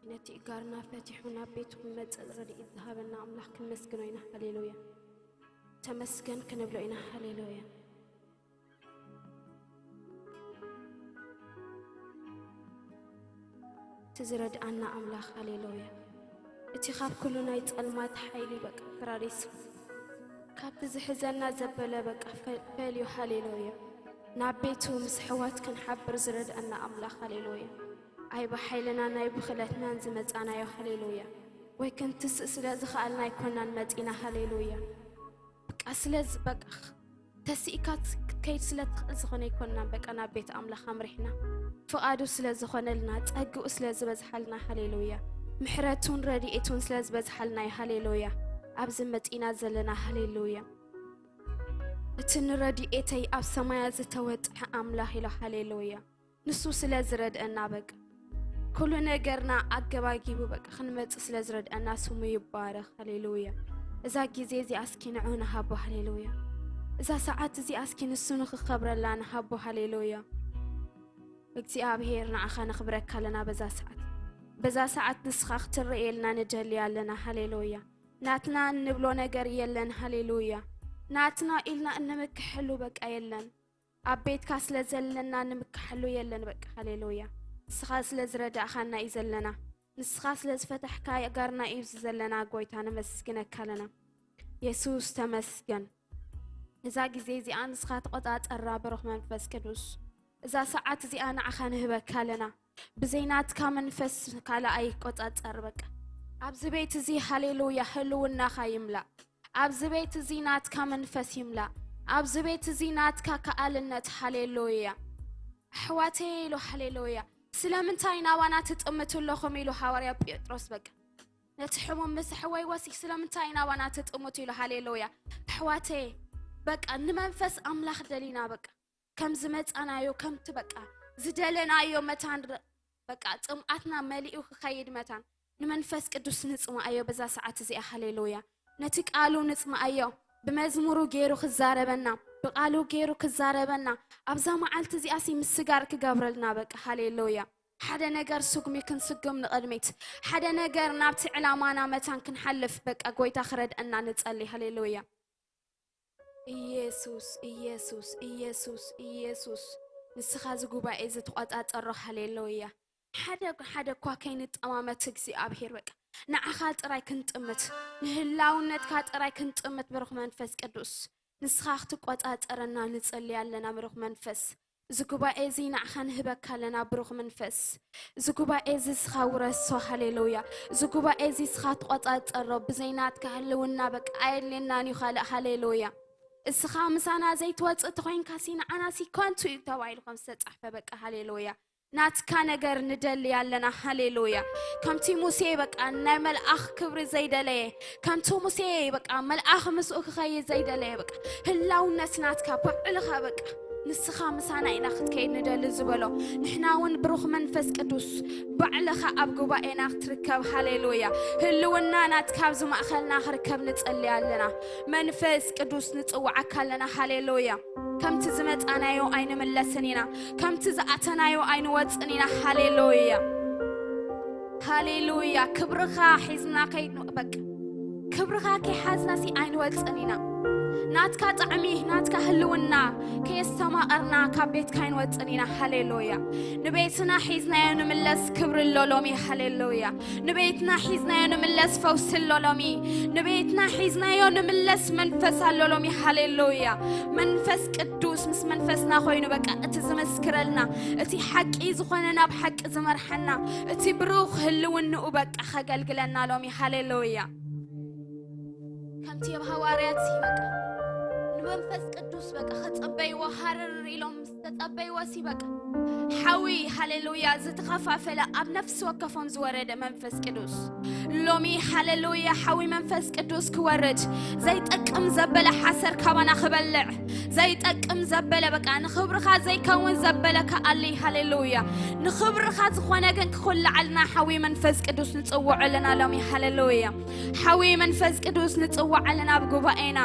ነቲ እጋርና ፈቲሑ ናብ ቤቱ ክመጽእ ረድኤት ዝሃበና ኣምላኽ ክንመስግኖ ኢና። ሃሌሉያ። ተመስገን ክንብሎ ኢና። ሃሌሉያ። እቲ ዝረድኣና ኣምላኽ። ሃሌሉያ። እቲ ካብ ኩሉ ናይ ጸልማት ሓይሊ በቃ ፈራሪሱ፣ ካብቲ ዝሕዘና ዘበለ በቃ ፈ-፣ ፈልዩ። ሃሌሉያ። ናብ ቤቱ ምስ ኣሕዋት ክንሓብር ዝረድኣና ኣምላኽ። ሃሌሉያ። ኣይ ብሓይልና ናይ ብኽለትናን ዝመጻናዮ። ሃሌሉያ። ወይ ክንትስእ ስለ ዝኸኣልና ኣይኮናን መጺና። ሃሌሉያ። በቃ ስለዚ በቃ ተሲእካ ክትከይድ ስለ ትኽእል ዝኾነ ኣይኮንናን። በቃ ናብ ቤት ኣምላኽ ኣምሪሕና፣ ፍቓዱ ስለ ዝኾነልና፣ ጸግኡ ስለ ዝበዝሓልና። ሃሌሉያ። ምሕረቱን ረድኤቱን ስለ ዝበዝሓልና እዩ። ሃሌሉያ። ኣብዚ መጺና ዘለና። ሃሌሉያ። እቲ ንረድኤተይ ኣብ ሰማያት ዝተወጥሐ ኣምላኽ ኢሎ። ሃሌሉያ። ንሱ ስለ ዝረድአና በቃ ኩሉ ነገርና ኣገባጊቡ በቃ ክንመጽእ ስለ ዝረድአና ስሙ ይባረኽ። ሃሌሉያ። እዛ ግዜ እዚኣ እስኪ ንዑ ንሃቦ። ሃሌሉያ። እዛ ሰዓት እዚኣ እስኪ ንሱ ንኽኸብረላ ንሃቦ። ሃሌሉያ። እግዚኣብሔር ንዓኻ ነኽብረካ ኣለና በዛ ሰዓት። በዛ ሰዓት ንስኻ ክትረእየልና ንደሊ ኣለና። ሃሌሉያ። ናትና እንብሎ ነገር የለን። ሃሌሉያ። ናትና ኢልና እንምክሐሉ በቃ የለን። ኣብ ቤትካ ስለ ዘለና ንምክሐሉ የለን በቃ። ሃሌሉያ። ንስኻ ስለ ዝረዳእኻና እዩ ዘለና። ንስኻ ስለ ዝፈታሕካ ኣጋርና እዩ እዚ ዘለና። ጎይታ ነመስግነካ ኣለና። የሱስ ተመስገን። እዛ ግዜ እዚኣ ንስኻ ተቆጻጸራ ብሩኽ መንፈስ ቅዱስ። እዛ ሰዓት እዚኣ ንዓኻ ንህበካ ኣለና። ብዘይ ናትካ መንፈስ ካልኣይ ይቆጻጸር በቃ። ኣብዚ ቤት እዚ ሃሌሉያ ህልውናኻ ይምላእ። ኣብዚ ቤት እዚ ናትካ መንፈስ ይምላእ። ኣብዚ ቤት እዚ ናትካ ከኣልነት። ሃሌሉያ። ኣሕዋተይ ኢሉ። ሃሌሉያ። ስለምንታይ ናባና ትጥምቱ ኣለኹም ኢሉ ሃዋርያ ጴጥሮስ በቃ ነቲ ሕሙም ምስ ኣሕወይ ወሲ ስለምንታይ ናባና ትጥምቱ ኢሉ። ሃሌሉያ። ኣሕዋተይ በቃ ንመንፈስ ኣምላኽ ደሊና በቃ ከም ዝመጻናዮ ከምቲ በቃ ዝደለናዮ መታን ረ-፣ በቃ ጽምኣትና መሊኡ ክኸይድ መታን ንመንፈስ ቅዱስ ንጽምኣዮ በዛ ሰዓት እዚኣ። ሃሌሉያ። ነቲ ቃሉ ንጽምኣዮ። ብመዝሙሩ ገይሩ ክዛረበና፣ ብቃሉ ገይሩ ክዛረበና፣ ኣብዛ መዓልቲ እዚኣ ሲ ምስጋር ክገብረልና በቃ። ሃሌሉያ። ሓደ ነገር ስጉሚ ክንስጉም ንቕድሚት፣ ሓደ ነገር ናብቲ ዕላማና መታን ክንሓልፍ በቃ ጎይታ ክረድአና ንጸሊ። ሃሌሉያ። ኢየሱስ፣ ኢየሱስ፣ ኢየሱስ፣ ኢየሱስ። ንስኻ እዚ ጉባኤ እዚ ተቆጻጸሮ። ሃሌሉያ። ሓደ፣ ሓደ እኳ ከይንጠማመት እግዚኣብሔር በቃ ንዓኻ ጥራይ ክንጥምት፣ ንህላውነትካ ጥራይ ክንጥምት ብሩኽ መንፈስ ቅዱስ። ንስኻ ክትቆጻጸረና ንጸሊ ኣለና ብሩኽ መንፈስ። እዚ ጉባኤ እዚ ንዓኻ ንህበካ ኣለና ብሩኽ መንፈስ። እዚ ጉባኤ እዚ ንስኻ ውረሶ። ሃሌሉያ። እዚ ጉባኤ እዚ ንስኻ ትቆጻጸሮ። ብዘይ ናትካ ህልውና በቃ ኣየድልየናን እዩ ካልእ። ሃሌሉያ። እስኻ ምሳና ዘይትወጽእ ተኾይንካ ሲ ንዓና ሲ ከንቱ እዩ ተባሂሉ ከም ዝተጻሕፈ በቃ። ሃሌሉያ። ናትካ ነገር ንደሊ ኣለና። ሃሌሉያ። ከምቲ ሙሴ በቃ ናይ መልኣኽ ክብሪ ዘይደለየ፣ ከምቲ ሙሴ በቃ መልኣኽ ምስኡ ክኸይድ ዘይደለየ በቃ ህላውነት ናትካ ባዕልኻ በቃ ንስኻ ምሳና ኢና ክትከይድ ንደሊ ዝበሎ፣ ንሕና እውን ብሩኽ መንፈስ ቅዱስ ባዕልኻ ኣብ ጉባኤና ክትርከብ። ሃሌሉያ። ህልውና ናትካ ኣብዚ ማእኸልና ክርከብ ንጸሊ ኣለና። መንፈስ ቅዱስ ንጽውዓካ ኣለና። ሃሌሉያ። ከምቲ ዝመጻናዮ ኣይንምለስን ኢና፣ ከምቲ ዝኣተናዮ ኣይንወጽን ኢና። ሃሌሉያ። ሃሌሉያ። ክብርኻ ሒዝና ከይድ-፣ በቃ ክብርኻ ከይሓዝና ሲ ኣይንወጽን ኢና። ናትካ ጣዕሚ፣ ናትካ ህልውና ከየስተማቐርና ካብ ቤትካ ኣይንወጽን ኢና። ሃሌሉያ። ንቤትና ሒዝናዮ ንምለስ ክብሪ ኣሎ ሎሚ። ሃሌሉያ። ንቤትና ሒዝናዮ ንምለስ ፈውሲ ኣሎ ሎሚ። ንቤትና ሒዝናዮ ንምለስ መንፈስ ኣሎ ሎሚ። ሃሌሉያ። መንፈስ ቅዱስ ምስ መንፈስና ኮይኑ በቃ እቲ ዝምስክረልና፣ እቲ ሓቂ ዝኾነ ናብ ሓቂ ዝመርሓና፣ እቲ ብሩኽ ህልውንኡ በቃ ከገልግለና ሎሚ። ሃሌሉያ። ከምቲ ኣብ ሃዋርያት ሲ በቃ ንመንፈስ ቅዱስ በቃ ከጸበይዎ ሃረር ኢሎም ምስ ተጸበይዎ ሲ በቃ ሓዊ፣ ሃሌሉያ፣ ዝተኸፋፈለ ኣብ ነፍሲ ወከፎም ዝወረደ መንፈስ ቅዱስ ሎሚ፣ ሃሌሉያ፣ ሓዊ መንፈስ ቅዱስ ክወርድ፣ ዘይጠቅም ዘበለ ሓሰር ካባና ክበልዕ፣ ዘይጠቅም ዘበለ በቃ ንኽብርኻ ዘይከውን ዘበለ ከኣሊ። ሃሌሉያ። ንኽብርኻ ዝኾነ ግን ክኹልዓልና ሓዊ መንፈስ ቅዱስ ንጽውዖ ኣለና ሎሚ። ሃሌሉያ። ሓዊ መንፈስ ቅዱስ ንጽውዕ ኣለና ኣብ ጉባኤና።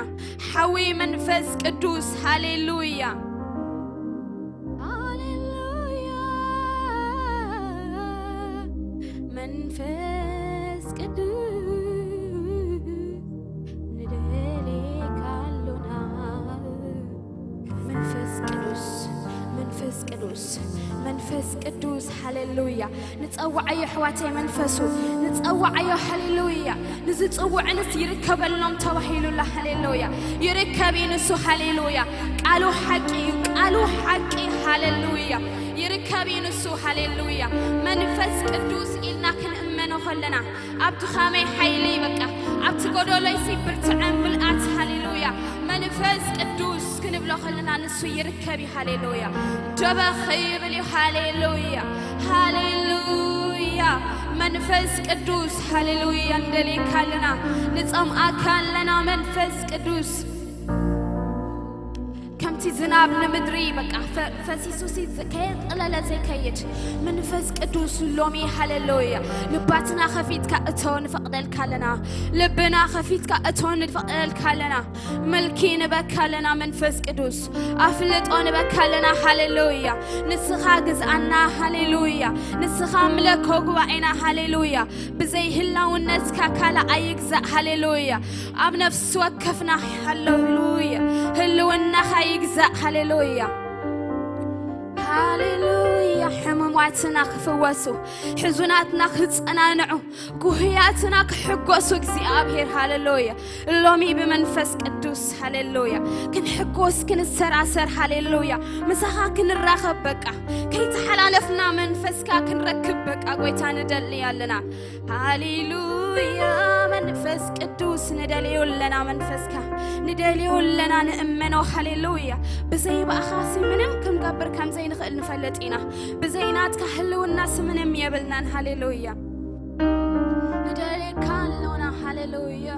ሓዊ መንፈስ ቅዱስ። ሃሌሉያ። ሃሌሉያ። መንፈስ ቅዱስ ንደሌካ ኣሎና። መንፈስ ቅዱስ፣ መንፈስ ቅዱስ፣ መንፈስ ቅዱስ፣ ሃሌሉያ። ንጸውዓዮ ኣሕዋተይ መንፈሱ፣ ንጸውዓዮ፣ ሃሌሉያ። ንዝጽውዕንስ ይርከበሎም ተባሂሉላ፣ ሃሌሉያ። ይርከብ እዩ ንሱ፣ ሃሌሉያ። ቃሉ ሓቂ እዩ፣ ቃሉ ሓቂ፣ ሃሌሉያ። ይርከብ እዩ ንሱ፣ ሃሌሉያ። መንፈስ ቅዱስ ኢልና ክንእመኖ ከለና፣ ኣብ ድኻመይ ሓይሊ፣ በቃ ኣብቲ ጎደሎይሲ ብርትዐ ምልኣት፣ ሃሌሉያ። መንፈስ ቅዱስ ክንብሎ ከለና ንሱ ይርከብ እዩ፣ ሃሌሉያ። ደበኽ ይብል እዩ፣ ሃሌሉያ፣ ሃሌሉያ። መንፈስ ቅዱስ፣ ሃሌሉያ፣ ንደልየካ ኣለና፣ ንጸምኣካ ኣለና መንፈስ ቅዱስ። ከምቲ ዝናብ ንምድሪ በቃ ፈ-፣ ፈሲሱሲ ዝ-፣ ከየንጠለለ ዘይከይድ መንፈስ ቅዱስ ሎሚ፣ ሃሌሉያ። ልባትና ከፊትካ እቶ ንፈቕደልካ ኣለና። ልብና ከፊትካ እቶ ንፈቕደልካ ኣለና። ምልኪ ንበካ ኣለና መንፈስ ቅዱስ። ኣፍልጦ ንበካ ኣለና፣ ሃሌሉያ። ንስኻ ግዝኣና፣ ሃሌሉያ። ንስኻ ምለኮ ጉባኤና፣ ሃሌሉያ። ብዘይ ህላውነትካ ካልእ ኣይግዛእ፣ ሃሌሉያ። ኣብ ነፍሲ ወከፍና፣ ሃሌሉያ። ህልውናኻ ይግዛእ፣ ሃሌሉያ። ሃሌሉያ። ሕሙማትና ክፍወሱ፣ ሕዙናትና ክጸናንዑ፣ ጉህያትና ክሕጎሱ እግዚኣብሔር፣ ሃሌሉያ። ሎሚ ብመንፈስ ቅዱስ፣ ሃሌሉያ፣ ክንሕጎስ፣ ክንሰራሰር፣ ሃሌሉያ። ምሳኻ ክንራኸብ፣ በቃ ከይተሓላለፍና መንፈስካ ክንረክብ፣ በቃ ጎይታ ንደሊ ኣለና። ሃሌሉያ። መንፈስ ቅዱስ ንደልዮ ኣለና፣ መንፈስካ ንደልዮ ኣለና፣ ንእመኖ። ሃሌሉያ። ብዘይ ብኣኻሲ ምንም ክንገብር ከም ዘይንኽእል ንፈልጥ ኢና። ብዘይ ናትካ ህልውናሲ ምንም የብልናን። ሃሌሉያ። ንደልየካ ኣሎና። ሃሌሉያ።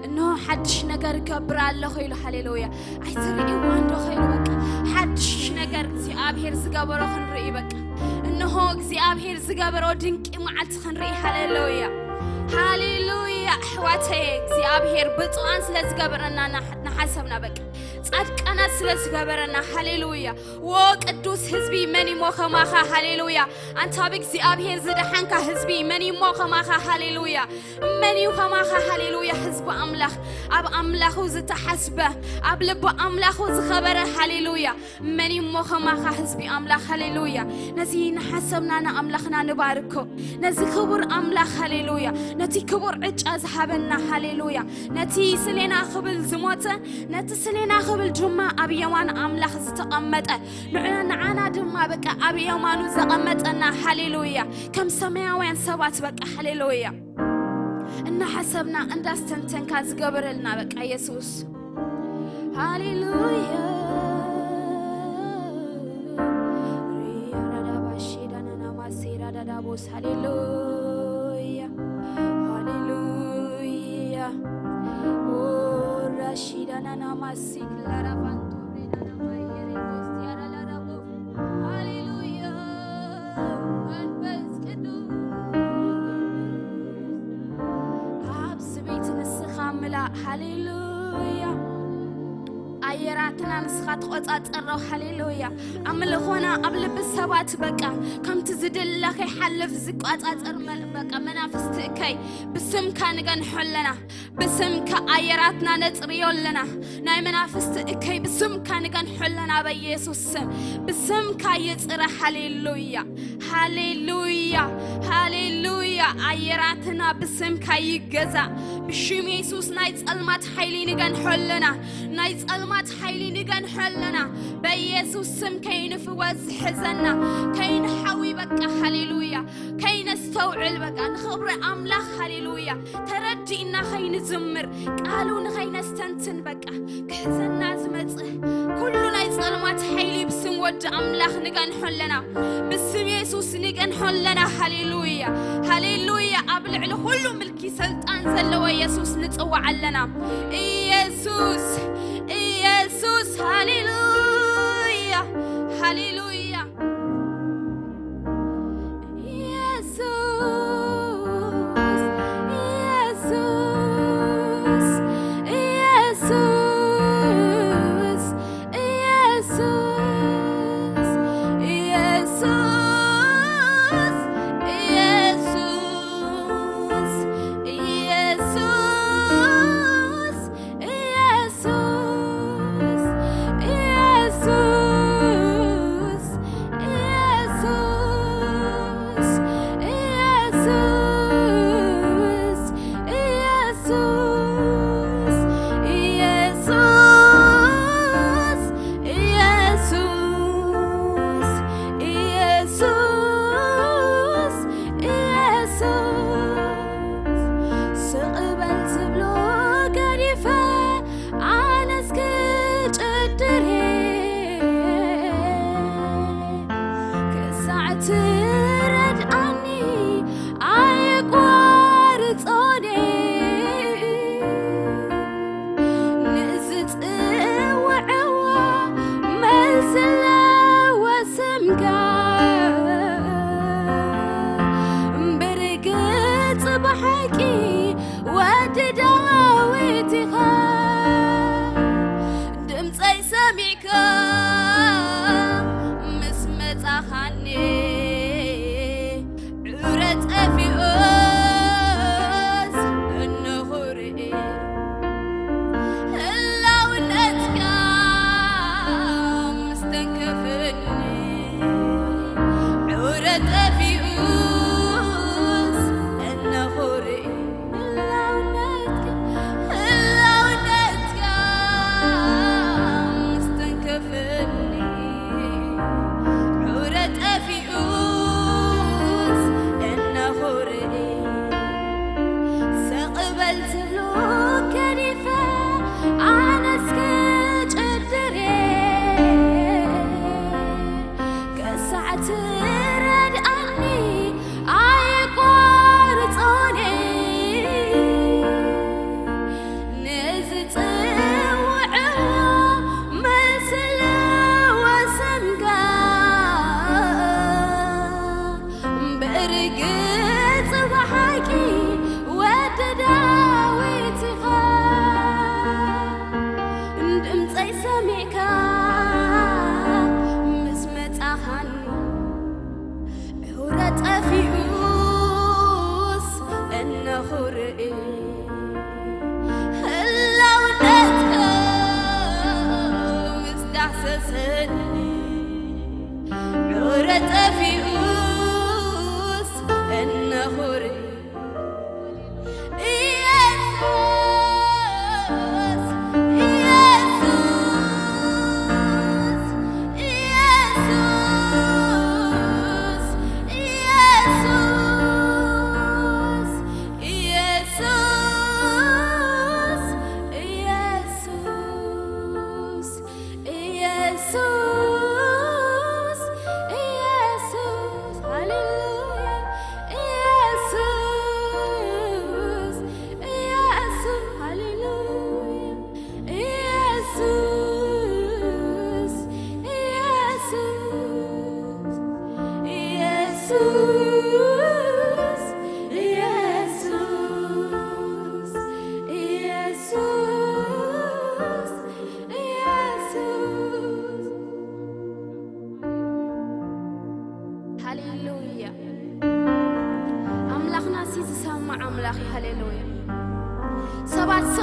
እንሆ ሓድሽ ነገር እገብር ኣለኹ ኢሉ። ሃሌሉያ። ኣይትርእይዋ እንዶ ኸይሉ በቃ ሓድሽ ነገር እግዚኣብሔር ዝገበሮ ክንርኢ በቃ። እንሆ እግዚኣብሔር ዝገበሮ ድንቂ መዓልቲ ክንርኢ። ሃሌሉያ። ሃሌሉያ። ኣሕዋተይ እግዚኣብሔር ብፁዓን ስለ ዝገበረና እና-፣ እናሓሰብና በቃ ጻድቃናት ስለ ዝገበረና። ሃሌሉያ። ዎ ቅዱስ ህዝቢ መን እሞ ከማኻ። ሃሌሉያ። ኣንታ ብእግዚኣብሔር ዝደሓንካ ህዝቢ መን እሞ ከማኻ። ሃሌሉያ። መን እዩ ከማኻ። ሃሌሉያ። ህዝቢ ኣምላኽ ኣብ ኣምላኹ ዝተሓስበ ኣብ ልቢ ኣምላኹ ዝኸበረ። ሃሌሉያ። መን እሞ ከማኻ ህዝቢ ኣምላኽ። ሃሌሉያ። ነዚ እናሓሰብና ንኣምላኽና ንባርኮ። ነዚ ክቡር ኣምላኽ። ሃሌሉያ። ነቲ ክቡር ዕጫ ዝሃበና። ሃሌሉያ። ነቲ ስሌና ክብል ዝሞተ፣ ነቲ ስሌና ክብል ድማ ኣብ የማን ኣምላኽ ዝተቐመጠ፣ ንዕ-፣ ንዓና ድማ በቃ ኣብ የማኑ ዘቐመጠና። ሃሌሉያ። ከም ሰማያውያን ሰባት በቃ። ሃሌሉያ። እናሓሰብና እንዳስተንተንካ ዝገበረልና በቃ የሱስ። ሃሌሉያ። ሪያራዳባሼዳናናማሴራዳዳቦስ። ሃሌሉያ። ሃሌሉያ። ኦራሺዳናናማሲክላራባንቶሬናናማየሬቦስ ያራላራቦ። ሃሌሉያ። መንፈስ ቅዱስ ኣብ ስቤት ንስኻ ምላእ። ሃሌሉያ። ኣየራትና ንስኻ ተቖጻጸሮ። ሃሌሉያ። ኣምልኾና ኣብ ልቢ ሰባት በቃ ከምቲ ዝድለ ከይሓልፍ ዝቋጻጸር መ-፣ በቃ መናፍስቲ እከይ ብስምካ ንገንሖ ኣለና። ብስምካ ኣየራትና ነጽርዮ ኣለና። ናይ መናፍስቲ እከይ ብስምካ ንገንሖ ኣለና በኢየሱስ ስም። ብስምካ ይጽረ። ሃሌሉያ። ሃሌሉያ። ሃሌሉያ። ኣየራትና ብስምካ ይገዛ። ብሽም የሱስ ናይ ጸልማት ሓይሊ ንገንሖ ኣለና። ናይ ጸልማት ሓይሊ ንገንሖ ኣለና። በኢየሱስ ስም ከይንፍወስ ዝሕዘና፣ ከይንሓዊ በቃ። ሃሌሉያ። ከይነስተውዕል በቃ ንኽብሪ ኣምላኽ። ሃሌሉያ። ተረዲእና ከይንዝምር፣ ቃሉ ንኸይነስተንትን በቃ ክሕዘና ዝመጽእ ኩሉ ናይ ጸልማት ሓይሊ ብስም ወዲ ኣምላኽ ንገንሖ ኣለና። ብስም የሱስ ንገንሖ ኣለና። ሃሌሉያ። ሃሌሉያ። ኣብ ልዕሊ ኩሉ ምልኪ ስልጣን ዘለዎ የሱስ ንጽውዕ ኣለና። ኢየሱስ፣ ኢየሱስ። ሃሌሉያ። ሃሌሉያ። ኢየሱስ፣ ኢየሱስ፣ ኢየሱስ።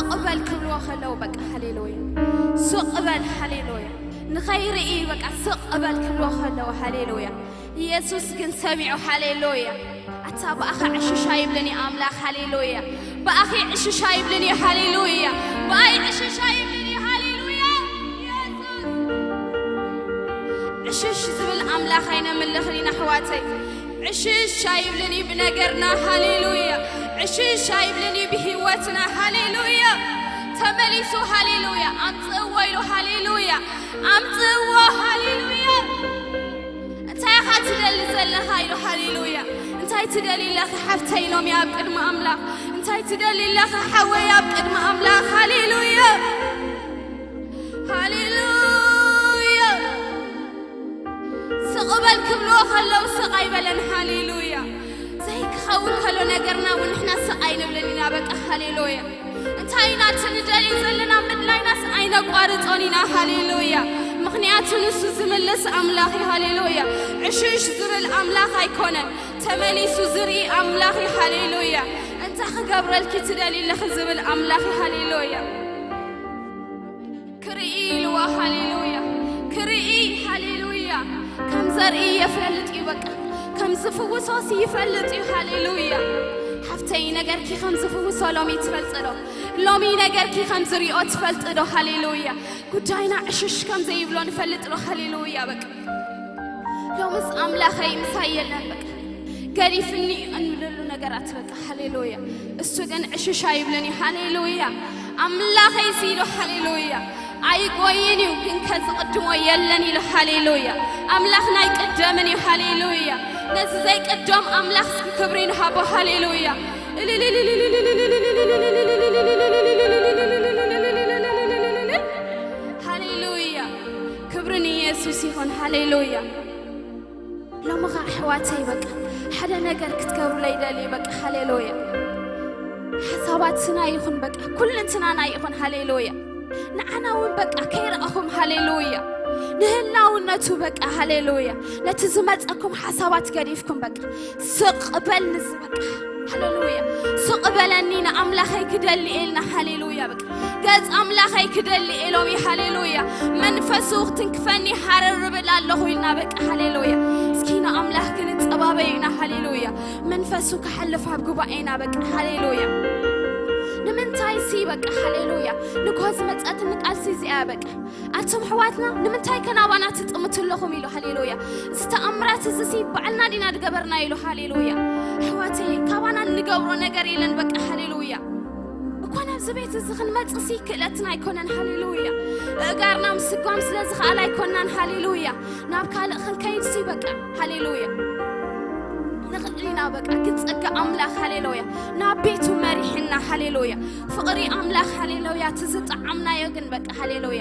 ስቕ በል ክብልዎ ከለዉ፣ በቃ፣ ሃሌሉያ፣ ስቕ በል፣ ሃሌሉያ፣ ንኸይርኢ፣ በቃ፣ ስቕ በል ክብልዎ ከለዉ፣ ሃሌሉያ። ኢየሱስ ግን ሰሚዑ፣ ሃሌሉያ። ኣታ ብኣኻ ዕሽሽ ኣይብልን እዩ ኣምላኽ፣ ሃሌሉያ። ብኣኺ ዕሽሽ ኣይብልን እዩ፣ ሃሌሉያ። ብኣይ ዕሽሽ ኣይብልን እዩ፣ ሃሌሉያ። ኢየሱስ ዕሽሽ ዝብል ኣምላኽ ኣይነምልኽን ኢና፣ ኣሕዋተይ። ዕሽሽ ኣይብልን እዩ ብነገርና፣ ሃሌሉያ። ዕሽሽ ኣይብልን እዩ ብህይወትና፣ ሃሌሉያ። ተመሊሱ፣ ሃሌሉያ። ኣምጽእዎ ኢሉ፣ ሃሌሉያ። ኣምጽእዎ፣ ሃሌሉያ። እንታይ ኢኻ ትደሊ ዘለኻ ኢሉ፣ ሃሌሉያ። እንታይ ትደሊ ኣለኺ ሓፍተይ ኢሎም ኣብ ቅድሚ ኣምላኽ። እንታይ ትደሊ ኣለኻ ሓወይ ኣብ ቅድሚ ኣምላኽ፣ ሃሌሉያ። ሃሌሉያ። ስቕ በል ክብልዎ ከለዉ ስቕ ኣይበለን። ሃሌሉያ። ዘይክኸውን ከሎ ነገርና እውን ንሕና ስቕ ኣይንብልን ኢና። በቃ ሃሌሉያ። እንታይ ኢና እቲ ንደልዮ ዘለና ምድላይናስ ኣይነቋርጾን ኢና። ሃሌሉያ። ምኽንያቱ ንሱ ዝምልስ ኣምላኽ እዩ። ሃሌሉያ። ዕሽሽ ዝብል ኣምላኽ ኣይኮነን። ተመሊሱ ዝርኢ ኣምላኽ እዩ። ሃሌሉያ። እንታይ ክገብረልኪ ትደልዪ ኣለኺ ዝብል ኣምላኽ እዩ። ሃሌሉያ። ክርኢ ኢልዋ፣ ሃሌሉያ። ክርኢ፣ ሃሌሉያ። ከም ዘርኢ ይፈልጥ እዩ፣ በቃ። ከም ዝፍውሶስ ይፈልጥ እዩ፣ ሃሌሉያ። ሓፍተይ፣ ነገርኪ ከም ዝፍውሶ ሎሚ ትፈልጢ ዶ? ሎሚ ነገርኪ ከም ዝሪኦ ትፈልጢ ዶ? ሃሌሉያ። ጉዳይና ዕሽሽ ከም ዘይብሎ ንፈልጥ ዶ? ሃሌሉያ፣ በቃ። ሎምስ ኣምላኸይ ምሳይ የለን፣ በቃ። ገዲፍኒ እንብለሉ ነገራት፣ በቃ፣ ሃሌሉያ። እሱ ግን ዕሽሽ ኣይብልን እዩ፣ ሃሌሉያ። ኣምላኸይ ሲሉ፣ ሃሌሉያ። ኣይጎይን እዩ፣ ግን ከዝቕድሞ የለን ኢሉ፣ ሃሌሉያ። ኣምላኽና ኣይቅደምን እዩ፣ ሃሌሉያ። ነዚ ዘይቅደም ኣምላኽ እስኪ ክብሪ ንሃቦ፣ ሃሌሉያ። ሃሌሉያ። ክብሪ ንየሱስ ይኹን፣ ሃሌሉያ። ሎሚ ኸዓ ኣሕዋተይ፣ በቃ፣ ሓደ ነገር ክትገብሩለይ ይደሊ፣ በቃ፣ ሃሌሉያ። ሓሳባትና ይኹን፣ በቃ፣ ኩልንትናና ይኹን፣ ሃሌሉያ። ንዓና እውን፣ በቃ፣ ከይረኣኹም፣ ሃሌሉያ። ንህላውነቱ፣ በቃ፣ ሃሌሉያ። ነቲ ዝመጸኩም ሓሳባት ገዲፍኩም፣ በቃ፣ ስቕ በል ንዚ፣ በቃ፣ ሃሌሉያ። ስቕ በለኒ ንኣምላኸይ ክደሊ ኢልና፣ ሃሌሉያ። በቃ፣ ገጽ ኣምላኸይ ክደሊ ኢሎም እዩ፣ ሃሌሉያ። መንፈሱ ክትንክፈኒ ሃረር እብል ኣለኹ ኢልና፣ በቃ፣ ሃሌሉያ። እስኪ ንኣምላኽ ክንጸባበዩ ኢና፣ ሃሌሉያ። መንፈሱ ክሓልፍ ኣብ ጉባኤና፣ በቃ፣ ሃሌሉያ። ንምንታይ ሲ፣ በቃ፣ ሃሌሉያ። ንግሆ ዝመጸትኒ ቃል ሲ እዚኣ፣ በቃ፣ ኣቱም ኣሕዋትና፣ ንምንታይ ከናባና ትጥምቱ ኣለኹም ኢሉ፣ ሃሌሉያ። እዚ ተኣምራት እዚ ሲ ባዕልና ዲና ዝገበርና ኢሉ፣ ሃሌሉያ። ኣሕዋተይ፣ ካባና እንገብሮ ነገር የለን፣ በቃ፣ ሃሌሉያ። እኳ ናብዚ ቤት እዚ ክንመጽእ ሲ ክእለትና ኣይኮነን፣ ሃሌሉያ። እጋርና ምስጓም ስለ ዝኸኣል ኣይኮናን፣ ሃሌሉያ። ናብ ካልእ ክንከይድ ሲ፣ በቃ፣ ሃሌሉያ። ንኽእል ኢና፣ በቃ፣ ግን ጸጋ ኣምላኽ፣ ሃሌሉያ፣ ናብ ቤቱ መሪሕና፣ ሃሌሉያ። ፍቕሪ ኣምላኽ፣ ሃሌሉያ፣ እቲ ዝጠዓምናዮ ግን፣ በቃ፣ ሃሌሉያ፣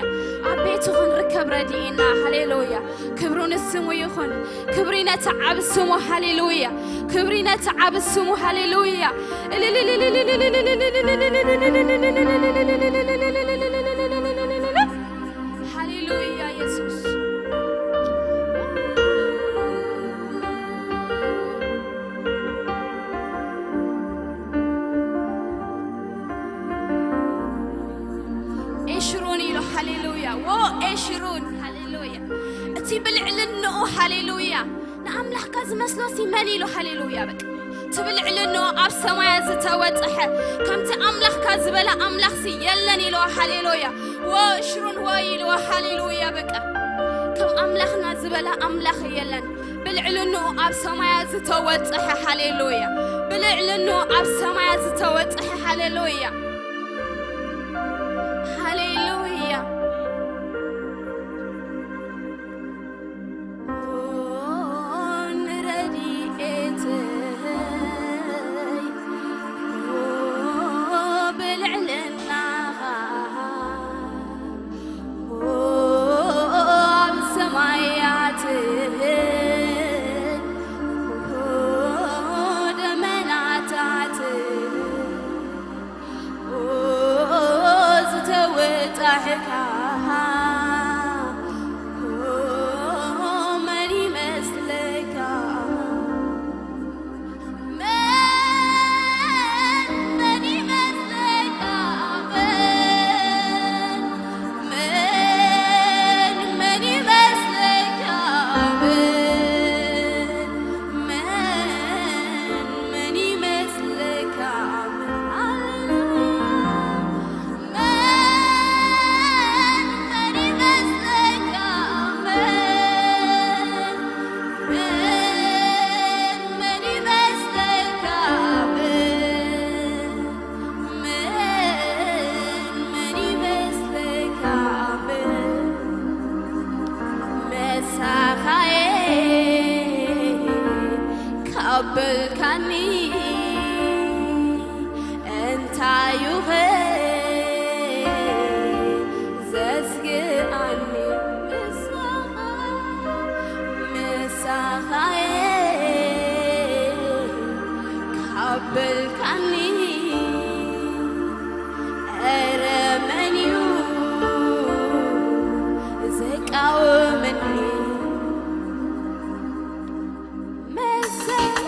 ኣብ ቤቱ ክንርከብ ረድኢና፣ ሃሌሉያ። ክብሩ ንስሙ ይኹን። ክብሪ ነቲ ዓቢ ስሙ፣ ሃሌሉያ። ክብሪ ነቲ ዓቢ ስሙ፣ ሃሌሉያ። ሃሌሉያ፣ የሱስ። ኤሽሩን ኢሉ፣ ሃሌሉያ። ዎ ኤሽሩን፣ ሃሌሉያ። እቲ ብልዕልንኡ፣ ሃሌሉያ። ንኣምላኽካ ዝመስሎ ሲ መን ኢሉ፣ ሃሌሉያ። በቃ፣ እቲ ብልዕልንኡ ኣብ ሰማያት ዝተወጥሐ፣ ከምቲ ኣምላኽካ ዝበለ ኣምላኽ ሲ የለን ኢሉ፣ ሃሌሉያ። ዎ ኤሽሩን ዎ ኢሉ፣ ሃሌሉያ። በቃ፣ ከም ኣምላኽና ዝበለ ኣምላኽ የለን። ብልዕልንኡ ኣብ ሰማያት ዝተወጥሐ፣ ሃሌሉያ። ብልዕልንኡ ኣብ ሰማያት ዝተወጥሐ፣ ሃሌሉያ። ሃሌሉያ። ኣኒ እንታዩኸ ዘስግኣኒ ምሳኻ ምሳኻየ ካብ በልካኒ፣ ኧረ መን እዩ ዘቃወመኒ? መሰላ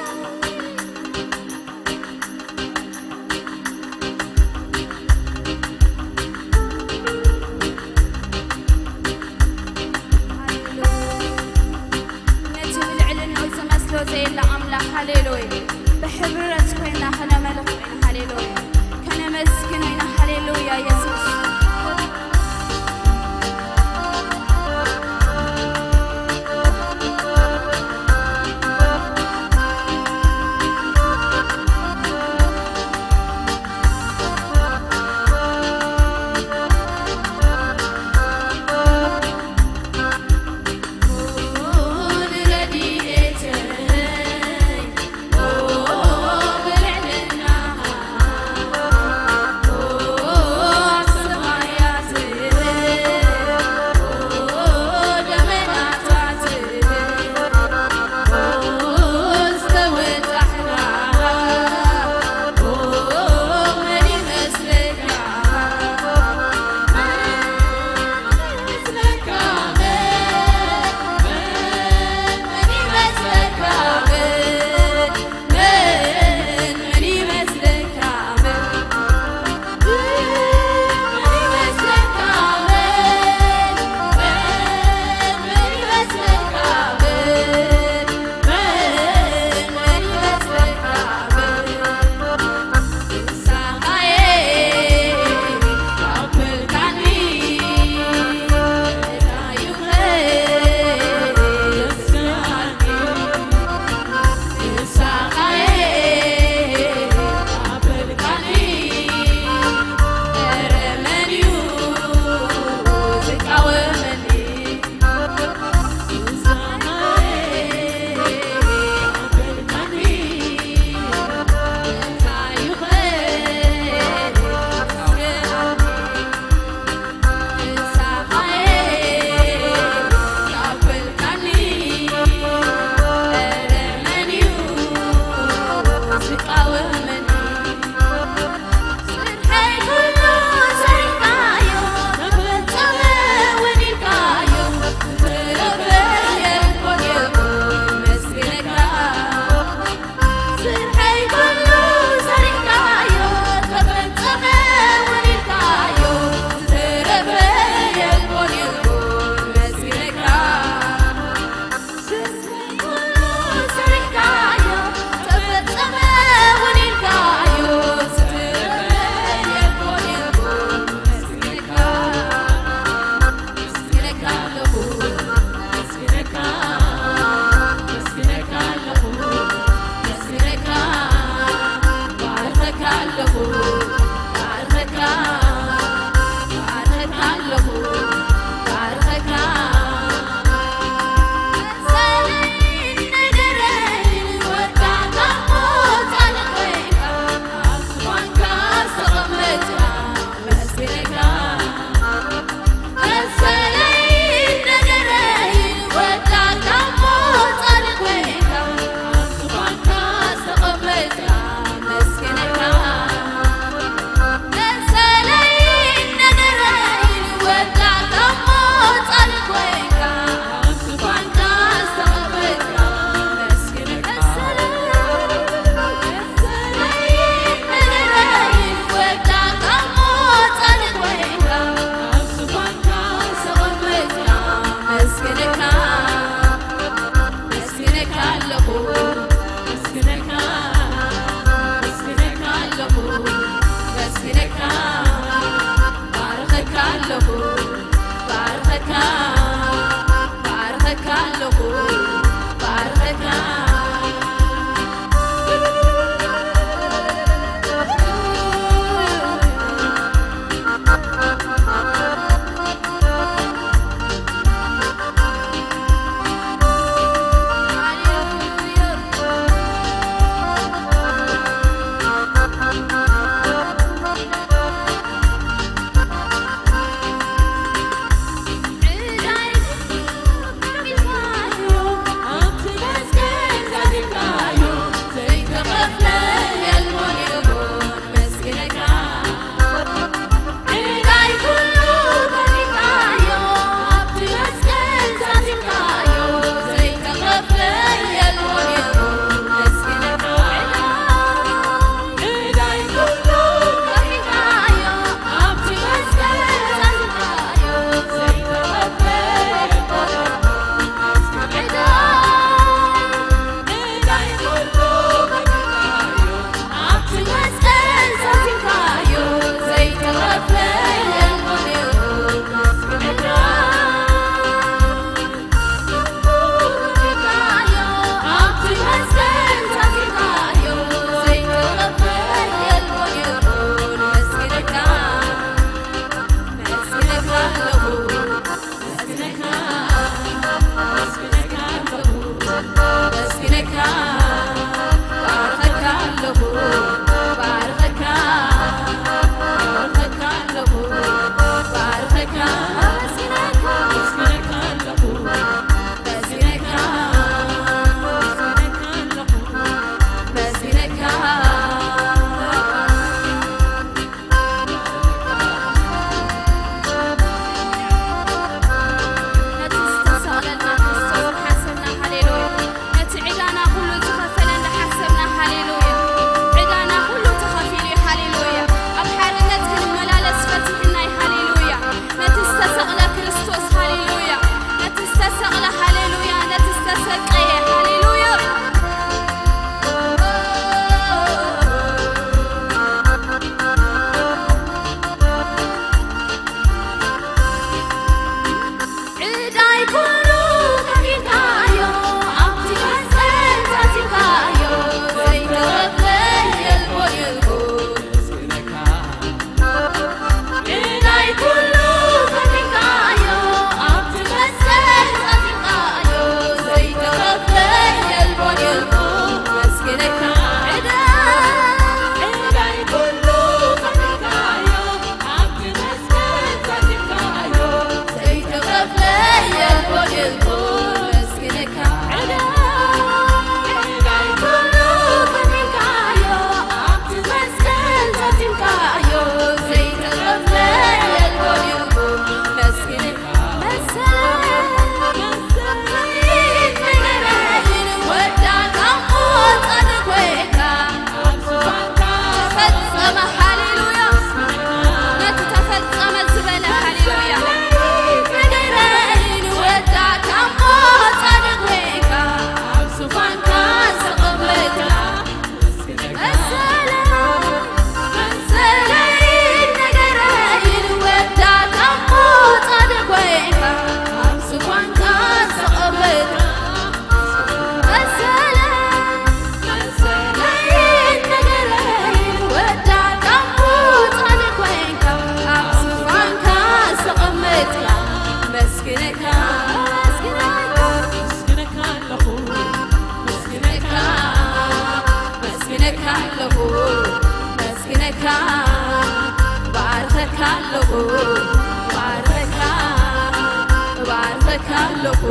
ኣለኹ፣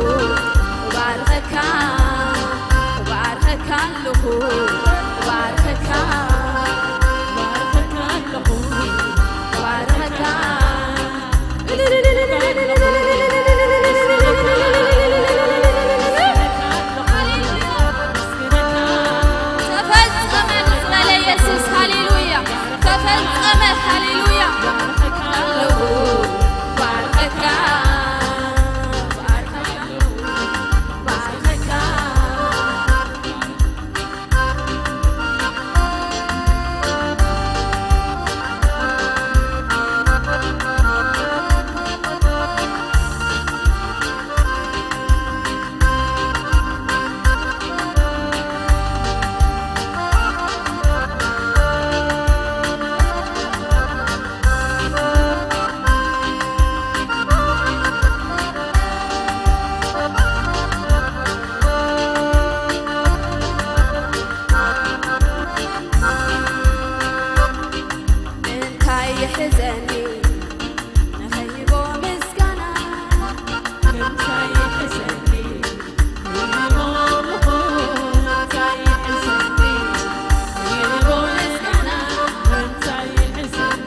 እባርከካ፣ እባርከካ ኣለኹ፣ እባርከካ፣ እባርከካ ኣለኹ፣ እባርከካ። ተፈጸመ ምስ በለ የሱስ፣ ሃሌሉያ። ተፈጸመ፣ ሃሌሉያ። ኣለኹ፣ እባርከካ፣ እባርከካ። እንታይ ይሕዘኒ ንኸይቦ ምስጋና? እንታይ ይሕዘኒ ንኸይቦ ኣምልኾ? እንታይ ይሕዘኒ ንኸይቦ ምስጋና? እንታይ ይሕዘኒ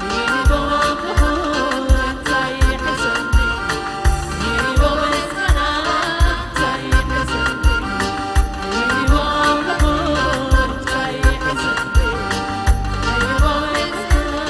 ንኸይቦ ኣምልኾ? እንታይ ይሕዘኒ ንኸይቦ ምስጋና?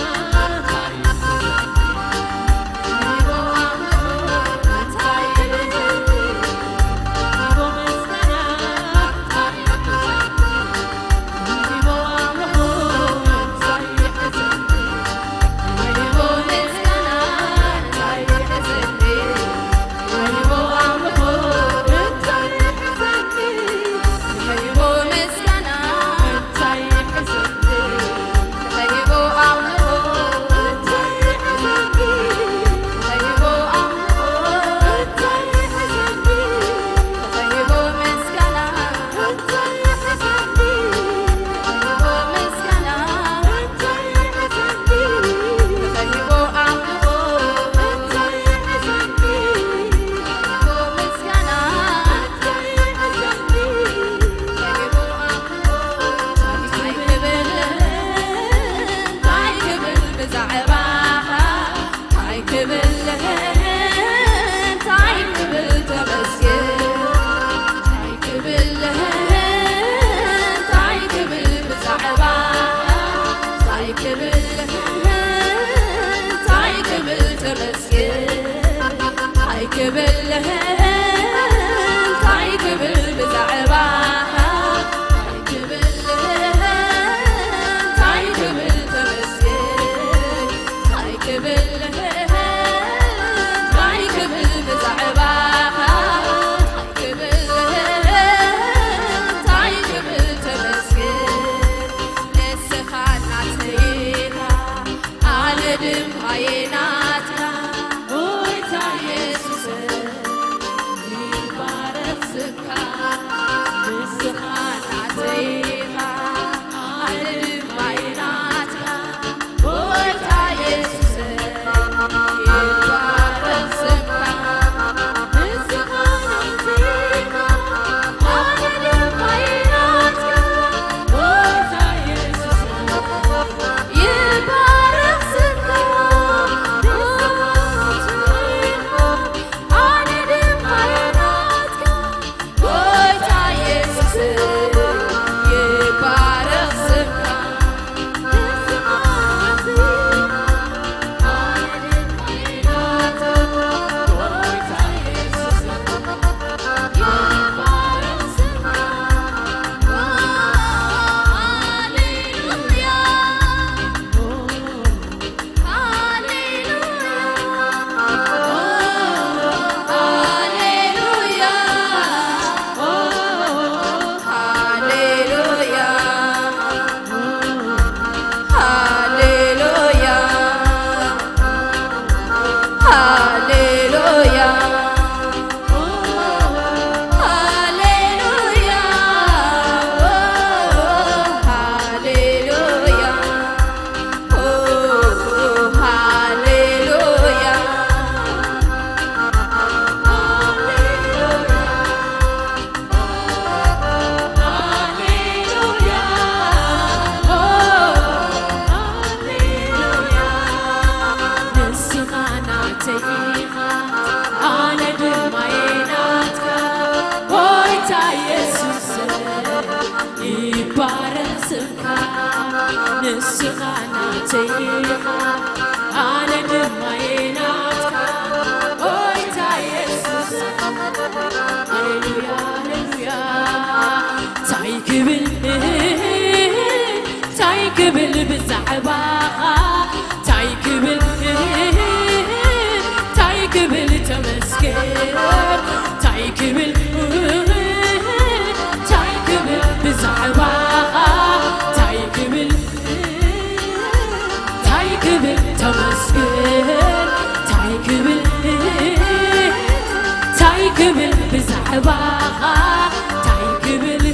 ክብል እንታይ ክብል ብዛዕባኻ? እንታይ ክብል፣ እንታይ ክብል ተመስገን? እንታይ ክብል፣ እንታይ ክብል ብዛዕባኻ? እንታይ ክብል፣ እንታይ ክብል ተመስገን? ንስኻ ናተይ ኢኻ፣ ኣነ ድማ እየ ናትካ። ጎይታ የሱስ ይባረኽ ስምካ፣ ንስኻ ናተይ ኢኻ፣ ኣነ ድማ እየ ናትካ። ጎይታ የሱስ ይባረኽ ስምካ፣ ንስኻ ናተይ ኢኻ፣ ኣነ ድማ እየ ናትካ። ጎይታ የሱስ ይባረኽ ስምካ፣ ንስኻ ናተይ ኢኻ፣ ኣነ ድማ እየ ናትካ። ጎይታ የሱስ ይባረኽ ስምካ፣ ንስኻ ናተይ ኢኻ፣ ኣነ ድማ እየ ናትካ። ጎይታ የሱስ ይባረኽ ስምካ፣ ሃሌሉያ። ኢኻ ኣነ ድማ እየ ናትካ ጎይታ የሱስ ይባረክ ስምካ ንስኻ ናተይ ኢኻ ኣነ ድማ እየ ናትካ ጎይታ የሱስ ሃሌሉያ ሃሌሉያ እንታይ ክብል እንታይ ክብል ብዛዕባኻ እንታይ ክብል እንታይ ክብል ተመስገን እንታይ ክብል እንታይ ክብል ብዛዕባኻ እንታይ ክብል እንታይ ክብል ተመስገን እንታይ ክብል እንታይ ክብል ብዛዕባኻ እንታይ ክብል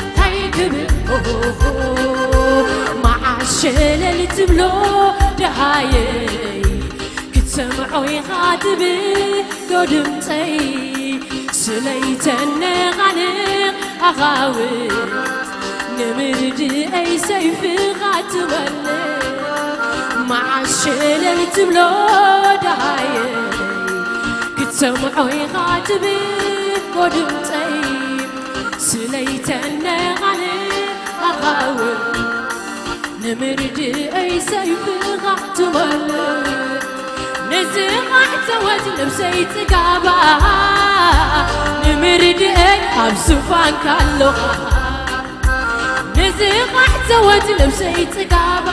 እንታይ ክብል ኦሆሆ መዓሸለል ትብሎ ደሃየይ ክትሰምዖ ኢኻ ትብሎ ድምፀይ ስለይተነቓንቕ ኣኻውት ንምርድእይ ሰይፍኻ ትመልእ መዓሸለል ትብሎ ደሃየይ ክትሰምዖ ኢኻ ትብሎ ድምፀይ ስለይተነቓንቕ ኣኻውት ንምርድእይ ሰይፍኻ ትመልእ ንዝቓዕተወት ነብሰይ ጽጋባ ንምርድእይ ኣብ ዙፋንካ ኣለኻ ንዝቓዕተወት ነብሰይ ጽጋባ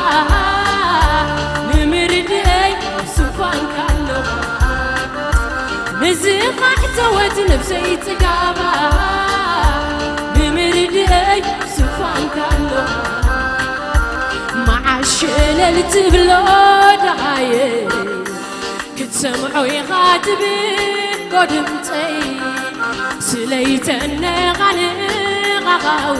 ንምርድእይ ኣብ ዙፋንካ ኣለኻ ንዝቓዕተወት ነብሰይ ጽጋባ ንምርድእይ ኣብ ዙፋንካ ኣለኻ መዓሸለል ትብሎ ደሃየ ክትሰምዖ ኢኻ ትብሎ ድምፀይ ስለይተነቓንቓኻዊ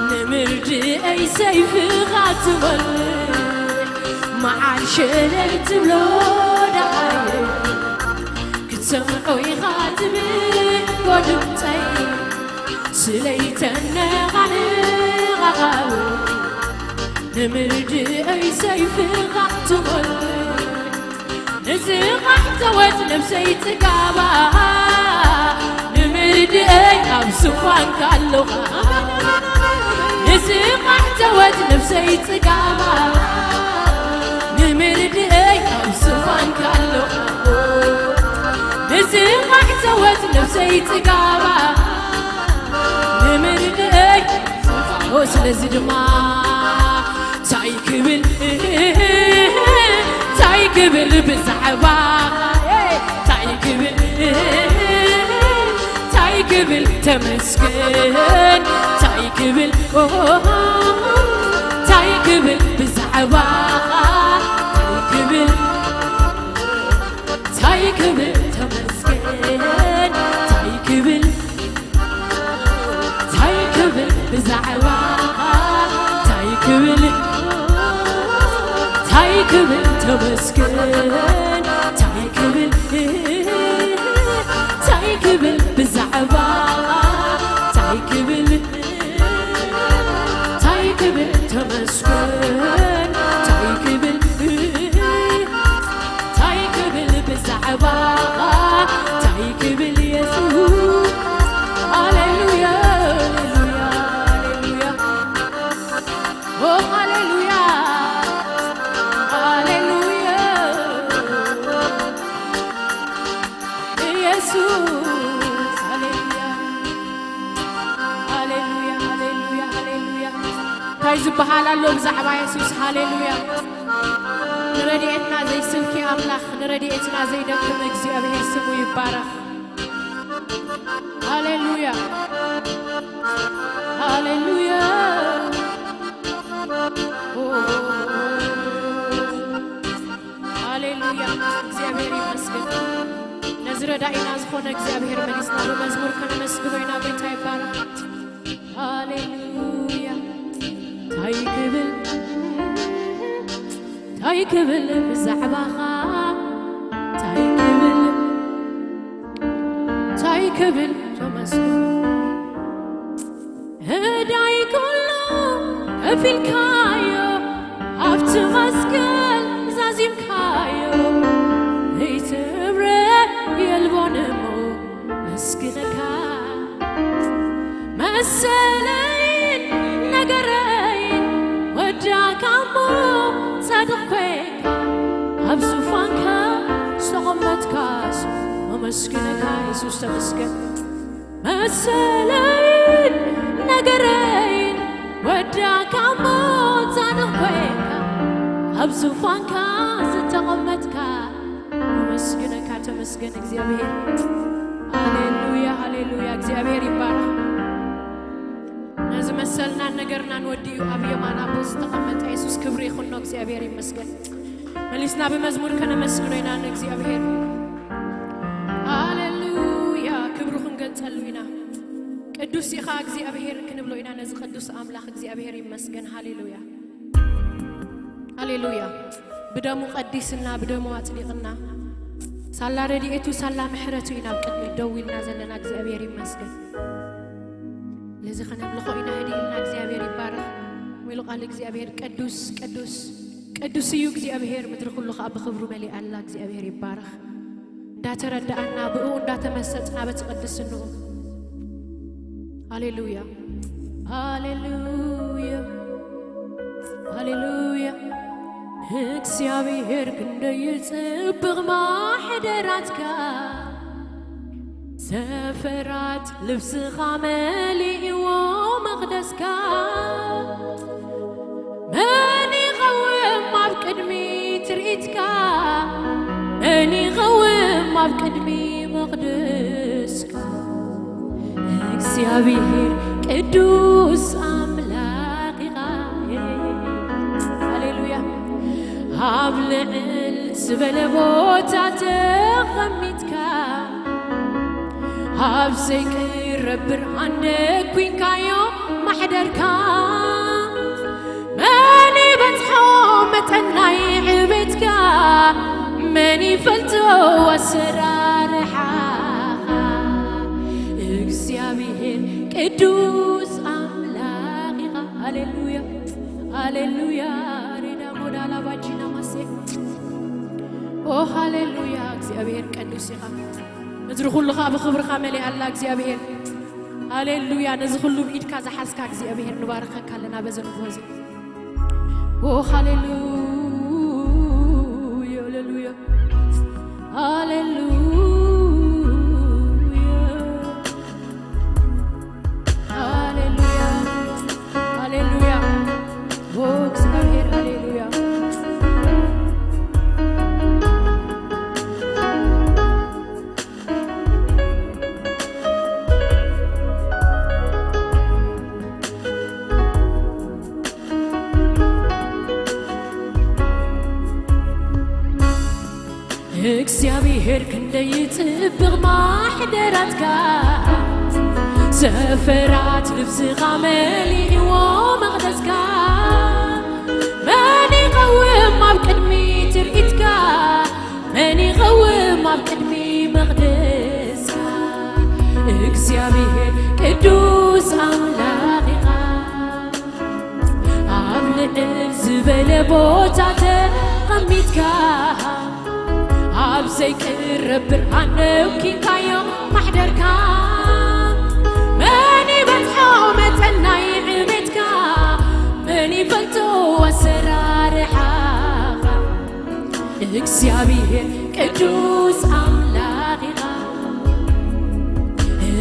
ንምርድእይ ሰይፍኻ ትመልእ መዓል ሸለል ትብሎ ደሃየ ክትሰምዖ ኢኻ ትብሎ ድምፀይ ስለይተነቓንቓኻዊ ንምርድእይ ሰይፍኻ ትመልእ ንዝቓዕተወት ነብሰይ ጽጋባ ንምርድእይ ኣብ ዙፋንካ ኣለኻ ንዝቓዕተወት ነብሰይ ጽጋባ ንምርድእይ ኣብ ዙፋንካ ኣለኻ ንዝቓዕተወት ነብሰይ ጽጋባ ንምርድእይ ስለዚ ድማ እንታይ ክብል እንታይ ክብል ብዛዕባ እንታይ ክብል እንታይ ክብል ተመስገን እንታይ ክብል እንታይ ክብል ብዛዕባ እንታይ ክብል እንታይ ክብል ተመስገን እንታይ ክብል እንታይ ክብል ብዛዕባ እንታይ ክብል እንታይ ክብል ተመስገን እንታይ ክብል እንታይ ክብል ብዛዕባ እንታይ ክብል እንታይ ክብል ተመስገን እንታይ ክብል እንታይ ክብል ብዛዕባ እንታይ ክብል የሱስ ሃሌሉያ ሃሌሉያ ሃሌሉያ ኦ ሃሌሉያ ሃሌሉያ ኢየሱስ ሃሌሉያ ሃሌሉያ ሃሌሉያ ሃሌሉያ እንታይ ዝበሃል ኣሎ ብዛዕባ የሱስ ሃሌሉያ ንረድኤትና ዘይስልኪ ኣምላኽ ንረድኤትና ዘይደክም እግዚኣብሔር ስሙ ይባረኽ ሃሌሉያ ሃሌሉያ ሃሌሉያ እግዚኣብሔር ይመስገን ነዚ ረዳኢና ዝኾነ እግዚኣብሔር መሊስና ብመዝሙር ከነመስግኖ ኢና ጎይታ ይባረኽ ሃሌሉያ እንታይ ክብል እንታይ ክብል ብዛዕባኻ እንታይ ክብል እንታይ ክብል ተመስገን እዳይ ኩሉ ከፊልካዮ ኣብቲ መስቀል ዛዚምካ ዙፋንካ ዝተቐመጥካስ ኣመስግነካ የሱስ ተመስገን። መሰለይን ነገረይን ወዳካ ሞት ዛንቕ ኮይንካ ኣብ ዙፋንካ ዝተቐመጥካ ኣመስግነካ ተመስገን እግዚኣብሔር። ሃሌሉያ፣ ሃሌሉያ፣ እግዚኣብሔር ይባረክ። ነዚ መሰልናን ነገርናን ወዲኡ ኣብ የማን ኣቦ ዝተቐመጠ የሱስ ክብሪ ይኹኖ እግዚኣብሔር ይመስገን። መሊስና ብመዝሙር ከነመስግኖ ኢና ንእግዚኣብሔር። ሃሌሉያ፣ ክብሩ ክንገልጸሉ ኢና። ቅዱስ ኢኻ እግዚኣብሔር ክንብሎ ኢና ነዚ ቅዱስ ኣምላኽ እግዚኣብሔር ይመስገን። ሃሌሉያ፣ ሃሌሉያ። ብደሙ ቀዲስና ብደሙ ኣጽዲቕና ሳላ ረድኤቱ ሳላ ምሕረቱ ኢና ኣብ ቅድሚ ደው ኢልና ዘለና እግዚኣብሔር ይመስገን። ለዚ ከነምልኾ ኢና ህድእ ኢልና እግዚኣብሔር ይባረኽ። ሚሉ ቃል እግዚኣብሔር ቅዱስ ቅዱስ ቅዱስ እዩ እግዚኣብሔር፣ ምድሪ ኩሉ ኸዓ ብኽብሩ መሊኣ ኣላ። እግዚኣብሔር ይባረኽ። እንዳተረዳኣና ብእኡ እንዳተመሰጥና በቲ ቅድስንኡ። ሃሌሉያ፣ ሃሌሉያ፣ ሃሌሉያ። እግዚኣብሔር ክንደይ ይጽብቕ ማሕደራትካ፣ ሰፈራት ልብስኻ መሊእዎ መቕደስካ። መን ይቐውም ኣብ ቅድሚ ትርኢትካ? መን ይቐውም ኣብ ቅድሚ መቕደስካ? እግዚኣብሔር ቅዱስ ኣምላኽ ኢኻ። ሃሌሉያ። ኣብ ልዕል ዝበለ ቦታ ተቐሚጥካ፣ ኣብ ዘይቅረብ ብርሃን ደኲንካዮ ማሕደርካ። መን ይበጽሖ መጠን ናይ ዕቤትካ? መን ይፈልጦ ኣሰራርሓኻ? እግዚኣብሔር ቅዱስ ኣምላኽ ኢኻ። ሃሌሉያ፣ ሃሌሉያ። ሬዳ ሞዳላ ባጂና ማሴ። ኦ ሃሌሉያ፣ እግዚኣብሔር ቅዱስ ኢኻ። ምድሪ ኩሉ ኸኣ ብኽብርኻ መሊኣ ኣላ እግዚኣብሔር። ሃሌሉያ። ነዚ ኩሉ ብኢድካ ዝሓዝካ እግዚኣብሔር ንባርኸካ ኣለና በዚ ንግሆ እዚ። ኦ ሃሌሉያ፣ ሃሌሉያ፣ ሃሌሉያ፣ ሃሌሉያ፣ ሃሌሉያ። ኦ እግዚኣብሔር ሃሌሉያ። እግዚኣብሔር ክንደይ ይጽብቕ ማሕደራትካ፣ ሰፈራት ልብስኻ መሊእዎ መቕደስካ። መን ይቐውም ኣብ ቅድሚ ትርኢትካ? መን ይቐውም ኣብ ቅድሚ መቕደስካ? እግዚኣብሔር ቅዱስ ኣምላኽ ኢኻ። ኣብ ልዕል ዝበለ ቦታ ተቐሚጥካ፣ ኣብ ዘይቅረብ ብርሃን ደብኪንካዮ ማሕደርካ። መን ይበጽሖ መጠን ናይ ዕቤትካ? መን ይፈልጦ ኣሰራርሓኻ? እግዚኣብሔር ቅዱስ ኣምላኽ ኢኻ።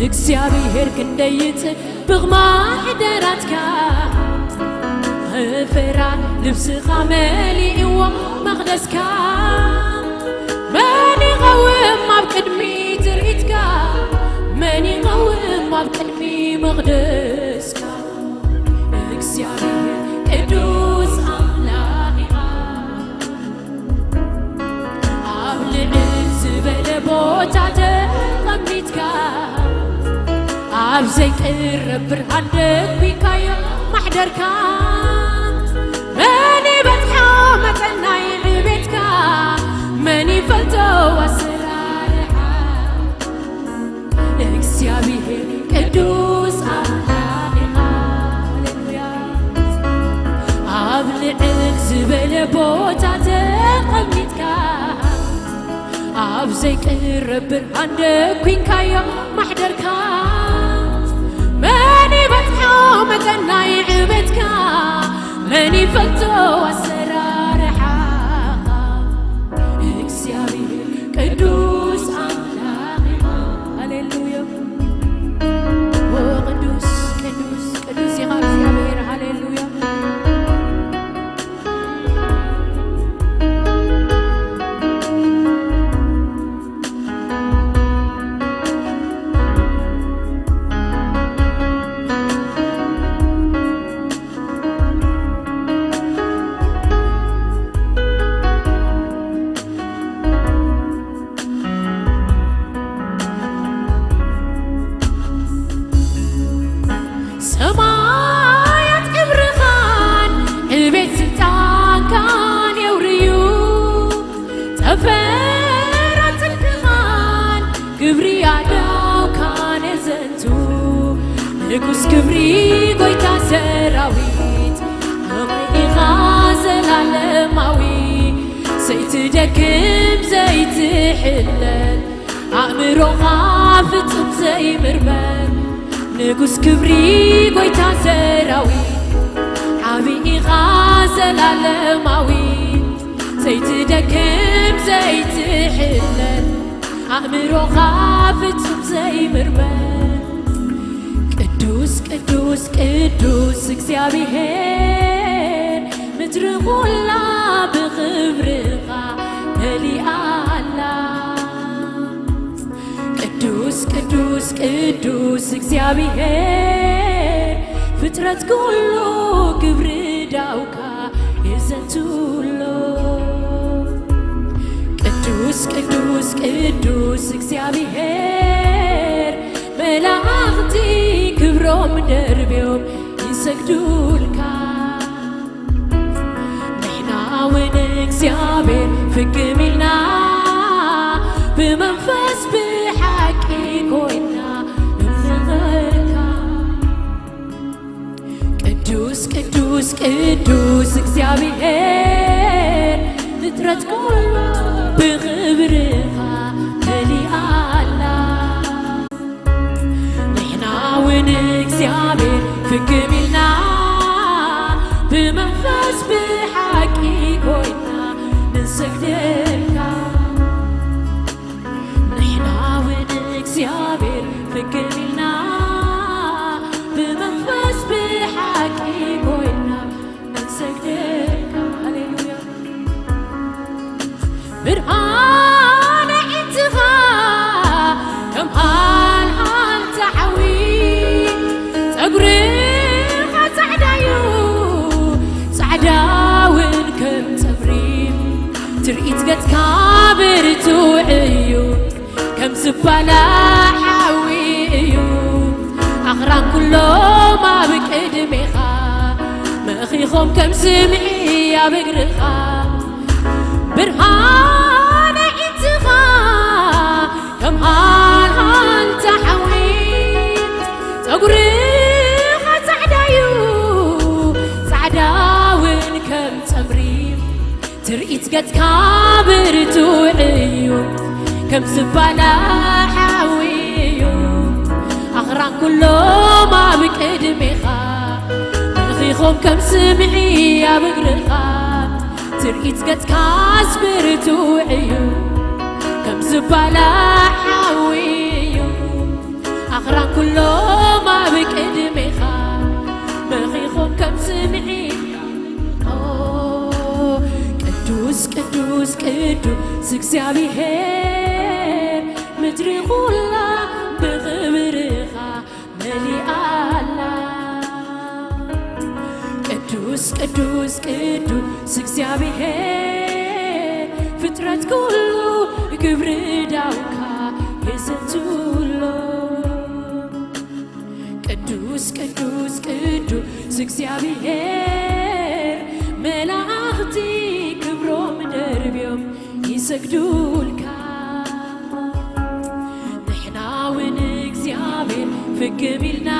እግዚኣብሔር ክንደይ ይጽብቕ ማሕደራትካ፣ ሰፈራት ልብስኻ መሊእዎ መቕደስካ። መን ይቐውም ኣብ ቅድሚ ትርኢትካ? መን ይቐውም ኣብ ቅድሚ መቕደስካ? እግዚኣብሔር ቅዱስ ኣምላኽ ኢኻ። ኣብ ልዕል ዝበለ ቦታ ተቐሚጥካ፣ ኣብ ዘይቅረብ ብርሃን ደኲንካዮ ማሕደርካ። መን ይበጽሖ መጠን ናይ ዕቤትካ? መን ይፈልጦ ኣሰራርሓ? እግዚኣብሔር ቅዱስ ኣምላኽ ኢኻ። ሃሌሉያ። ኣብ ልዕል ዝበለ ቦታ ተቐሚጥካ፣ ኣብ ዘይቅረብ ብርሃን ደኲንካዮ ማሕደርካ። መን ይበጽሖ መጠን ናይ ዕቤትካ? መን ይፈልጦ ኣሰራርሓኻ? ፈራትን ከማን ግብሪ ኣዳውካን የዘንቱ። ንጉስ ክብሪ ጎይታ ሰራዊት ከመይ ኢኻ ዘላለማዊ፣ ዘይትደክም ዘይትሕለል፣ ኣእምሮኻ ፍጹም ዘይምርመር። ንጉስ ክብሪ ጎይታ ሰራዊት ዓቢ ኢኻ ዘላለማዊ፣ ዘይትደክም ዘይትሕለል፣ ኣእምሮኻ ፍጹም ዘይምርመር። ቅዱስ ቅዱስ ቅዱስ እግዚኣብሔር፣ ምድሪ ኹላ ብኽብርኻ መሊኣ ኣላ። ቅዱስ ቅዱስ ቅዱስ እግዚኣብሔር፣ ፍጥረት ኩሉ ክብሪ ዳውካ የዘንትሎ። ቅዱስ ቅዱስ ቅዱስ እግዚኣብሔር፣ መላእኽቲ ክብሮም ደርብዮም ይሰግዱልካ። ንሕና እውን እግዚኣብሔር ፍግም ኢልና፣ ብመንፈስ ብሓቂ ኮይና ነምልኸካ። ቅዱስ ቅዱስ ቅዱስ እግዚኣብሔር፣ ፍጥረት ኩሉ ብኽብርኻ መሊኣ ኣላ። ንሕና እውን እግዚኣብሔር ፍግም ኢልና፣ ብመንፈስ ብሓቂ ኮይና ንሰግደልካ። ንሕና እውን እግዚኣብሔር ፍግም ኢልና፣ ብመንፈስ ብሓቂ ኮይና ንሰግደልካ። ሃሌሉያ። ብርሃን ኣዒንትኻ ከም ሃልሃልታ ሓዊ፣ ጸጉርኻ ጻዕዳ እዩ፣ ጻዕዳ እውን ከም ጸጉሪ። ትርኢት ገጽካ ብርቱዕ እዩ፣ ከም ዝባላ ሓዊ እዩ። ኣኽራን ኩሎም ኣብ ቅድሜኻ መኺኾም ከም ስምዒ ኣብ እግርኻ። ብርሃን ኣዒንትኻ ከም ሃልሃልታ ሓዊ፣ ጸጉርኻ ጻዕዳ እዩ፣ ጻዕዳ እውን ከም ጸጉሪ። ትርኢት ገጽካ ብርቱዕ እዩ፣ ከም ዝባላ ሓዊ እዩ። ኣኽራን ኩሎም ኣብ ቅድሜኻ መኺኾም ከም ስምዒ ኣብ እግርኻ። ትርኢት ገጽካስ ብርቱዕ እዩ፣ ከም ዝባላ ሓዊ እዩ። ኣኽራን ኩሎም ኣብ ቅድሜኻ መኺኾም ከም ስምዒ። ኦ፣ ቅዱስ ቅዱስ ቅዱስ እግዚኣብሔር፣ ምድሪ ኩላ ብኽብርኻ መሊኣ ኣላ። ቅዱስ ቅዱስ ቅዱስ እግዚኣብሔር፣ ፍጥረት ኩሉ ክብሪ ዳውካ የዘንትሎ። ቅዱስ ቅዱስ ቅዱስ እግዚኣብሔር፣ መላእኽቲ ክብሮም ደርብዮም ይሰግዱልካ። ንሕና እውን እግዚኣብሔር ፍግም ኢልና፣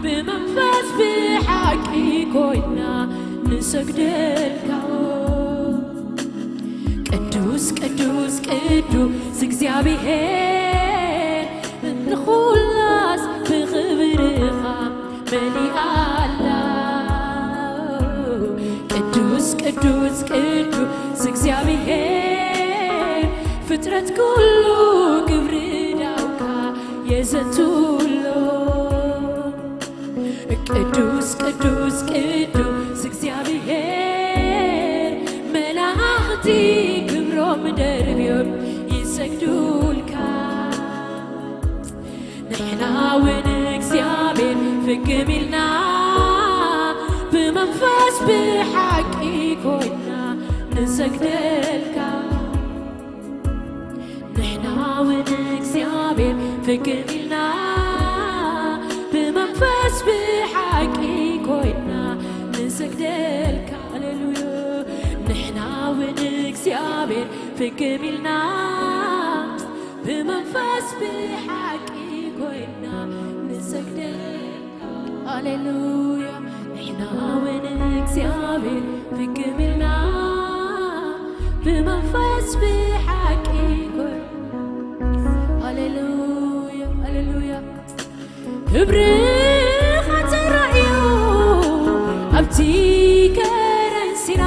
ብመንፈስ ብሓቂ ኮይና ንሰግደልካ። ቅዱስ ቅዱስ ቅዱስ እግዚኣብሔር፣ ንኹላስ ብኽብርኻ መሊኣ ኣላ። ቅዱስ ቅዱስ ቅዱስ እግዚኣብሔር፣ ፍጥረት ኩሉ ክብሪ ዳውካ የዘንትሎ። ቅዱስ ቅዱስ ቅዱስ እግዚኣብሔር፣ መላእኽቲ ክብሮም ደርብዮም ይሰግዱልካ። ንሕና እውን እግዚኣብሔር ፍግም ኢልና፣ ብመንፈስ ብሓቂ ኮይና ንሰግደልካ። ንሕና እውን እግዚኣብሔር ፍግም ኢልና፣ ብመንፈስ ብሓቂ ኮይና ንሰግደልካ። ሃሌሉያ። ንሕና እውን እግዚኣብሔር ፍግም ኢልና ብመንፈስ ብሓቂ ኮይና ንሰግደልካ። ሃሌሉያ። ንሕና እውን እግዚኣብሔር ፍግም ኢልና ብመንፈስ ብሓቂ ኮይና። ሃሌሉያ፣ ሃሌሉያ። ክብርኻ ተራእዩ ኣብቲ ከረን ሲና፣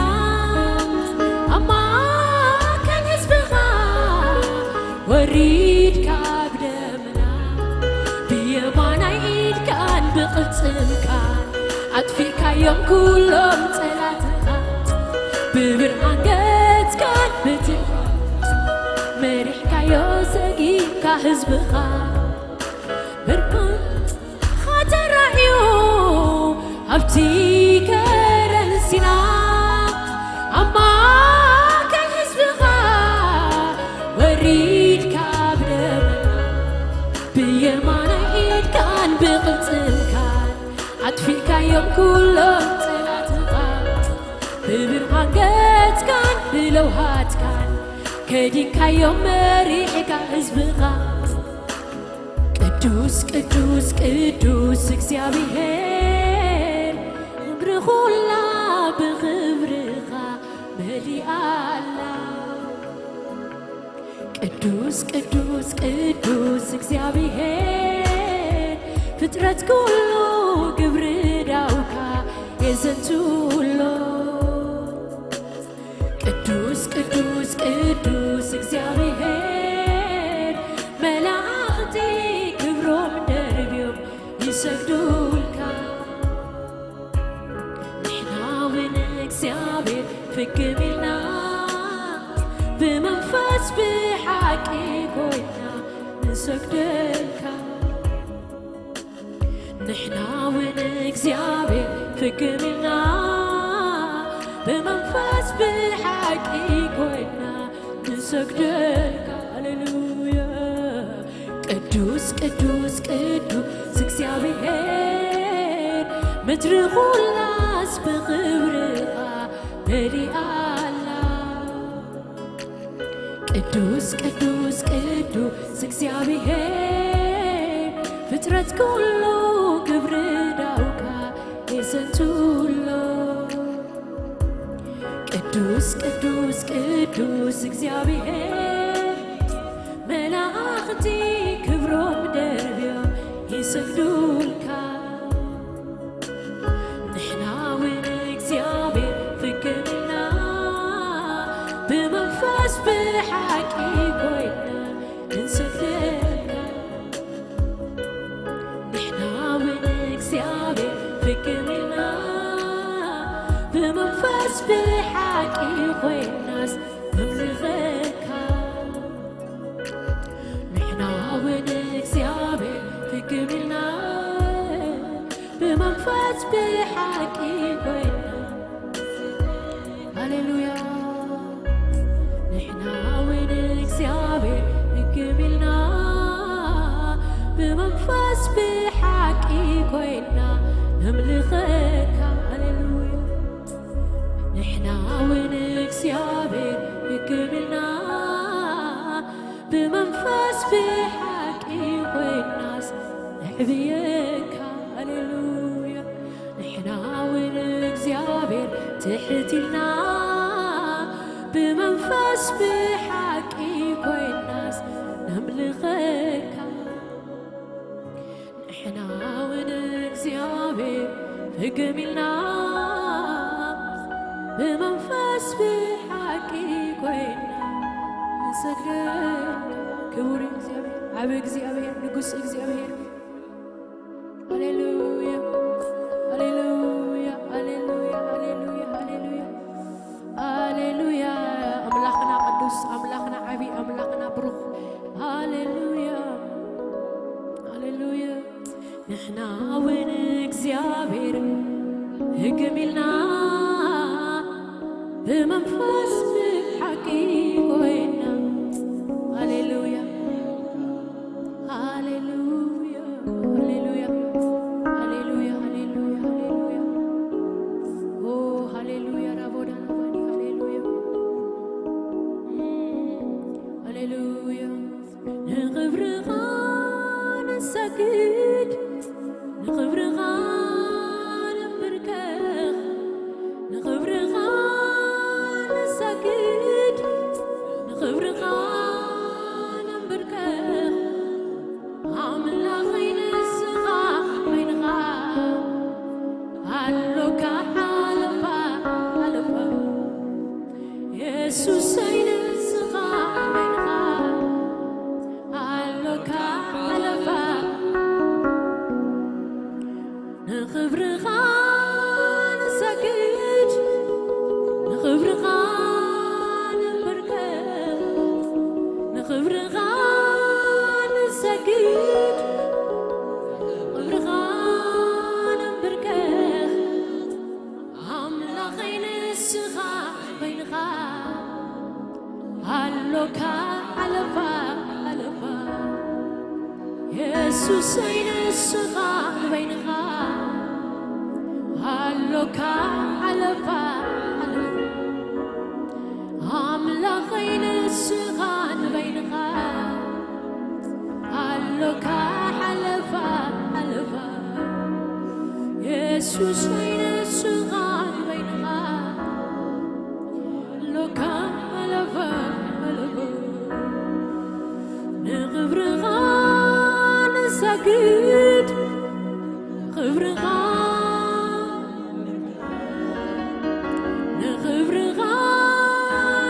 ኣብ ማእከል ህዝብኻ ወሪድካ ኣብ ደመና፣ ብየማናይ ኢድካን ብቕልጽምካን ኣጥፊእካዮም ኩሎም ጸላትኻ። ብብርሃን ገጽካን ብትእዛዝ መሪሕካዮ ሰጊድካ ህዝብኻ። ብርሃንኻ ተራእዩ ኣብቲ ከረን ሲና፣ ኣብ ማእከል ህዝብኻ ወሪድካ ኣብ ደመና፣ ብየማናይ ኢድካን ብቕልጽምካን ኣጥፊእካዮም ኩሎም ጸላትኻ። ብብርሃን ገጽካን ብለውሃትካን ከዲንካዮም መሪሕካ ህዝብኻ። ቅዱስ ቅዱስ ቅዱስ እግዚኣብሔር፣ ምድሪ ኹላ ብኽብርኻ መሊኣ ኣላ። ቅዱስ ቅዱስ ቅዱስ እግዚኣብሔር፣ ፍጥረት ኩሉ ግብሪ ዳውካ የዘንቱ ኣሎ። ቅዱስ ቅዱስ ቅዱስ እግዚኣብሔር፣ መላእኽቲ ክብሮም ደርብዮም ይሰግዱልካ። ንሕና እውን እግዚኣብሔር ፍግም ኢልና ብመንፈስ ብሓቂ ኮይና ንሰግደልካ። ንሕና እውን እግዚኣብሔር ፍግም ኢልና ብመንፈስ ብሓቂ ኮይና ንሰግደልካ። ሃሌሉያ። ቅዱስ ቅዱስ ቅዱስ እግዚኣብሔር፣ ምድሪ ኹላስ ብኽብርኻ መሊኣ ኣላ። ቅዱስ ቅዱስ ቅዱስ እግዚኣብሔር፣ ፍጥረት ኩሉ ክብሪ ዳውካ የዘንቱ ኣሎ። ቅዱስ ቅዱስ ቅዱስ እግዚኣብሔር፣ መላእኽቲ ክብሮም ደርብዮም ይሰግዱልካ። ንሕና እውን እግዚኣብሔር ፍግም ኢልና ብመንፈስ ብሓቂ ኮይና ንሰግደልካ። ንሕና እውን እግዚኣብሔር ፍግም ኢልና ብመንፈስ ብሓቂ ኮይናስ ነምልኸካ። ንሕና እውን እግዚኣብሔር ፍግም ኢልና ብመንፈስ ብሓቂ ኮይና። ሃሌሉያ። ንሕና እውን እግዚኣብሔር ፍግም ኢልና ብመንፈስ ብሓቂ ኮይና ነምልኸካ። ሃሌሉያ። ንሕና እውን እግዚኣብሔር ፍግም ኢልና ብመንፈስ ብሓቂ ኮይናስ ነዕብየካ። ሃሌሉያ። ንሕና እውን እግዚኣብሔር ትሕት ኢልና ብመንፈስ ብሓቂ ኮይናስ ነምልኸካ። ንሕና እውን እግዚኣብሔር ፍግም ኢልና ብመንፈስ ብሓቂ ኮይና ንሰግደልካ። ክቡር እግዚኣብሔር፣ ዓቢ እግዚኣብሔር፣ ንጉስ እግዚኣብሔር። ሃሌሉያ፣ ሃሌሉያ፣ ሃሌሉያ፣ ሃሌሉያ፣ ሃሌሉያ፣ ሃሌሉያ። ኣምላኽና ቅዱስ፣ ኣምላኽና ዓቢ፣ ኣምላኽና ብሩኽ። ሃሌሉያ፣ ሃሌሉያ። ንሕና እውን እግዚኣብሔር ፍግም ኢልና ብመንፈስ ብሓቂ ኮይና። ሃሌሉያ፣ ሃሌሉያ፣ ሃሌሉያ፣ ሃሌሉያ፣ ሃሌሉያ፣ ሃሌሉያ። ኦ፣ ሃሌሉያ፣ ራቦዳ ናባኒ፣ ሃሌሉያ። ሃሌሉያ። ንኽብርኻ ንሰግድ፣ ንኽብርኻ ንንበርከኽ፣ ንኽብርኻ ንሰግድ፣ ንኽብርኻ ንንበርከኽ። ኣምላኸይ ንስኻ ኮይንኻ ኣሎካ ሓለፋ ሓለፋ። የሱሰይ ንስኻ ኮይንኻ ኣሎካ ሓለፋ። ንኽብርኻ ንሰግድ፣ ንኽብርኻ ንንበርከኽ፣ ንኽብርኻ ንሰግድ፣ ንኽብርኻ ንንበርከኽ። ኣምላኸይ ንስኻ ኮይንኻ ኣሎካ ሓለፋ ሓለፋ። የሱሰይ ንስኻ ንበይንኻ ኣሎካ ሓለፋ ሓለፋ። ኣምላኸይ ንስኻ ንበይንኻ ኣሎካ ሓለፋ ሓለፋ። የሱሰይ ንስኻ ንበይንኻ ኣሎካ ሓለፋ ሓለፋ። ንኽብርኻ ንሰግድ፣ ክብርኻ ንኽብርኻ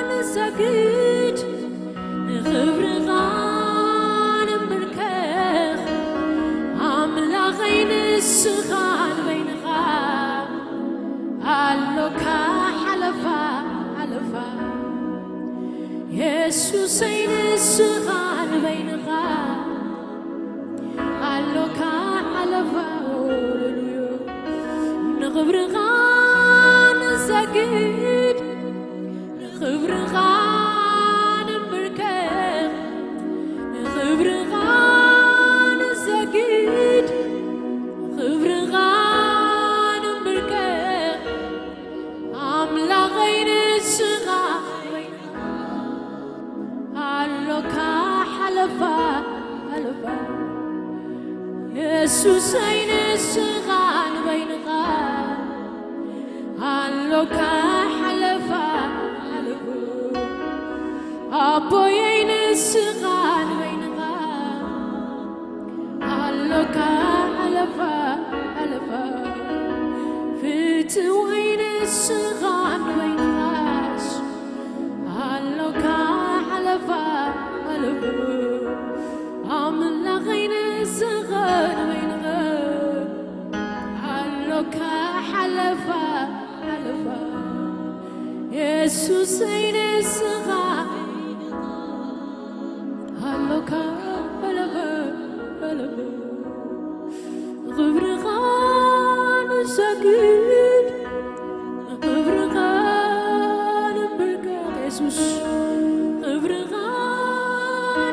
ንሰግድ፣ ንኽብርኻ ንንበርከኽ። ኣምላኸይ ንስኻ ንበይንኻ ኣሎካ ሓለፋ ሓለፋ። የሱሰይ ንስኻ ንበይንኻ ኣሎካ ሓለፋ። ሃሌሉያ። ንኽብርኻ ንሰግድ፣ ንኽብርኻ ንንበርከኽ፣ ንኽብርኻ ንሰግድ፣ ንኽብርኻ ንንበርከኽ። ኣምላኸይ ንስኻ ኣሎካ ሓለፋ ሓለፋ። የሱሰይ ንስኻ ንበይንኻ ኣሎካ ሓለፋ ሓለፋ። ኣቦየይ ንስኻ ንበይንኻ ኣሎካ ሓለፋ ሓለፋ። ፍትወይ ንስኻ ንበይንኻስ ኣሎካ ሓለፋ ሓለፋ። ኣምላኸይ ንስኻ ንበይንኻ ኣሎካ ሓለፋ ሓለፋ። የሱሰይ ንስኻ ኣሎካ ሓለፋ ሓለፋ። ክብርኻ ንሰግድ፣ ክብርኻ ንንበርከኽ የሱስ። ክብርኻ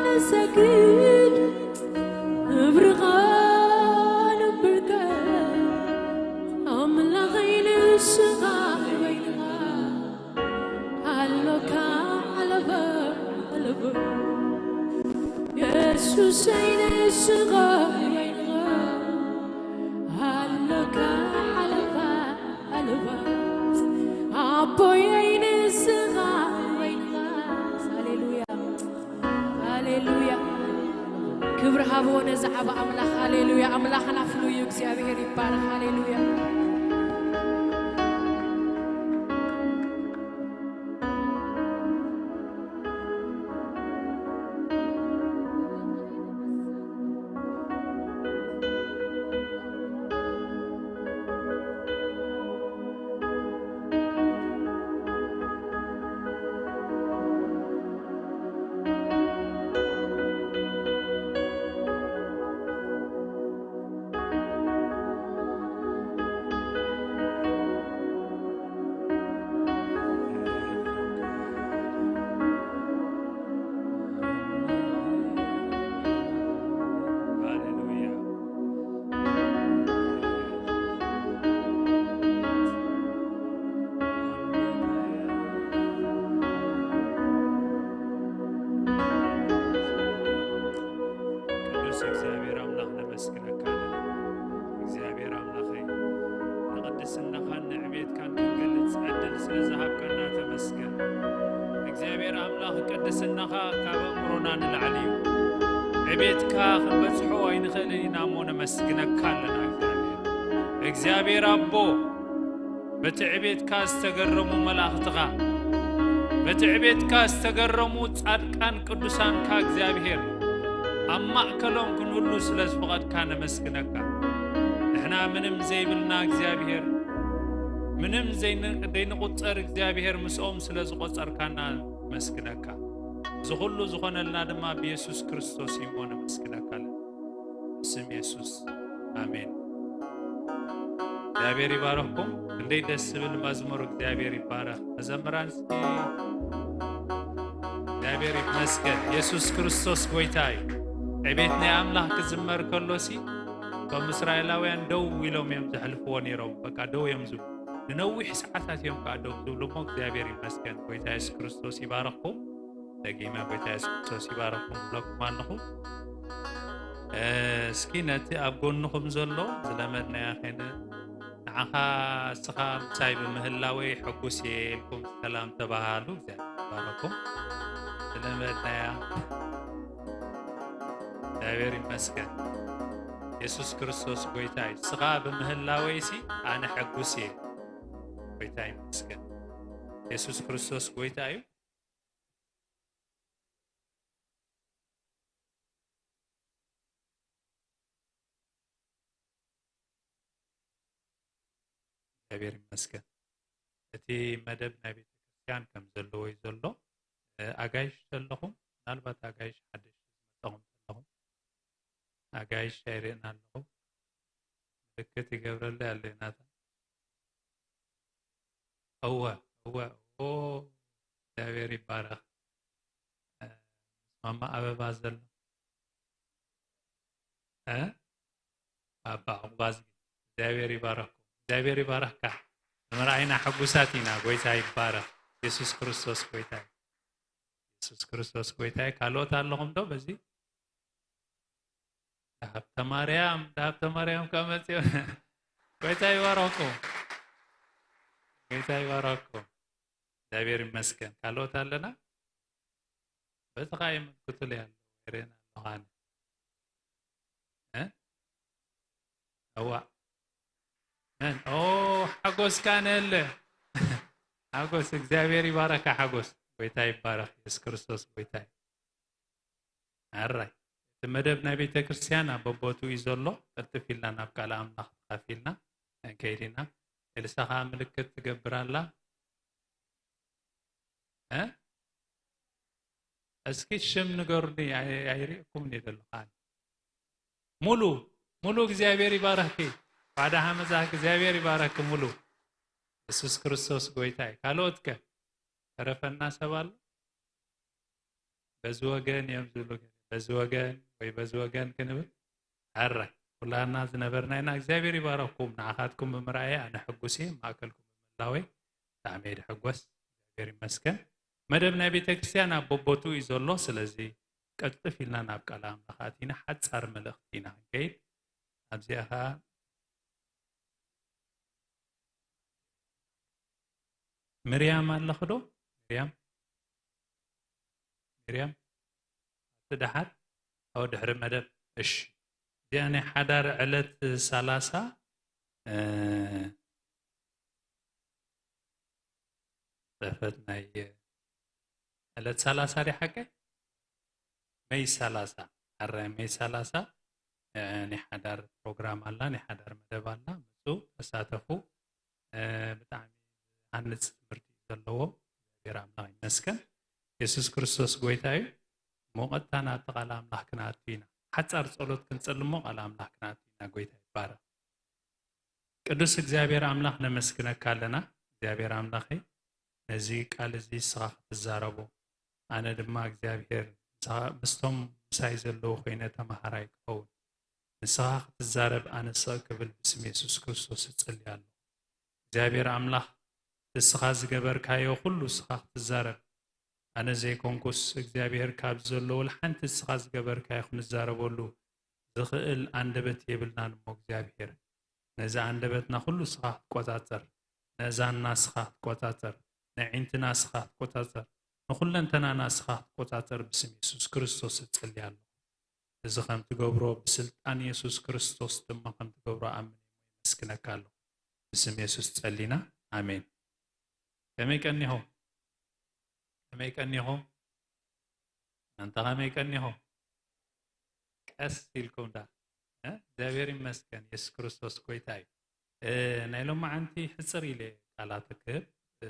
ንሰግድ፣ ክብርኻ ንንበርከኽ ኣምላኸይ ንስኻ በይንኻ ኣሎካ ሓለፋ ሓለፋ። የሱሰይ ንስኻ በይንኻ ኣሎካ ሓለፋ ሓለፋ። ኣቦየይ ንስኻ በይንኻ። ሃሌሉያ ሃሌሉያ። ክብሪ ሃብዎ ነዚ ዓቢ ኣምላኽ። ሃሌሉያ። ኣምላኽና ፍሉይ እዩ። እግዚኣብሔር ይባረኽ። ሃሌሉያ። ቅዱስ እግዚኣብሔር ኣምላኽ ነመስግነካ ኣለና። እግዚኣብሔር ኣምላኸይ ንቅድስናኻን ንዕቤትካን ክንገልጽ ዕድል ስለ ዝሃብካና ተመስገን። እግዚኣብሔር ኣምላኽ ቅድስናኻ ካብ ኣእምሮና ንላዕሊ እዩ። ዕቤትካ ክንበጽሖ ኣይንኽእልን ኢና እሞ ነመስግነካ ኣለና እግዚኣብሔር። እግዚኣብሔር ኣቦ በቲ ዕቤትካ ዝተገረሙ መላእኽትኻ በቲ ዕቤትካ ዝተገረሙ ጻድቃን ቅዱሳንካ እግዚኣብሔር ኣብ ማእከሎም ክንህሉ ስለ ዝፈቐድካ ነመስግነካ። ንሕና ምንም ዘይብልና እግዚኣብሔር ምንም ዘይን- ዘይንቑጸር እግዚኣብሔር ምስኦም ስለ ዝቖጸርካና ነመስግነካ። እዚ ኩሉ ዝኾነልና ድማ ብየሱስ ክርስቶስ እዩ እሞ ነመስግነካ ኣለና። ብስም የሱስ ኣሜን። እግዚኣብሔር ይባረኽኩም። እንዴት ደስ ዝብል መዝሙር። እግዚኣብሔር ይባረኽ። መዘምራን እስኪ እግዚኣብሔር ይመስገን። የሱስ ክርስቶስ ጎይታ እዩ። ዕቤት ናይ ኣምላኽ ክዝመር ከሎ ሲ እቶም እስራኤላውያን ደው ኢሎም እዮም ዘሕልፍዎ ነይሮም። በቃ ደው እዮም ዝብሉ። ንነዊሕ ሰዓታት እዮም ከዓ ደው ዝብሉ እሞ እግዚኣብሔር ይመስገን። ጎይታ የሱስ ክርስቶስ ይባረኽኩም። ደጊመ ጎይታ የሱስ ክርስቶስ ይባረኽኩም እብለኩም ኣለኹ። እ፣ እስኪ ነቲ ኣብ ጎንኹም ዘሎ ዝለመድናያ ኸይነ ንዓኻ እስኻ ምሳይ ብምህላወይ ሕጉስ እየ ኢልኩም ሰላም ተባሃሉ። እግዚኣብሔር ይባረኩም። ዝለመድናያ እግዚኣብሔር ይመስገን። የሱስ ክርስቶስ ጎይታ እዩ። እስኻ ብምህላወይሲ ኣነ ሕጉስ እየ። ጎይታ ይመስገን። የሱስ ክርስቶስ ጎይታ እዩ። እግዚኣብሔር ይመስገን። እቲ መደብ ናይ ቤተ ክርስቲያን ከም ዘለዎ እዩ ዘሎ። እ፣ ኣጋይሽ ዘለኹም፣ ምናልባት ኣጋይሽ ሓደሽ ዝመፀኹም ዘለኹም፣ ኣጋይሽ ኣይርእን ኣለኹ። ምልክት ይገብረለይ ኣሎ ናታ። እወ፣ እወ፣ ኦ፣ እግዚኣብሔር ይባረኽ። እ፣ ምስ ማማ ኣበባ ዘሎ፣ እ? ባባ ዕቑባዝጊ፣ እግዚኣብሔር ይባረኽኩም። እግዚኣብሔር ይባረኽካ። ንምርኣይና ሕጉሳት ኢና። ጎይታ ይባረኽ። የሱስ ክርስቶስ ጎይታ እዩ። የሱስ ክርስቶስ ጎይታ እዩ። ካልኦት ኣለኹም ዶ በዚ? ሃብተ ማርያም፣ ሃብተ ማርያም ከመጽዮ። ጎይታ ይባረኽኩም። ጎይታ ይባረኽኩም። እግዚኣብሔር ይመስገን። ካልኦት ኣለና? በዚ ኸዓ የመልክቱለይ ኣለዉ። የርእየና ኣለኹ ኣነ። እ? እዋ። መን? ኦ፣ ሓጎስ ካነ ኣለ። ሓጎስ፣ እግዚኣብሔር ይባረካ ሓጎስ። ጎይታ ይባረክ። የሱስ ክርስቶስ ጎይታ እዩ። ኣራይ። እቲ መደብ ናይ ቤተ ክርስቲያን ኣብ በቦትኡ እዩ ዘሎ። ቅልጥፍ ኢልና ናብ ቃል ኣምላኽ ተኻፊልና ክንከይድ ኢና። ኤልሳ ኸዓ ምልክት ትገብር ኣላ። እ? እስኪ ሽም ንገሩኒ፣ ኣይ-፣ ኣይርእየኩምን እየ ዘለኹ ኣነ። ሙሉ፣ ሙሉ እግዚኣብሔር ይባረኽኪ። ባዳ ሃመዛ እግዚኣብሔር ይባረኽኪ ሙሉ። የሱስ ክርስቶስ ጎይታ እዩ። ካልኦት ከ? ተረፈና ሰብ ኣሎ? በዚ ወገን እዮም ዝብሉ። በዚ ወገን ወይ በዚ ወገን ክንብል? ኣረ፣ ኩላና ዝነበርና ኢና። እግዚኣብሔር ይባረኽኩም። ንዓኻትኩም ብምርኣየ ኣነ ሕጉስ እየ። ማእከልኩም ብምህላወይ ብጣዕሚ እየ ድሕጎስ። እግዚኣብሔር ይመስገን። መደብ ናይ ቤተ ክርስቲያን ኣብ በቦትኡ እዩ ዘሎ። ስለዚ ቅልጥፍ ኢልና ናብ ቃል ኣምላኽ ኣቲና ሓጻር መልእኽቲ ኢና ክንከይድ። ኣብዚኣ ኸኣ ምርያም ኣለኺ ዶ? ምርያም? ምርያም? ኣብቲ ደሓር? ኣብ ድሕሪ መደብ። እሺ። እዚኣ ናይ ሓዳር ዕለት ሰላሳ፣ እ፣ ጽሕፈት ናይ ዕለት ሰላሳ ድያ ሓቀይ? መይ ሰላሳ። ኣረ፣ መይ ሰላሳ፣ እ፣ ናይ ሓዳር ፕሮግራም ኣላ፣ ናይ ሓዳር መደብ ኣላ። ምጹ፣ ተሳተፉ። እ፣ ብጣዕሚ ዝሃንጽ ትምህርቲ እዩ ዘለዎ። እግዚኣብሔር ኣምላኽ ይመስገን። የሱስ ክርስቶስ ጎይታ እዩ። እሞ ቀጥታ ናብቲ ቃል ኣምላኽ ክንኣቱ ኢና። ሓጻር ጸሎት ክንጽሊ እሞ ቃል ኣምላኽ ክንኣቱ ኢና። ጎይታ ይባረኽ። ቅዱስ እግዚኣብሔር ኣምላኽ ነመስግነካ ኣለና። እግዚኣብሔር ኣምላኸይ ነዚ ቃል እዚ ንስኻ ክትዛረቦ፣ ኣነ ድማ እግዚኣብሔር ንስኻ ምስቶም ምሳይ ዘለዉ ኮይነ ተማሃራይ ክኸውን፣ ንስኻ ክትዛረብ ኣነ ስቕ ክብል ብስም የሱስ ክርስቶስ እጽሊ ኣለኹ። እግዚኣብሔር ኣምላኽ ንስኻ ዝገበርካዮ ኩሉ ንስኻ ክትዛረብ፣ ኣነ ዘይኮንኩስ እግዚኣብሔር ካብ ዘለዉ ሓንቲ ንስኻ ዝገበርካዮ ክንዛረበሉ ዝኽእል ኣንደበት የብልናን እሞ እግዚኣብሔር፣ ነዚ ኣንደበትና ኩሉ ንስኻ ክትቆጻጸር፣ ነዛና ንስኻ ክትቆጻጸር፣ ነዒንትና ንስኻ ክትቆጻጸር፣ ንኹለንተናና ንስኻ ክትቆጻጸር ብስም የሱስ ክርስቶስ እጸሊ ኣለኹ። እዚ ከም ትገብሮ ብስልጣን የሱስ ክርስቶስ ድማ ከም ትገብሮ ኣምን እየ፣ የመስግነካ ኣለኹ። ብስም የሱስ ጸሊና፣ ኣሜን። ከመይ ቀኒኹም? ከመይ ቀኒኹም? ኣንታ ከመይ ቀኒኹም? ቀስ ኢልኩም ዳ። እ? እግዚኣብሔር ይመስገን፣ የሱስ ክርስቶስ ጎይታ እዩ። እ፣ ናይ ሎማዓንቲ ሕጽር ኢለ ቃላት ክህብ፣ እ፣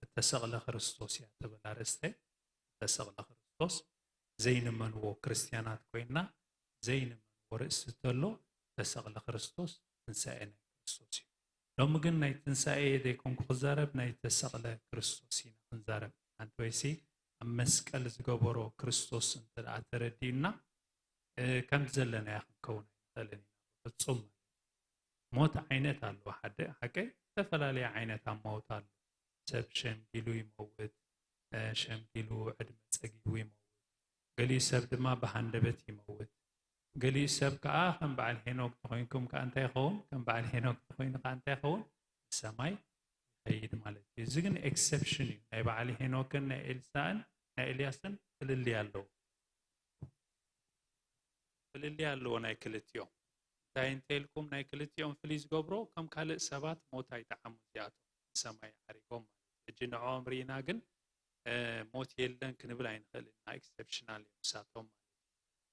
እተሰቕለ ክርስቶስ እያ ትብል ኣርእስተይ። እተሰቕለ ክርስቶስ ዘይንመንዎ ክርስትያናት ኮይንና ዘይንመንዎ ርእሲ ተሎ እተሰቕለ ክርስቶስ ትንሳኤ ናይ ክርስቶስ እዩ። ሎሚ ግን ናይ ትንሳኤ ዘይኮንኩ ክዛረብ፣ ናይ ተሰቕለ ክርስቶስ ኢና ክንዛረብ። ሓንቲ ወይሲ ኣብ መስቀል ዝገበሮ ክርስቶስ እንተ ደኣ ተረዲእና፣ እ፣ ከም ዘለናዮ ክንከውን ኣይንኽእልን ኢና። ፍጹም ማለት እዩ። ሞት ዓይነት ኣለዎ። ሓደ ሓቀይ ዝተፈላለየ ዓይነት ኣማውት ኣሎ። ሰብ ሸምጊሉ ይመውት፣ እ፣ ሸምጊሉ ዕድመ ጸጊቡ ይመውት። ገሊኡ ሰብ ድማ ብሃንደበት ይመውት። ገሊኡ ሰብ ከኣ ከም በዓል ሄኖክ ተኾይንኩም ከኣ እንታይ ይኸውን? ከም በዓል ሄኖክ ተኾይኑ ከኣ እንታይ ይኸውን? ሰማይ ይኸይድ ማለት እዩ። እዚ ግን ኤክሰፕሽን እዩ። ናይ በዓል ሄኖክን ናይ ኤልሳእን ናይ ኤልያስን ፍልልይ ኣለዎ። ፍልልይ ኣለዎ ናይ ክልቲኦም። እንታይ እንተኢልኩም ናይ ክልቲኦም ፍልይ ዝገብሮ ከም ካልእ ሰባት ሞት ኣይጠዓሙ እዚኣቶም ንሰማይ ዓሪጎም ማለት እዩ። ሕጂ ንዕኦም ርኢና ግን፣ እ፣ ሞት የለን ክንብል ኣይንኽእልን ኢና። ኤክሰፕሽናል እዮም ንሳቶም ማለት እዩ።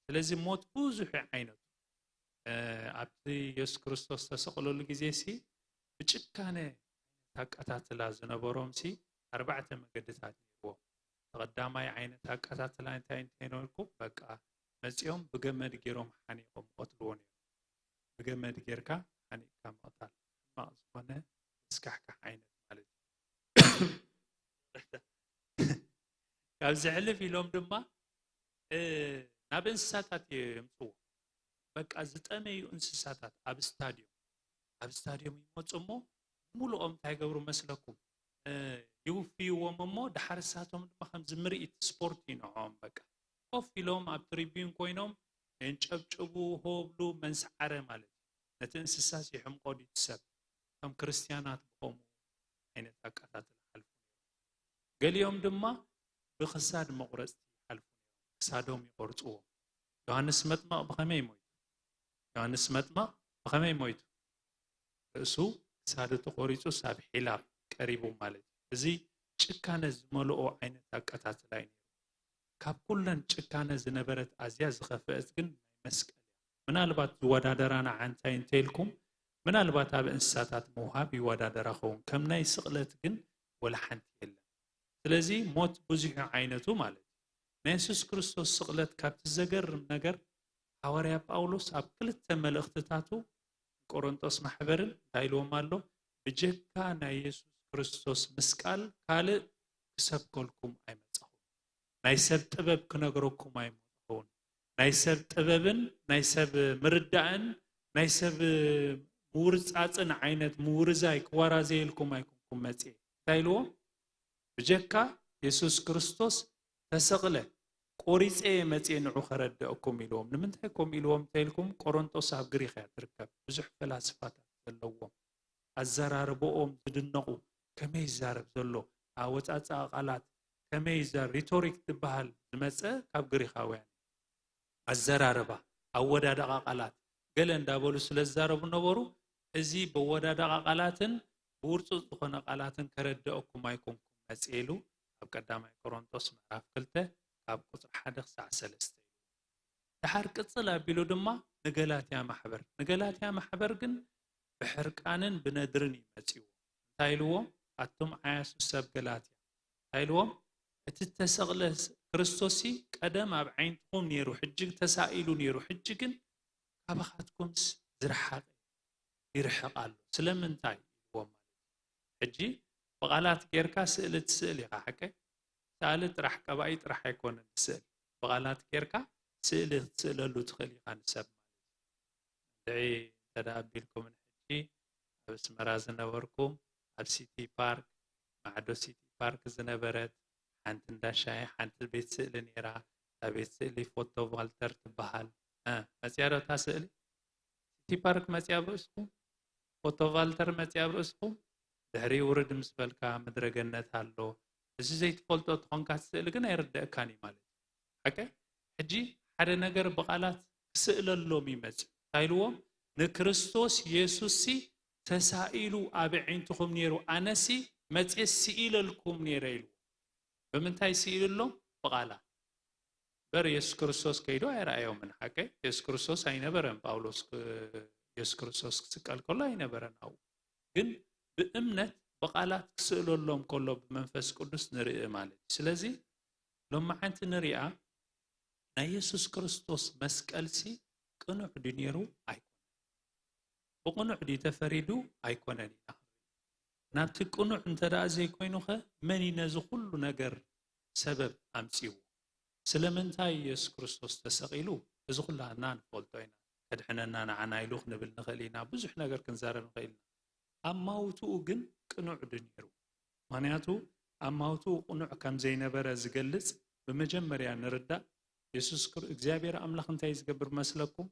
ስለዚ ሞት ብዙሕ እዩ ዓይነቱ። እ፣ ኣብቲ የሱስ ክርስቶስ ዝተሰቕለሉ ግዜ ሲ ብጭካነ ኣቀታትላ ዝነበሮም ሲ ኣርባዕተ መገድታት ነይርዎም። እቲ ቀዳማይ ዓይነት ኣቀታትላ እንታይ እንታይ ነርኩ? በቃ መጺኦም ብገመድ ገይሮም ሓኒቆም ይቐትልዎ ነይሮም። ብገመድ ጌርካ ሓኒቅካ ምቕታል ሕማቕ ዝኾነ ዘስካሕክሕ ዓይነት ማለት እዩ። ካብ ዝሕልፍ ኢሎም ድማ፣ እ፣ ናብ እንስሳታት የምጽዎ። በቃ ዝጠመዩ እንስሳታት ኣብ ስታድዮም፣ ኣብ ስታድዮም ይመጹ እሞ ሙሉኦም እንታይ ገብሩ መስለኩም? እ፣ ይውፍይዎም እሞ ድሓር ንሳቶም ድማ ከምዚ ምርኢት ስፖርት እዩ ንዕኦም። በቃ ኮፍ ኢሎም ኣብ ትሪቢዩን ኮይኖም የንጨብጭቡ፣ ሆብሉ፣ መን ሰዓረ ማለት እዩ። ነቲ እንስሳስ ይሕምቆ ድዩ እቲ ሰብ? ከም ክርስትያናት ብኸምኡ ዓይነት ኣቀታትላ ሓልፉ ነይሮም። ገሊኦም ድማ ብክሳድ መቑረጽቲ ይሓልፉ ነይሮም። ክሳዶም ይቆርጽዎም። ዮሃንስ መጥመቕ ብኸመይ ሞይቱ? ዮሃንስ መጥመቕ ብኸመይ ሞይቱ? ርእሱ ክሳዱ ተቖሪጹ ሳብ ሒላብ ቀሪቡ ማለት እዩ። እዚ ጭካነ ዝመልኦ ዓይነት ኣቀታትላ እዩ ነይሩ። ካብ ኩለን ጭካነ ዝነበረት ኣዝያ ዝኸፍአት ግን ናይ መስቀል እያ። ምናልባት ዝወዳደራ ንዓ እንታይ እንተኢልኩም፣ ምናልባት ኣብ እንስሳታት ምውሃብ ይወዳደራ ኸውን፣ ከም ናይ ስቕለት ግን ወላ ሓንቲ የለን። ስለዚ ሞት ብዙሕ ዓይነቱ ማለት እዩ። ናይ የሱስ ክርስቶስ ስቕለት ካብቲ ዘገርም ነገር፣ ሃዋርያ ጳውሎስ ኣብ ክልተ መልእኽትታቱ ቆሮንጦስ ማሕበርን እንታይ ኢልዎም ኣሎ? ብጀካ ናይ የሱስ ክርስቶስ ምስቃል ካልእ ክሰብከልኩም ኣይመጻኹን። ናይ ሰብ ጥበብ ክነግረኩም ኣይመጻኹን። ናይ ሰብ ጥበብን ናይ ሰብ ምርዳእን ናይ ሰብ ምውርጻጽን ዓይነት ምውርዛይ ክወራዘየልኩም ኣይኮንኩም መጽየ። እንታይ ኢልዎም? ብጀካ የሱስ ክርስቶስ ተሰቕለ፣ ቆሪጸ እየ መጽየ ንዑ ከረድአኩም ኢልዎም። ንምንታይ ከምኡ ኢልዎም እንተኢልኩም፣ ቆሮንጦስ ኣብ ግሪኽ እያ ትርከብ። ብዙሕ ፈላስፋታት ዘለዎም፣ ኣዘራርባኦም ዝድነቑ፣ ከመይ ይዛረብ ዘሎ፣ ኣወጻጽኣ ቃላት፣ ከመይ ይዛረብ፣ ሪቶሪክ ዝበሃል ዝመጸ ካብ ግሪኻውያን። ኣዘራርባ፣ ኣወዳድቓ ቃላት፣ ገለ እንዳበሉ ስለ ዝዛረቡ ነበሩ። እዚ ብወዳድቓ ቃላትን ብውርጹጽ ዝኾነ ቃላትን ከረድአኩም ኣይኮንኩም መጽየ ኢሉ ኣብ ቀዳማይ ቆሮንቶስ ምዕራፍ ክልተ ካብ ቁጽሪ ሓደ ክሳዕ ሰለስተ ኢሉ። ደሓር ቅጽል ኣቢሉ ድማ ንገላትያ ማሕበር፣ ንገላትያ ማሕበር ግን ብሕርቃንን ብነድርን እዩ መጺእዎ። እንታይ ኢልዎም? ኣቱም ዓያሱ ሰብ ገላትያ፣ እንታይ ኢልዎም? እቲ እተሰቕለ ክርስቶስሲ ቀደም ኣብ ዓይንትኹም ነይሩ፣ ሕጂ ተሳኢሉ ነይሩ፣ ሕጂ ግን ካባኻትኩምስ ዝረሓቐ ይርሕቕ ኣሎ። ስለምንታይ? ኢልዎም ማለት እዩ። ሕጂ ብቓላት ጌርካ ስእሊ ትስእል ኢኻ፣ ሓቀይ? ሰኣሊ ጥራሕ፣ ቀባኢ ጥራሕ ኣይኮነን ዝስእል። ብቓላት ጌርካ ስእሊ ክትስእለሉ ትኽእል ኢኻ ንሰብ ማለት እዩ። እንድዒ እንተ ደኣ ኣቢልኩምን ሕጂ ኣብ ኣስመራ ዝነበርኩም፣ ኣብ ሲቲ ፓርክ፣ ማዕዶ ሲቲ ፓርክ ዝነበረት ሓንቲ እንዳ ሻሂ፣ ሓንቲ ቤት ስእሊ ነይራ። እታ ቤት ስእሊ ፎቶ ቫልተር ትበሃል። እ፣ መጽያ ዶ እታ ስእሊ? ሲቲ ፓርክ መጽያ ኣብ ርእስኹም? ፎቶ ቫልተር መጽያ ኣብ ርእስኹም? ድሕሪ ውርድ ምስ በልካ ምድረ ገነት ኣሎ። እዚ ዘይትፈልጦ ተኾንካ እቲ ስእሊ ግን ኣይርደእካን እዩ ማለት እዩ። ሓቀ? ሕጂ ሓደ ነገር ብቓላት ክስእለሎም ይመጽእ። እንታይ ኢልዎም? "ንክርስቶስ የሱስ ሲ ተሳኢሉ ኣብ ኣዒንትኹም ነይሩ፣ ኣነሲ መጽየ ስኢለልኩም ነይረ" ኢልዎም። ብምንታይ ስኢልሎም? ብቓላት። እምበር የሱስ ክርስቶስ ከይዱ ኣይረኣዮምን። ሓቀ? የሱስ ክርስቶስ ኣይነበረን። ጳውሎስ ክ-፣ የሱስ ክርስቶስ ክስቀል ከሎ ኣይነበረን ኣብኡ። ግን ብእምነት ብቓላት ክስእለሎም ከሎ ብመንፈስ ቅዱስ ንርኢ ማለት እዩ። ስለዚ ሎማዓንቲ ንሪኣ፣ ናይ የሱስ ክርስቶስ መስቀልሲ ቅኑዕ ድዩ ነይሩ? ኣይኮነን። ብቕኑዕ ድዩ ተፈሪዱ? ኣይኮነን ኢና ክንርኢ። ናብቲ ቅኑዕ እንተ ደኣ ዘይኮይኑኸ፣ መን እዩ ነዚ ኩሉ ነገር ሰበብ ኣምጺዎ? ስለምንታይ የሱስ ክርስቶስ ተሰቒሉ? እዚ ኩላትና ንፈልጦ ኢና። ከድሕነና ንዓና ኢሉ ክንብል ንኽእል ኢና። ብዙሕ ነገር ክንዛረብ ንኽእል ኢና። ኣማውትኡ ግን ቅኑዕ ድዩ ነይሩ? ምኽንያቱ ኣማውትኡ ቅኑዕ ከም ዘይነበረ ዝገልጽ ብመጀመርያ ንርዳእ። የሱስ ክር-፣ እግዚኣብሔር ኣምላኽ እንታይ እዩ ዝገብር መስለኩም?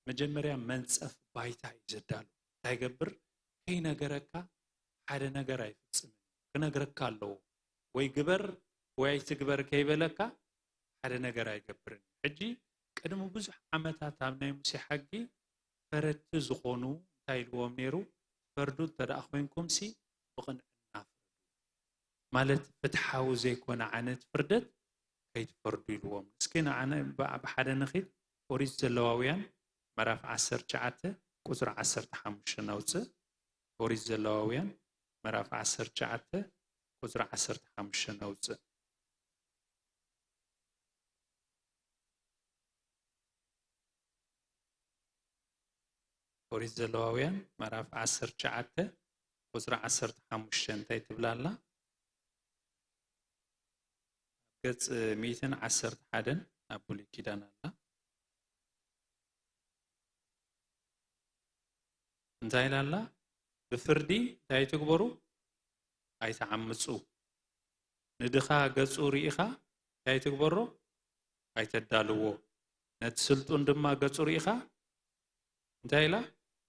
መጀመርያ መንጸፍ ባይታ እዩ ዘዳሉ። እንታይ ይገብር? ከይነገረካ ሓደ ነገር ኣይፍጽምን። ክነግረካ ኣለዎ። ወይ ግበር ወይ ኣይትግበር ከይበለካ ሓደ ነገር ኣይገብርን። ሕጂ ቅድሚ ብዙሕ ዓመታት ኣብ ናይ ሙሴ ሕጊ ፈረድቲ ዝኾኑ እንታይ ኢልዎም ነይሩ? ፈርዱ እንተ ደኣ ኮይንኩምሲ ብቕንዕና ፍረዱ። ማለት ፍትሓዊ ዘይኮነ ዓይነት ፍርደት ከይትፈርዱ ኢልዎም። እስኪ ንዓነ ብ-፣ ብሓደ ንኺድ። ኦሪት ዘለዋውያን ምዕራፍ ዓሰርተ ትሽዓተ ቁጽሪ ዓሰርተ ሓሙሽተ ነውጽእ። ኦሪት ዘለዋውያን ምዕራፍ ዓሰርተ ትሽዓተ ቁጽሪ ዓሰርተ ሓሙሽተ ነውጽእ። ኦሪት ዘለዋውያን ምዕራፍ ዓሰርተ ትሽዓተ ቁጽሪ ዓሰርተ ሓሙሽተ እንታይ ትብል ኣላ? ገጽ ሚእትን ዓሰርተ ሓደን ኣብ ብሉይ ኪዳን ኣላ። እንታይ ኢላ ኣላ? "ብፍርዲ እንታይ ትግበሩ? ኣይትዓምጹ። ንድኻ ገጹ ርኢኻ እንታይ ትግበሮ? ኣይተዳልዎ። ነቲ ስልጡን ድማ ገጹ ርኢኻ እንታይ ኢላ?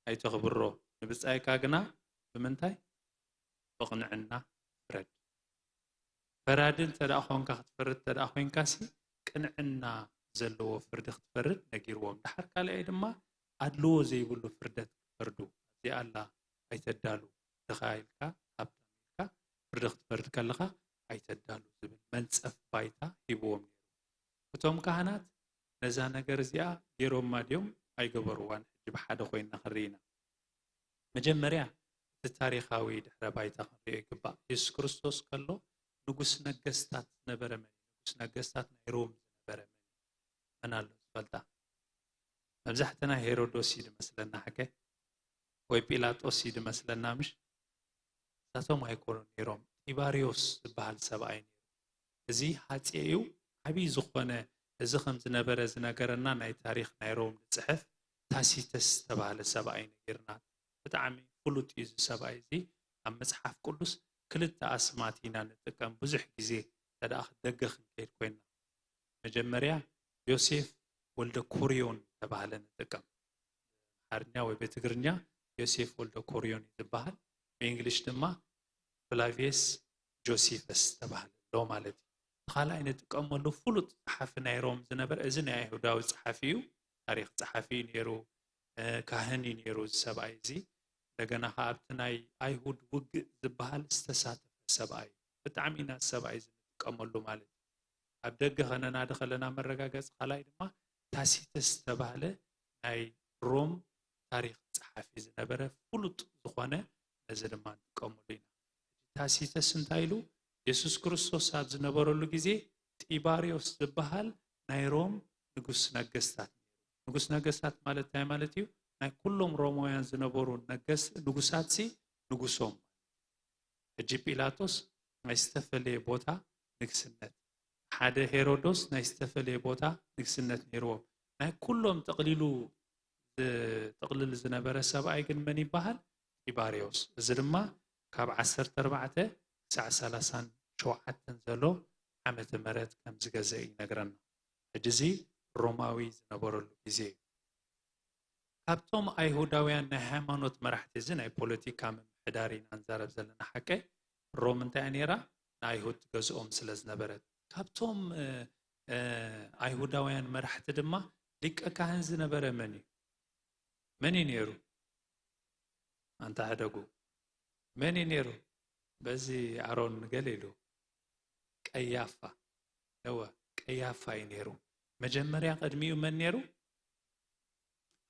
ኣይተኽብሮ። ንብጻይካ ግና ብምንታይ? ብቕንዕና ፍረድ።" ፈራዲ እንተ ደኣ ኾንካ፣ ክትፈርድ እንተ ደኣ ኾይንካሲ፣ ቅንዕና ዘለዎ ፍርዲ ክትፈርድ ነጊርዎም። ደሓር ካልኣይ ድማ ኣድልዎ ዘይብሉ ፍርደት ክፈርዱ። እዚኣ ኣላ፣ ኣይተዳሉ። ድኻ ኢልካ፣ ሃብታም ኢልካ፣ ፍርዲ ክትፈርድ ከለኻ ኣይተዳሉ ዝብል መንጸፍ ባይታ ሂብዎም ነይሩ። እቶም ካህናት ነዛ ነገር እዚኣ ገይሮማ ድዮም ኣይገበርዋን? ሕጂ ብሓደ ኮይንና ክንርኢ ኢና። መጀመርያ እቲ ታሪኻዊ ድሕረ ባይታ ክንሪኦ ይግባእ። የሱስ ክርስቶስ ከሎ ንጉስ ነገስታት ዝነበረ መን እዩ? ንጉስ ነገስታት ናይ ሮም ዝነበረ መን እዩ? መን ኣሎ ዝፈልጣ? መብዛሕትና ሄሮዶስ እዩ ዝመስለና፣ ሓቀ? ወይ ጲላጦስ እዩ ዝመስለና፣ ምሽ? እሳቶም ኣይኮኑን ነይሮም። ጢባሪዮስ ዝበሃል ሰብኣይ ነይሩ። እዚ ሃጼ እዩ። ዓብዪ ዝኾነ፣ እዚ ከም ዝነበረ ዝነገረና ናይ ታሪኽ ናይ ሮም ዝጽሕፍ ታሲተስ ዝተባህለ ሰብኣይ ነጊርና። ብጣዕሚ ፍሉጥ እዩ እዚ ሰብኣይ እዚ። ኣብ መጽሓፍ ቅዱስ ክልተ ኣስማት ኢና ንጥቀም ብዙሕ ግዜ፣ እንተ ደኣ ደገ ክንከይድ ኮይንና። መጀመርያ ዮሴፍ ወልደ ኮርዮን ተባህለ ንጥቀም። ኣምሓርኛ ወይ ብትግርኛ ዮሴፍ ወልደ ኮርዮን እዩ ዝበሃል። ብእንግሊሽ ድማ ፍላቪየስ ጆሲፈስ ተባህለ ኣሎ ማለት እዩ። እቲ ካልኣይ ንጥቀመሉ ፍሉጥ ጸሓፊ ናይ ሮም ዝነበረ፣ እዚ ናይ ኣይሁዳዊ ጸሓፊ እዩ፣ ታሪኽ ጸሓፊ እዩ ነይሩ፣ እ፣ ካህን እዩ ነይሩ እዚ ሰብኣይ እዚ። እንደገና ከኣ ኣብቲ ናይ ኣይሁድ ውግእ ዝበሃል ዝተሳተፈ ሰብኣይ እዩ። ብጣዕሚ ኢና እዚ ሰብኣይ እዚ ንጥቀመሉ ማለት እዩ። ኣብ ደገ ከነናዲ ከለና መረጋገጺ ካልኣይ ድማ ታሲተስ ዝተባህለ ናይ ሮም ታሪኽ ጸሓፊ ዝነበረ ፍሉጥ ዝኾነ፣ ነዚ ድማ ንጥቀመሉ ኢና። ታሲተስ እንታይ ኢሉ? የሱስ ክርስቶስ ኣብ ዝነበረሉ ግዜ ጢባሪዮስ ዝበሃል ናይ ሮም ንጉስ ነገስታት ነይሩ። ንጉስ ነገስታት ማለት እንታይ ማለት እዩ? ናይ ኩሎም ሮማውያን ዝነበሩ ነገስ-፣ ንጉሳትሲ ንጉሶም። ሕጂ ጲላጦስ ናይ ዝተፈለየ ቦታ ንግስነት፣ ሓደ ሄሮዶስ ናይ ዝተፈለየ ቦታ ንግስነት ነይርዎም። ናይ ኩሎም ጠቕሊሉ ዝ-፣ ጥቕልል ዝነበረ ሰብኣይ ግን መን ይበሃል? ጢባርዮስ። እዚ ድማ ካብ ዓሰርተ ኣርባዕተ ክሳዕ ሰላሳን ሸውዓተን ዘሎ ዓመተ ምህረት ከም ዝገዘ ይነግረና። ሕጂ እዚ ሮማዊ ዝነበረሉ ግዜ እዩ። ካብቶም ኣይሁዳውያን ናይ ሃይማኖት መራሕቲ፣ እዚ ናይ ፖለቲካ ምምሕዳር ኢና ንዛረብ ዘለና፣ ሓቀይ? ሮም እንታይ እያ ነይራ? ንኣይሁድ ትገዝኦም ስለ ዝነበረት። ካብቶም እ፣ እ፣ ኣይሁዳውያን መራሕቲ ድማ ሊቀ ካህን ዝነበረ መን እዩ? መን እዩ ነይሩ? ኣንታ ሕደጉ። መን እዩ ነይሩ? በዚ ኣሮን ገለ ኢሉ። ቀያፋ። እወ፣ ቀያፋ እዩ ነይሩ። መጀመርያ ቅድሚኡ መን ነይሩ?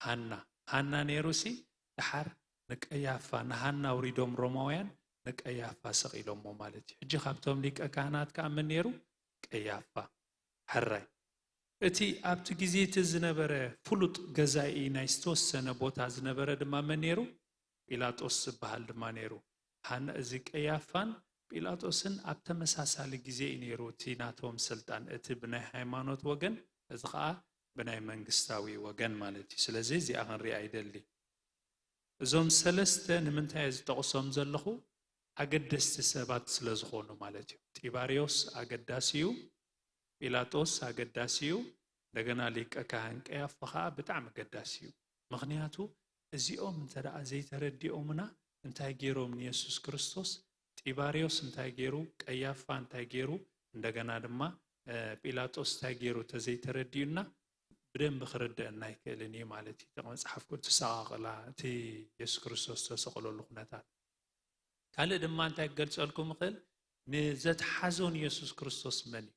ሃና። ሃና ነይሩ ሲ፣ ደሓር ንቀያፋ፣ ንሃና ኣውሪዶም ሮማውያን ንቀያፋ ሰቒሎሞ ማለት እዩ። ሕጂ ካብቶም ሊቀ ካህናት ከኣ መን ነይሩ? ቀያፋ። ሕራይ። እቲ ኣብቲ ግዜ እቲ ዝነበረ ፍሉጥ ገዛኢ ናይ ዝተወሰነ ቦታ ዝነበረ ድማ መን ነይሩ? ጲላጦስ ዝበሃል ድማ ነይሩ። ሃና፣ እዚ ቀያፋን ጲላጦስን ኣብ ተመሳሳሊ ግዜ እዩ ነይሩ እቲ ናቶም ስልጣን፣ እቲ ብናይ ሃይማኖት ወገን፣ እዚ ኸኣ ብናይ መንግስታዊ ወገን ማለት እዩ። ስለዚ እዚኣ ክንሪኣ ይደሊ። እዞም ሰለስተ ንምንታይ እየ ዝጠቕሶም ዘለኹ? ኣገደስቲ ሰባት ስለ ዝኾኑ ማለት እዩ። ጢባርዮስ ኣገዳሲ እዩ፣ ጲላጦስ ኣገዳሲ እዩ፣ እንደገና ሊቀ ካህን ቀያፋ ኸኣ ብጣዕሚ ኣገዳሲ እዩ። ምኽንያቱ እዚኦም እንተ ደኣ ዘይተረዲኦምና እንታይ ገይሮም ንየሱስ ክርስቶስ፣ ጢባርዮስ እንታይ ገይሩ፣ ቀያፋ እንታይ ገይሩ፣ እንደገና ድማ፣ እ፣ ጲላጦስ እንታይ ገይሩ ተዘይተረዲኡና ብደንቢ ክርደአና ኣይክእልን እዩ ማለት እዩ። እቲ መጽሓፍ ቅዱስ ኣቃቕላ፣ እቲ የሱስ ክርስቶስ ዝተሰቐለሉ ኩነታት። ካልእ ድማ እንታይ ክገልጸልኩም እኽእል? ንዘትሓዞ ንየሱስ ክርስቶስ መን እዩ?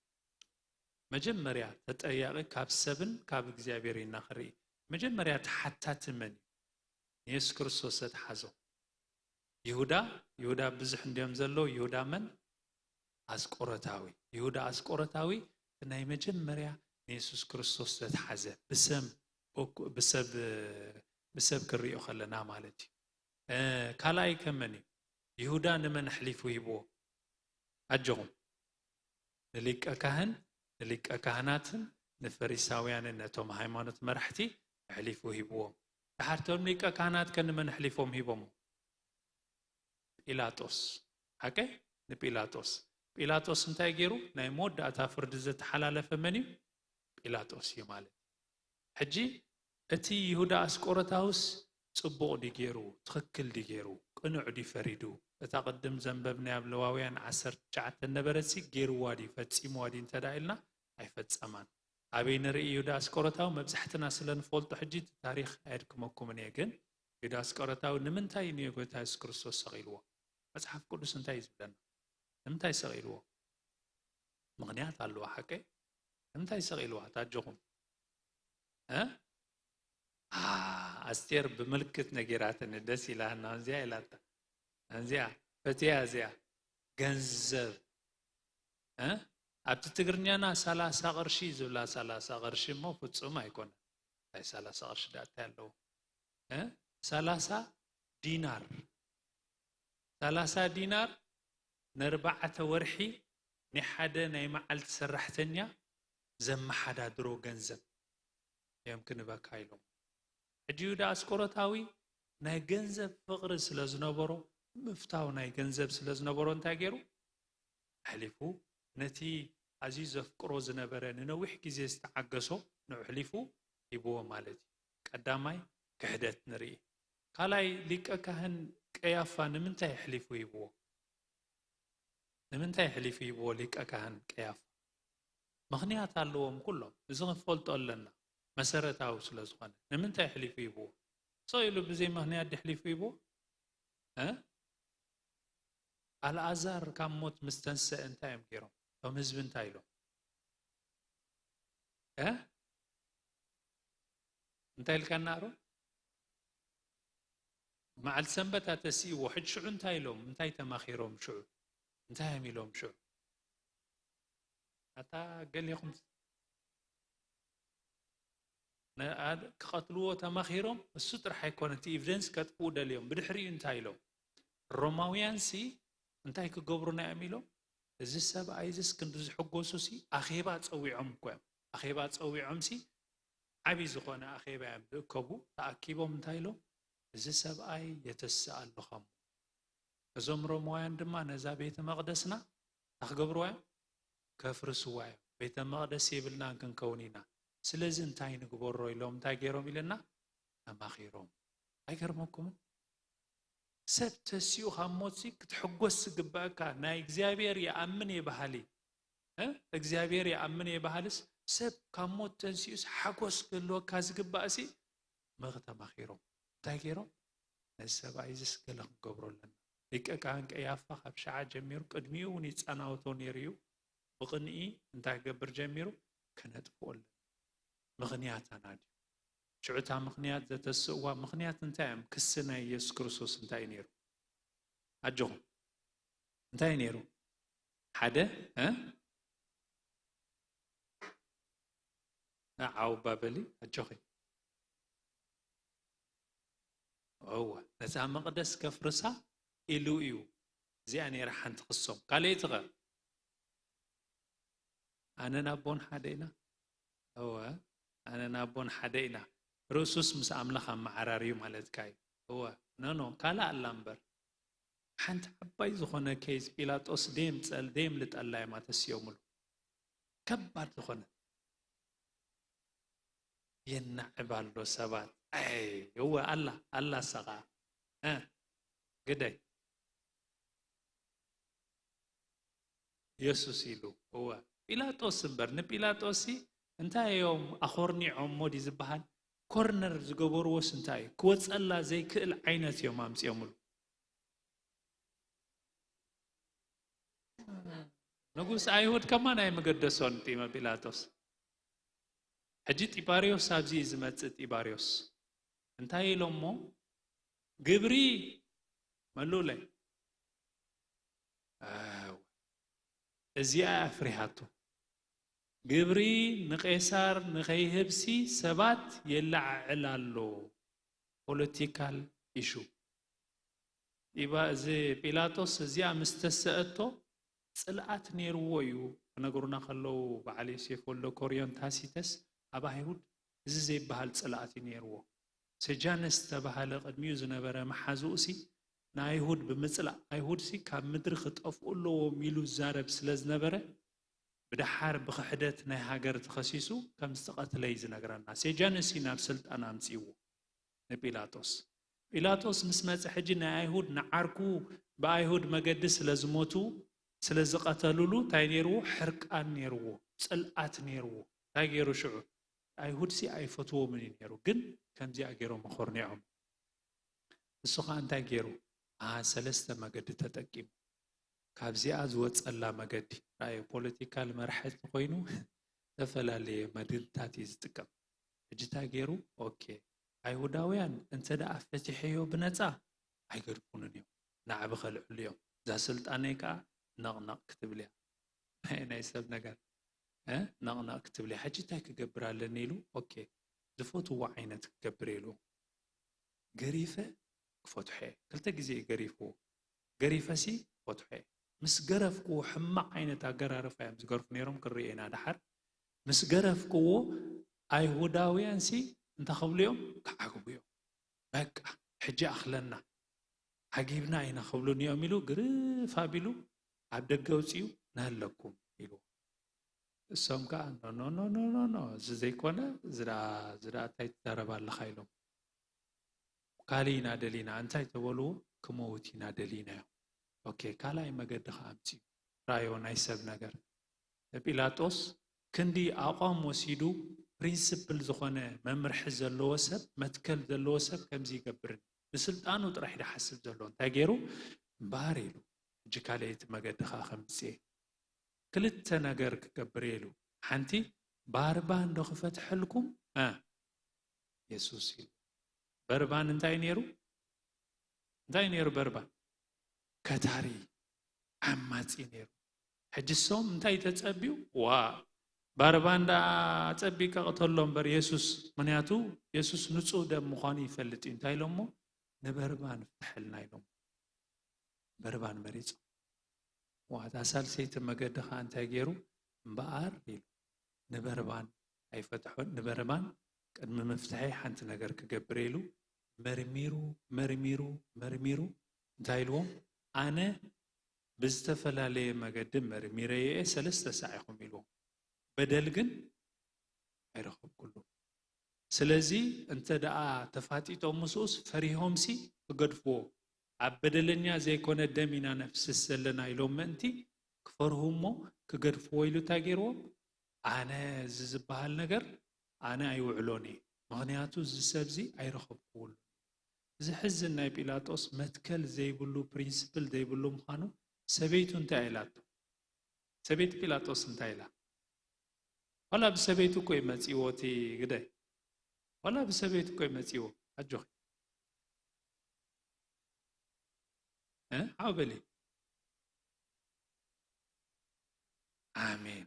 መጀመርያ ተጠያቒ ካብ ሰብን ካብ እግዚኣብሔር ኢና ክርኢ። መጀመርያ ተሓታቲ መን እዩ? ንየሱስ ክርስቶስ ዘትሓዞ። ይሁዳ፣ ይሁዳ ብዙሕ እንድዮም ዘለዉ። ይሁዳ መን? ኣስቆሮታዊ። ይሁዳ ኣስቆሮታዊ እቲ ናይ መጀመርያ ንየሱስ ክርስቶስ ዘትሓዘ፣ ብሰም፣ ብሰብ፣ ብሰብ ክሪኦ ከለና ማለት እዩ። እ፣ ካልኣይ ከመን እዩ? ይሁዳ ንመን ኣሕሊፉ ሂብዎ? ኣጆኹም። ንሊቀ ካህን፣ ንሊቀ ካህናትን ንፈሪሳውያንን ነቶም ሃይማኖት መራሕቲ ኣሕሊፉ ሂብዎም። ደሓር እቶም ሊቀ ካህናት ከ ንመን ኣሕሊፎም ሂቦሞ? ጲላጦስ። ሓቀይ? ንጲላጦስ። ጲላጦስ እንታይ ገይሩ? ናይ መወዳእታ ፍርዲ ዘተሓላለፈ መን እዩ? ጲላጦስ እዩ ማለት እዩ። ሕጂ እቲ ይሁዳ ኣስቆሮታውስ ጽቡቕ ድዩ ገይሩ? ትኽክል ድዩ ገይሩ? ቅኑዕ ድዩ ፈሪዱ? እታ ቅድም ዘንበብናያ ኣብ ለዋውያን ዓሰርተ ትሽዓተ ነበረትሲ ገይርዋ ድዩ? ፈጺምዋ ድዩ እንተ ደኣ ኢልና ኣይፈጸማን። ኣበይ ንርኢ ይሁዳ ኣስቆሮታዊ? መብዛሕትና ስለ ንፈልጦ ሕጂ እቲ ታሪኽ ኣየድክመኩምን እየ፣ ግን ይሁዳ ኣስቆሮታዊ ንምንታይ እዩ ንጎይታ የሱስ ክርስቶስ ሰቒልዎ? መጽሓፍ ቅዱስ እንታይ እዩ ዝብለና? ንምንታይ ሰቒልዎ? ምኽንያት ኣለዎ፣ ሓቀይ? ንምንታይ ሰቒልዋ? ታጆኹም። እ? ኣ፣ ኣስቴር ብምልክት ነጊራትኒ፣ ደስ ኢላና። እዚኣ ኢላታ። እዚኣ፣ ፈትያ እዚኣ። ገንዘብ። እ? ኣብቲ ትግርኛና ሰላሳ ቅርሺ ዝብላ፣ ሰላሳ ቅርሺ እሞ ፍጹም ኣይኮነን። ናይ ሰላሳ ቅርሺ ደኣ እንታይ ኣለዎ? እ? ሰላሳ ዲናር። ሰላሳ ዲናር ንኣርባዕተ ወርሒ ናይ ሓደ ናይ መዓልቲ ሰራሕተኛ ዘመሓዳድሮ ገንዘብ እዮም ክንበካ ኢሎም። ሕጂ ይሁዳ ኣስቆሮታዊ ናይ ገንዘብ ፍቕሪ ስለ ዝነበሮ፣ ምፍታው ናይ ገንዘብ ስለ ዝነበሮ እንታይ ገይሩ? ኣሕሊፉ ነቲ ኣዝዩ ዘፍቅሮ ዝነበረ ንነዊሕ ግዜ ዝተዓገሶ ንዕሕሊፉ ሂብዎ ማለት እዩ። ቀዳማይ ክሕደት ንርኢ። ካልኣይ ሊቀ ካህን ቀያፋ ንምንታይ ኣሕሊፉ ሂብዎ? ንምንታይ ኣሕሊፉ ሂብዎ ሊቀ ካህን ቀያፋ? ምኽንያት ኣለዎም ኩሎም። እዚ ክንፈልጦ ኣለና። መሰረታዊ ስለ ዝኾነ። ንምንታይ ኣሕሊፉ ሂብዎ? ሰው ኢሉ ብዘይ ምኽንያት ድዩ ኣሕሊፉ ሂብዎ? እ? ኣልኣዛር ካብ ሞት ምስ ተንሰአ እንታይ እዮም ገይሮም? እቶም ህዝቢ እንታይ ኢሎም? እ? እንታይ ኢልካና ኣሮን? መዓልቲ ሰንበት ኣተሲእዎ። ሕጂ ሽዑ እንታይ ኢሎም? እንታይ ተማኺሮም ሽዑ? እንታይ እዮም ኢሎም ሽዑ? ኣታ ገሊኹም ነ-፣ ኣድ-፣ ክቐትልዎ ተማኺሮም፣ እሱ ጥራሕ ኣይኮነ፣ እቲ ኤቪደንስ ከጥፍኡ ደልዮም። ብድሕሪኡ እንታይ ኢሎም? ሮማውያንሲ እንታይ ክገብሩና እዮም ኢሎም? እዚ ሰብኣይ እዚስ ክንዲ ዝሕጎሱሲ ኣኼባ ጸዊዖም እኮ እዮም። ኣኼባ ጸዊዖምሲ ዓቢ ዝኾነ ኣኼባ እዮም ዝእከቡ። ተኣኪቦም እንታይ ኢሎም? እዚ ሰብኣይ የተስእ ኣሎ ኻሞ። እዞም ሮማውያን ድማ ነዛ ቤተ መቕደስና እንታይ ክገብርዋ እዮም? ከፍርስዋ እዮም። ቤተ መቕደስ የብልናን ክንከውን ኢና። ስለዚ እንታይ ንግበሮ ኢሎም እንታይ ገይሮም ኢለና? ተማኺሮም። ኣይገርመኩምን? ሰብ ተሲኡ ካብ ሞትሲ ክትሕጎስ ዝግባእካ ናይ እግዚኣብሔር ይኣምን እየ በሃሊ፣ እ? እግዚኣብሔር ይኣምን እየ በሃልስ ሰብ ካብ ሞት ተንሲኡስ ሓጎስ ክህልወካ ዝግባእሲ ምኽ ተማኺሮም። እንታይ ገይሮም? ነዚ ሰብኣይ እዚስ ገለ ክንገብሮ ኣለና። ሊቀ ካህን ቀያፋ ካብ ሸዓ ጀሚሩ ቅድሚኡ እውን ይጸናወቶ ነይሩ እዩ። ብቕንኢ እንታይ ክገብር ጀሚሩ? ከነጥፍኦ ኣለና። ምኽንያት ኣናድዩ። ሽዑ እታ ምኽንያት ዘተስእዋ ምኽንያት እንታይ እዮም? ክሲ ናይ ኢየሱስ ክርስቶስ እንታይ እዩ ነይሩ? ኣጆኹም። እንታይ እዩ ነይሩ? ሓደ፣ እ? እ፣ ዓው ባበሊ፣ ኣጆኺ። እወ፣ ነታ መቕደስ ከፍርሳ ኢሉ እዩ። እዚኣ ነይራ ሓንቲ ክሶም። ካልኣይቲ ኸ? ኣነን ኣቦን ሓደ ኢና። እወ፣ ኣነን ኣቦን ሓደ ኢና። ርእሱስ ምስ ኣምላኽ ኣመዓራርዩ ማለትካ እዩ። እወ፣ ኖ፣ ኖ፣ ካልእ ኣላ እምበር። ሓንቲ ዓባይ ዝኾነ ኬዝ ጲላጦስ ደም ጸል-፣ ደም ልጠላ እየማ ተሲኦምሉ። ከባድ ዝኾነ። የናዕብ ኣሎ ሰባት። ኣይ፣ እወ፣ ኣላ፣ ኣላ እሳ ኸኣ። እ፣ ግደይ። የሱስ ኢሉ። እወ። ጲላጦስ እምበር፣ ንጲላጦስሲ እንታይ እዮም ኣኾርኒዖሞ ድዩ ዝበሃል? ኮርነር ዝገበርዎስ እንታይ እዩ? ክወጸላ ዘይክእል ዓይነት እዮም ኣምጺኦምሉ። ንጉስ ኣይሁድ ከማን ኣይምገደሶን ጢመ ጲላጦስ። ሕጂ ጢባርዮስ ኣብዚ እዩ ዝመጽእ። ጢባርዮስ እንታይ ኢሎሞ? ግብሪ መሉለይ። ኣው፣ እዚኣ ኣፍሪሃቶ። ግብሪ ንቄሳር ንኸይህብሲ ሰባት የለዓዕል ኣሎ። ፖለቲካል ኢሹ። ኢባ-፣ እዚ ጲላጦስ እዚኣ ምስ ተሰአቶ ጽልኣት ነይርዎ እዩ። ክነግሩና ከለዉ በዓል ዮሴፍ ወልደ ኮርዮን ታሲተስ ኣብ ኣይሁድ እዚ ዘይበሃል ጽልኣት እዩ ነይርዎ። ሴጃነስ ዝተባህለ ቅድሚኡ ዝነበረ መሓዝኡሲ ንኣይሁድ ብምጽላእ፣ ኣይሁድሲ ካብ ምድሪ ክጠፍኡ ኣለዎም ኢሉ ዝዛረብ ስለ ዝነበረ፣ ብደሓር ብኽሕደት ናይ ሃገር ተኸሲሱ ከም ዝተቐትለ እዩ ዝነግረና። ሴጃነስ እዩ ናብ ስልጣን ኣምጺእዎ ንጲላጦስ። ጲላጦስ ምስ መጸ ሕጂ ናይ ኣይሁድ ንዓርኩ ብኣይሁድ መገዲ ስለ ዝሞቱ፣ ስለ ዝቐተሉሉ እንታይ ነይርዎ? ሕርቃን ነይርዎ፣ ጽልኣት ነይርዎ። እንታይ ገይሩ ሽዑ? ኣይሁድሲ ኣይፈትዎምን እዩ ነይሩ፣ ግን ከምዚኣ ገይሮም ኣኾርኒዖም። እሱ ኸኣ እንታይ ገይሩ? ኣ፣ ሰለስተ መገዲ ተጠቂሙ። ካብዚኣ ዝወጸላ መገዲ፣ ራእየ ፖለቲካል መራሒ እንተኾይኑ ዝተፈላለየ መድንታት እዩ ዝጥቀም። ሕጂ እንታይ ገይሩ? ኦኬ፣ ኣይሁዳውያን እንተ ደኣ ፈቲሐዮ ብነጻ ኣይገድፉንን እዮም፣ ናዕቢ ከልዕሉ እዮም። እዛ ስልጣነይ ከኣ ነቕነቕ ክትብል እያ። ናይ፣ ናይ ሰብ ነገር፣ እ፣ ነቕነቕ ክትብል እያ። ሕጂ እንታይ ክገብር ኣለኒ ኢሉ፣ ኦኬ፣ ዝፈትዎ ዓይነት ክገብር ኢሉ። ገሪፈ ክፈትሖ እየ። ክልተ ግዜ እዩ ገሪፍዎ። ገሪፈሲ ክፈትሖ እየ። ምስ ገረፍክዎ፣ ሕማቕ ዓይነት ኣገራርፋ እዮም ዝገርፉ ነይሮም፣ ክንርኢ ኢና ደሓር። ምስ ገረፍክዎ፣ ኣይሁዳውያንሲ እንታይ ክብሉ እዮም? ክዓግቡ እዮም። በቃ፣ ሕጂ ኣኽለና፣ ዓጊብና ኢና ክብሉኒ እዮም ኢሉ ግርፍ ኣቢሉ ኣብ ደገ ኣውጺኡ፣ "ንሃለኩም" ኢሉ። እሶም ከኣ፣ "ኖ፣ ኖ፣ ኖ፣ እዚ ዘይኮነ፣ እዚ ደኣ፣ እዚ ደኣ እንታይ ትዛረብ ኣለኻ?" ኢሎም። "ካልእ ኢና ደሊና፣ እንታይ ተበልዎ?" "ክመውት ኢና ደሊና" እዮም። ኦኬ፣ ካልኣይ መገዲ ከኣ ኣምጺኡ። ራእዮ ናይ ሰብ ነገር። ጲላጦስ ክንዲ ኣቋም ወሲዱ፣ ፕሪንስፕል ዝኾነ መምርሒ ዘለዎ ሰብ፣ መትከል ዘለዎ ሰብ ከምዚ ይገብርን። ብስልጣኑ ጥራሕ ድሓስብ ዘሎ። እንታይ ገይሩ? እምበኣር ኢሉ፣ "ሕጂ ካልኣይቲ መገዲ ከኣ ከምጽእ እየ። ክልተ ነገር ክገብር እየ" ኢሉ። ሓንቲ፣ "ባርባን ዶ ክፈትሐልኩም?" እ፣ የሱስ ኢሉ። በርባን እንታይ ነይሩ? እንታይ ነይሩ በርባን? ከታሪ፣ ዓማጺ ነይሩ። ሕጂ እሶም እንታይ ተጸብዩ? ዋ፣ ባርባን ደኣ ጸቢቀ ቅተሎ እምበር የሱስ፣ ምኽንያቱ የሱስ ንጹህ ደም ምዃኑ ይፈልጥ እዩ። እንታይ ኢሎሞ? "ንበርባን ፍትሐልና" ኢሎም። በርባን መሪጾም። ዋ፣ እታ ሳልሰይቲ መገዲ ኸኣ እንታይ ገይሩ? እምበኣር ኢሉ ንበርባን ኣይፈትሖን። ንበርባን ቅድሚ ምፍትሐይ ሓንቲ ነገር ክገብር ኢሉ መርሚሩ፣ መርሚሩ፣ መርሚሩ እንታይ ኢልዎም? "ኣነ ብዝተፈላለየ መገዲ መርሚረዮ እየ፣ ሰለስተ ሳዕ ኢኹም" ኢልዎም። በደል ግን ኣይረኸብኩሉ። ስለዚ እንተ ደኣ ተፋጢጦም ምስኡስ ፈሪሆምሲ ክገድፍዎ፣ ኣብ በደለኛ ዘይኮነ ደም ኢና ነፍስስ ዘለና ኢሎም ምእንቲ ክፈርሁ እሞ ክገድፍዎ ኢሉ እንታይ ገይርዎም? ኣነ እዚ ዝበሃል ነገር ኣነ ኣይውዕሎን እየ፣ ምኽንያቱ እዚ ሰብዚ ኣይረኸብክዎሉን። እዚ ሕዝን ናይ ጲላጦስ መትከል ዘይብሉ ፕሪንስፕል ዘይብሉ ምዃኑ ሰበይቱ እንታይ ኢላቶ? ሰበይቲ ጲላጦስ እንታይ ኢላ? ዋላ ብሰበይቱ እኮ እዩ መጺዎ እቲ ግደ። ዋላ ብሰበይቱ እኮ እዩ መጺዎ። ኣጆኺ። እ? ሓው በሊ። ኣሜን።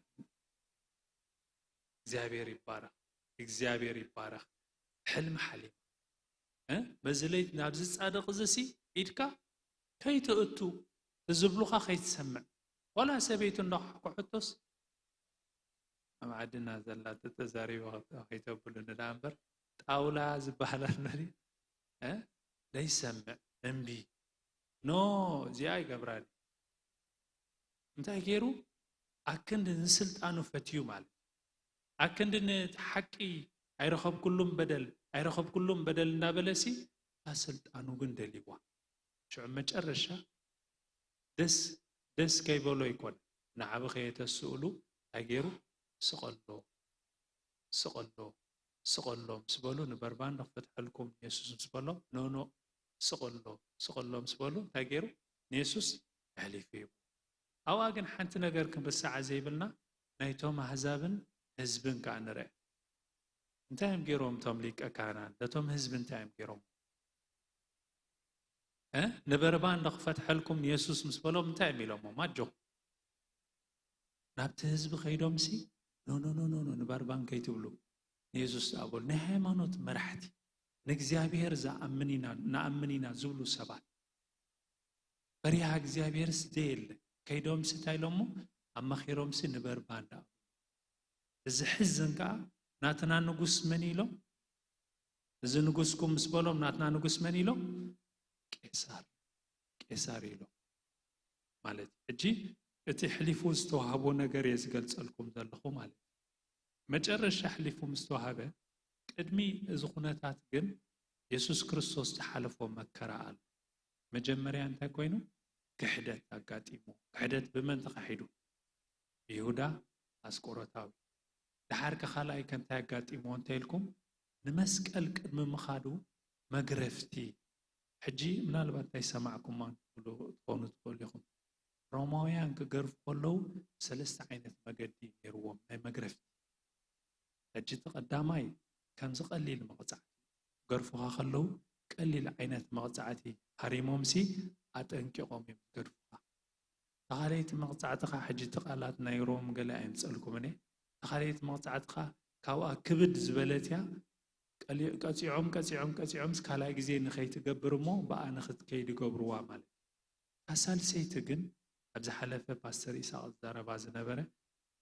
እግዚኣብሔር ይባረኽ። እግዚኣብሔር ይባረኽ። ሕልሚ ሓሊም። እ? በዚ ለይት ናብዚ ጻድቕ እዚ ሲ ኢድካ ከይትእቱ፣ ዝብሉኻ ከይትሰምዕ። ዋላ ሰበይቱ እንዳኳሕኩሐቶስ ኣብ ዓድና ዘላ ተተዛሪባ ከይተብሉኒ ደኣ እምበር፣ ጣውላ ዝበሃል ኣሎ ድዩ? እ? ዘይሰምዕ እምቢ። ኖ፣ እዚኣ ኣይገብራን። እንታይ ገይሩ? ኣክንዲ ንስልጣኑ ፈትዩ ማለት እዩ። ኣክንዲ ነቲ ሓቂ ኣይረኸብኩሉን በደል፣ ኣይረኸብኩሉን በደል እንዳበለሲ፣ እታ ስልጣኑ ግን ደልይዋ። ሽዑ መጨረሻ ደስ፣ ደስ ከይበሎ ይኮን፣ ንዓቢ ከየተስእሉ እንታይ ገይሩ? ስቐሎ፣ ስቐሎ፣ ስቐሎ ምስ በሉ፣ ንበርባን ዶ ክፈትሐልኩም ንየሱስ ምስ በሎ፣ ኖ፣ ኖ፣ ስቐሎ፣ ስቐሎ ምስ በሉ፣ እንታይ ገይሩ? ንየሱስ ኣሕሊፉ ሂቡ። ኣብኣ ግን ሓንቲ ነገር ክንርሳዓ ዘይብልና፣ ናይቶም ኣህዛብን ህዝብን ከኣ ንርአ። እንታይ እዮም ገይሮም እቶም ሊቀ ካህናት? ነቶም ህዝቢ እንታይ እዮም ገይሮም? እ? ንበርባን ዶ ክፈትሐልኩም ንየሱስ ምስ በሎም እንታይ እዮም ኢሎሞም? ኣጆኹም። ናብቲ ህዝቢ ከይዶምሲ፣ ኖ፣ ኖ፣ ኖ፣ ኖ፣ ኖ፣ ንበርባን ከይትብሉ፣ ንየሱስ ደኣ በሉ። ናይ ሃይማኖት መራሕቲ፣ ንእግዚኣብሔር ዝኣምን ኢና፣ ንኣምን ኢና ዝብሉ ሰባት፣ ፈሪሃ እግዚኣብሔርስ ዘየለ፣ ከይዶምሲ እንታይ ኢሎሞ? ኣማኺሮምሲ ንበርባን ደኣ። እዚ ሕዝን ከኣ፣ ናትና ንጉስ መን ኢሎም? እዚ ንጉስኩም ምስ በሎም፣ ናትና ንጉስ መን ኢሎም? ቄሳር፣ ቄሳር ኢሎም ማለት እዩ። ሕጂ እቲ ሕሊፉ ዝተዋህቦ ነገር እየ ዝገልጸልኩም ዘለኹ ማለት እዩ። መጨረሻ ሕሊፉ ምስ ተዋህበ፣ ቅድሚ እዚ ኩነታት ግን የሱስ ክርስቶስ ዝሓለፎ መከራ ኣሎ። መጀመርያ እንታይ ኮይኑ? ክሕደት ኣጋጢሙ። ክሕደት ብመን ተኻሒዱ? ብይሁዳ ኣስቆሮታዊ። ደሓር ከ ካልኣይ ከ እንታይ ኣጋጢምዎ እንተ ኢልኩም፣ ንመስቀል ቅድሚ ምኻዱ መግረፍቲ። ሕጂ ምናልባት ኣይሰማዕኩማን ትብሉ ትኾኑ ትኽእሉ ኢኹም። ሮማውያን ክገርፉ ከለዉ ሰለስተ ዓይነት መገዲ ነይርዎም ናይ መግረፍቲ። ሕጂ እቲ ቀዳማይ ከምዚ ቀሊል መቕጻዕቲ ክገርፉኻ ከለዉ ቀሊል ዓይነት መቕጻዕቲ ሃሪሞምሲ ኣጠንቂቖም እዮም ዝገርፉኻ። ተኻለይቲ መቕጻዕትኻ ሕጂ እቲ ቃላት ናይ ሮም ገለ ኣይምጸልኩምን እየ። ተኻለይቲ መቕጻዕትኻ ካብኣ ክብድ ዝበለት እያ። ቀሊ-፣ ቀጺዖም፣ ቀጺዖም፣ ቀጺዖምስ ካልኣይ ግዜ ንኸይትገብር እሞ ብኣ ንኽትከይድ ይገብርዋ ማለት እዩ። እታ ሳልሰይቲ ግን ኣብ ዝሓለፈ ፓስተር ኢሳቕ ዝዛረባ ዝነበረ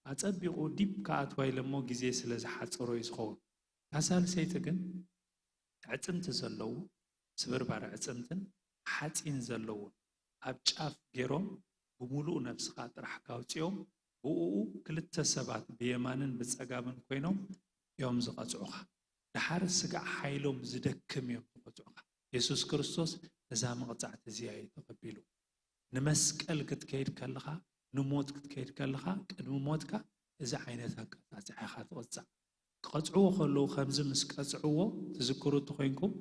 ኣጸቢቑ ዲፕ ክኣትዋ ኢለ እሞ ግዜ ስለ ዝሓጸሮ እዩ ዝኸውን። እታ ሳልሰይቲ ግን ኣዕጽምቲ ዘለዉ፣ ስብርባር ኣዕጽምትን ሓጺን ዘለዉን ኣብ ጫፍ ገይሮም ብምሉእ ነብስኻ ጥራሕ ካውጽኦም ብእኡ ክልተ ሰባት ብየማንን ብጸጋምን ኮይኖም እዮም ዝቐጽዑኻ። ደሓር ስጋዕ ሓይሎም ዝደክም እዮም ዝቐጽዑኻ። የሱስ ክርስቶስ ነዛ መቕጻዕቲ እዚኣ እዩ ተቐቢሉ። ንመስቀል ክትከይድ ከለኻ፣ ንሞት ክትከይድ ከለኻ፣ ቅድሚ ሞትካ እዚ ዓይነት ኣቀጻጽዓ ኢኻ ትቕጻዕ። ክቐጽዕዎ ከለዉ ከምዚ ምስ ቀጽዕዎ ትዝክሩ እንተኾይንኩም፣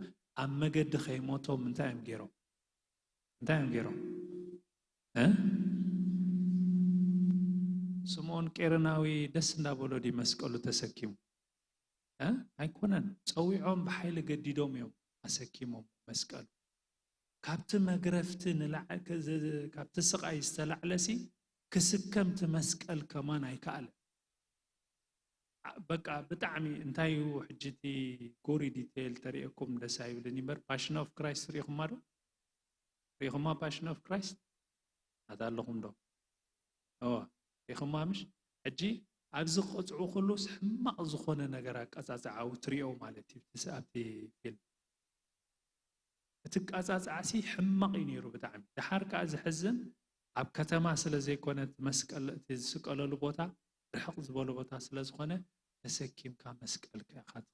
ኣብ መገዲ ከይሞቶም እንታይ እዮም ገይሮም? እንታይ እዮም ገይሮም? እ? ስምዖን ቄርናዊ ደስ እንዳበሎ ድዩ መስቀሉ ተሰኪሙ? እ? ኣይኮነን። ጸዊዖም ብሓይሊ ገዲዶም እዮም ኣሰኪሞም መስቀሉ። ካብቲ መግረፍቲ ንላዕ-፣ ከ-፣ ዘ-፣ ዘ-፣ ካብቲ ስቓይ ዝተላዕለሲ ክስከም እቲ መስቀል ከማን ኣይከኣለን። ዓ-፣ በቃ ብጣዕሚ እንታይ እዩ ሕጂ እቲ ጎሪ ዲቴይል ተሪኤኩም ደስ ኣይብልን እምበር፣ ፓሽን ኦፍ ክራይስት ሪኢኹማ ዶ? ሪኢኹማ ፓሽን ኦፍ ክራይስት? ኣታ ኣለኹም ዶ? እዋ፣ ሪኢኹማ ምሽ? ሕጂ ኣብዚ ክቐጽዑ ከለውስ ሕማቕ ዝኾነ ነገር ኣቀጻጽዓኡ ትሪኦ ማለት እዩ፣ እቲ ስ-፣ ኣብቲ ፊልም። እቲ ኣቀጻጽዓሲ ሕማቕ እዩ ነይሩ ብጣዕሚ። ደሓር ከኣ ዘሕዝን፣ ኣብ ከተማ ስለ ዘይኮነ እቲ መስቀል፣ እቲ ዝስቀለሉ ቦታ ርሕቕ ዝበለ ቦታ ስለ ዝኾነ፣ ተሰኪምካ መስቀልካ ኢኻ ትኸይድ።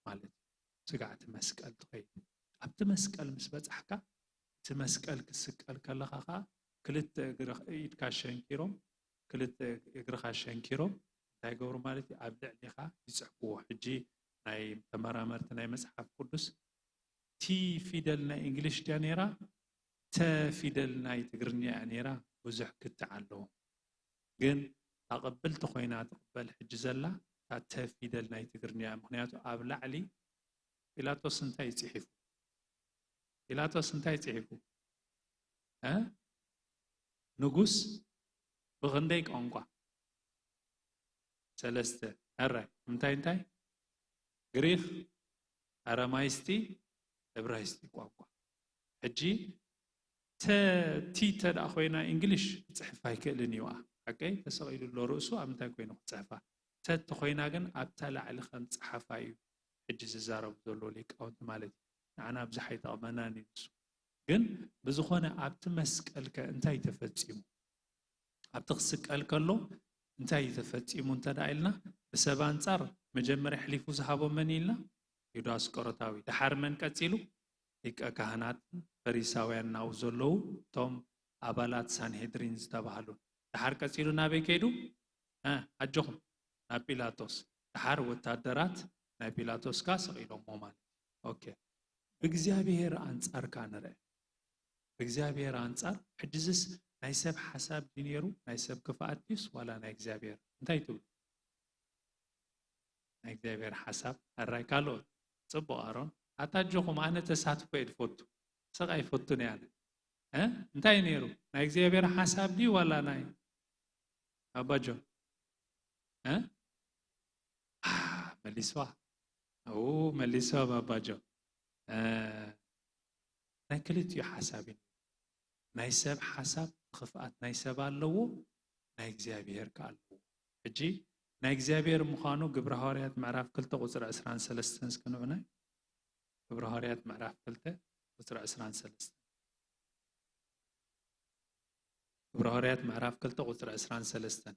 ማለት እዩ። ስጋዕ እቲ መስቀል ትኸይድ። ኣብቲ መስቀል ምስ በጻሕካ፣ እቲ መስቀል ክትስቀል ከለኻ ኸኣ ክልተ እግርኻ፣ ኢድካ ሸንኪሮም፣ ክልተ እግርኻ ሸንኪሮም እንታይ ይገብሩ ማለት እዩ? ኣብ ልዕሊኻ ይጽሕፍዎ። ሕጂ ናይ ተመራመርቲ ናይ መጽሓፍ ቅዱስ ቲ ፊደል ናይ እንግሊሽ ድያ ነይራ? ተ ፊደል ናይ ትግርኛ እያ ነይራ። ብዙሕ ክትዕ ኣለዎ። ግን እታ ቅብልቲ ኮይና ትቕበል ሕጂ ዘላ እታ ተ ፊደል ናይ ትግርኛ እያ። ምኽንያቱ ኣብ ላዕሊ ጲላጦስ እንታይ ጽሒፉ? ጲላጦስ እንታይ ጽሒፉ? እ? ንጉስ ብኽንደይ ቋንቋ? ሰለስተ። ሕራይ። እንታይ እንታይ? ግሪኽ፣ ኣረማይስጢ፣ እብራይስጢ ቋንቋ። ሕጂ ተ-፣ ቲ እንተ ደኣ ኮይና እንግሊሽ ክጽሕፍ ኣይክእልን እዩ። ሓቀይ ተሰቒሉ ኣሎ ርእሱ ኣብ ምንታይ ኮይኑ ክጽሕፋ? ተ እንተ ኮይና ግን ኣብታ ላዕሊ ከም ጸሓፋ እዩ ሕጂ ዝዛረቡ ዘለዉ ሊቃውንቲ ማለት እዩ። ንዓና ብዙሕ ኣይጠቕመናን እዩ ንሱ። ግን ብዝኾነ ኣብቲ መስቀል ከ እንታይ ተፈጺሙ? ኣብቲ ክስቀል ከሎ እንታይ እዩ ተፈጺሙ እንተ ደኣ ኢልና፣ ብሰብ ኣንጻር መጀመርያ ኣሕሊፉ ዝሃቦ መን እዩ ኢልና? ይሁዳ ኣስቆሮታዊ። ደሓር መን ቀጺሉ? ሊቀ ካህናትን ፈሪሳውያን ናብኡ ዘለዉ እቶም ኣባላት ሳንሄድሪን ዝተባህሉ። ደሓር ቀጺሉ ናበይ ከይዱ? እ፣ ኣጆኹም፣ ናብ ጲላጦስ። ደሓር ወታደራት ናይ ጲላጦስ ከኣ ሰቒሎሞ ማለት እዩ። ኦኬ። ብእግዚኣብሔር ኣንጻር ከኣ ንርአ። ብእግዚኣብሔር ኣንጻር፣ ሕጂ እዝስ ናይ ሰብ ሓሳብ ድዩ ነይሩ? ናይ ሰብ ክፍኣት ድዩስ ዋላ ናይ እግዚኣብሔር? እንታይ ትብሉ? ናይ እግዚኣብሔር ሓሳብ። ሕራይ። ካልኦት? ጽቡቕ ኣሮን። ኣታ ኣጆኹም፣ ኣነ ተሳትፎ እየ ዝፈቱ። ስቕ ኣይፈቱን እየ ኣነ። እ? እንታይ ነይሩ? ናይ እግዚኣብሔር ሓሳብ ድዩ ዋላ ናይ ኣባ ጆን? እ? አ፣ መሊስዋ። ኦ፣ መሊስዋ ባባ ጆን። እ፣ ናይ ክልቲኡ ሓሳብ እዩ። ናይ ሰብ ሓሳብ ክፍኣት ናይ ሰብ ኣለዎ፣ ናይ እግዚኣብሔር ከኣ ኣለዎ። ሕጂ ናይ እግዚኣብሔር ምዃኑ ግብረ ሃዋርያት ምዕራፍ ክልተ ቁጽሪ ዕስራን ሰለስተን እስኪ ንዑ ናይ ግብረ ሃዋርያት ምዕራፍ ክልተ ቁጽሪ ዕስራን ሰለስተን። ግብረ ሃዋርያት ምዕራፍ ክልተ ቁጽሪ ዕስራን ሰለስተን።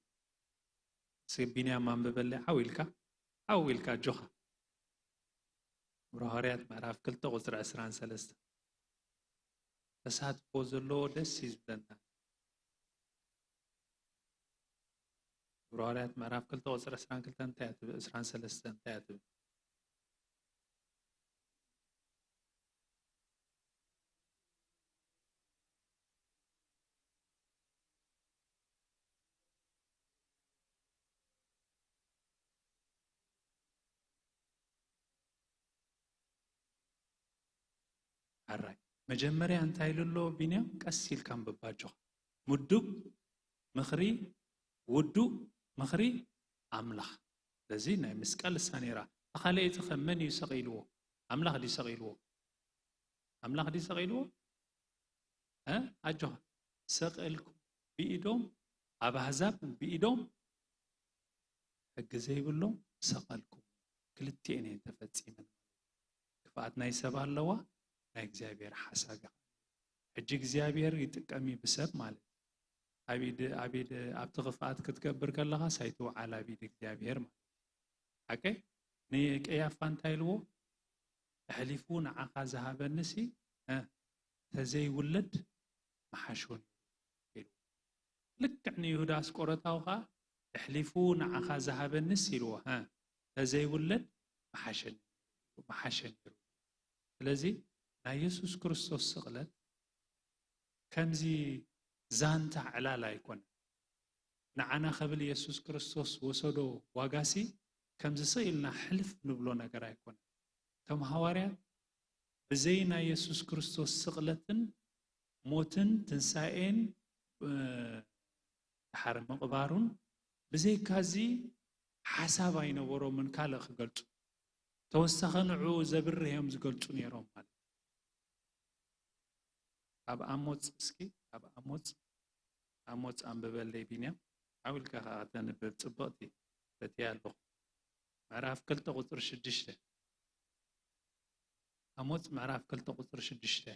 እስኪ ቢንያም ኣንብበለይ፣ ዓው ኢልካ፣ ዓው ኢልካ፣ ኣጆኻ። ግብረ ሃዋርያት ምዕራፍ ክልተ ቁጽሪ ዕስራን ሰለስተን። ተሳትፎ ዘለዎ ደስ እዩ ዝብለና። ግብረ ሃዋርያት ምዕራፍ ክልተ ቁጽሪ ዕስራን ክልተን እንታይ እያ ትብል? ዕስራን ሰለስተን እንታይ እያ ትብል? ኣራይ፣ መጀመርያ እንታይ ኢሉ ኣሎ ቢንያም? ቀስ ኢልካ ኣንብብ ኣጆኻ። ምዱብ ምኽሪ፣ ውዱእ ምኽሪ ኣምላኽ። ስለዚ ናይ ምስቃል እሳ ነይራ። እታ ካልኣይቲ ኸ መን እዩ ሰቒልዎ? ኣምላኽ ድዩ ሰቒልዎ? ኣምላኽ ድዩ ሰቒልዎ? እ? ኣጆኻ። ሰቐልኩ ብኢዶም፣ ኣብ ኣህዛብ ብኢዶም ሕጊ ዘይብሎም ሰቐልኩ። ክልቲኤን እየን ተፈጺመን። ክፍኣት ናይ ሰብ ኣለዋ፣ ናይ እግዚኣብሔር ሓሳብ እያ። ሕጂ እግዚኣብሔር ይጥቀም እዩ ብሰብ ማለት እዩ። ኣብ ኢድ፣ ኣብ ኢድ፣ ኣብቲ ክፍኣት ክትገብር ከለኻስ ኣይትውዓል ኣብ ኢድ እግዚኣብሔር ማለት እዩ። ሓቀይ? ንቀያፋ እንታይ ኢልዎ? ኣሕሊፉ ንዓኻ ዝሃበንሲ፣ እ፣ ተዘይውለድ ምሓሾ ነይሩ ኢልዎ። ልክዕ ንይሁዳ ኣስቆሮታዊ ኸኣ ኣሕሊፉ ንዓኻ ዝሃበንስ ኢልዎ፣ እ፣ ተዘይውለድ ምሓሸኒ፣ ምሓሸ ነይሩ። ስለዚ ናይ የሱስ ክርስቶስ ስቕለት ከምዚ ዛንታ ዕላል ኣይኮነን። ንዓና ክብል የሱስ ክርስቶስ ወሰዶ ዋጋሲ ከምዚ ስቕ ኢልና ሕልፍ ንብሎ ነገር ኣይኮነን። እቶም ሃዋርያት ብዘይ ናይ የሱስ ክርስቶስ ስቕለትን ሞትን ትንሳኤን፣ እ፣ ድሓር ምቕባሩን ብዘይካዚ ሓሳብ ኣይነበሮምን ካልእ ክገልጹ። ተወሳኺ ንዕኡ ዘብርህ እዮም ዝገልጹ ነይሮም ማለት እዩ። ኣብ ኣሞጽ እስኪ፣ ኣብ ኣሞጽ፣ ኣሞጽ ኣንብበለይ ቢንያም። ዓው ኢልካ ኸኣ ከተንብብ ጽብቕቲ ፈትያ ኣለኹ። ምዕራፍ ክልተ ቁጽሪ ሽዱሽተ። ኣሞጽ ምዕራፍ ክልተ ቁጽሪ ሽዱሽተ።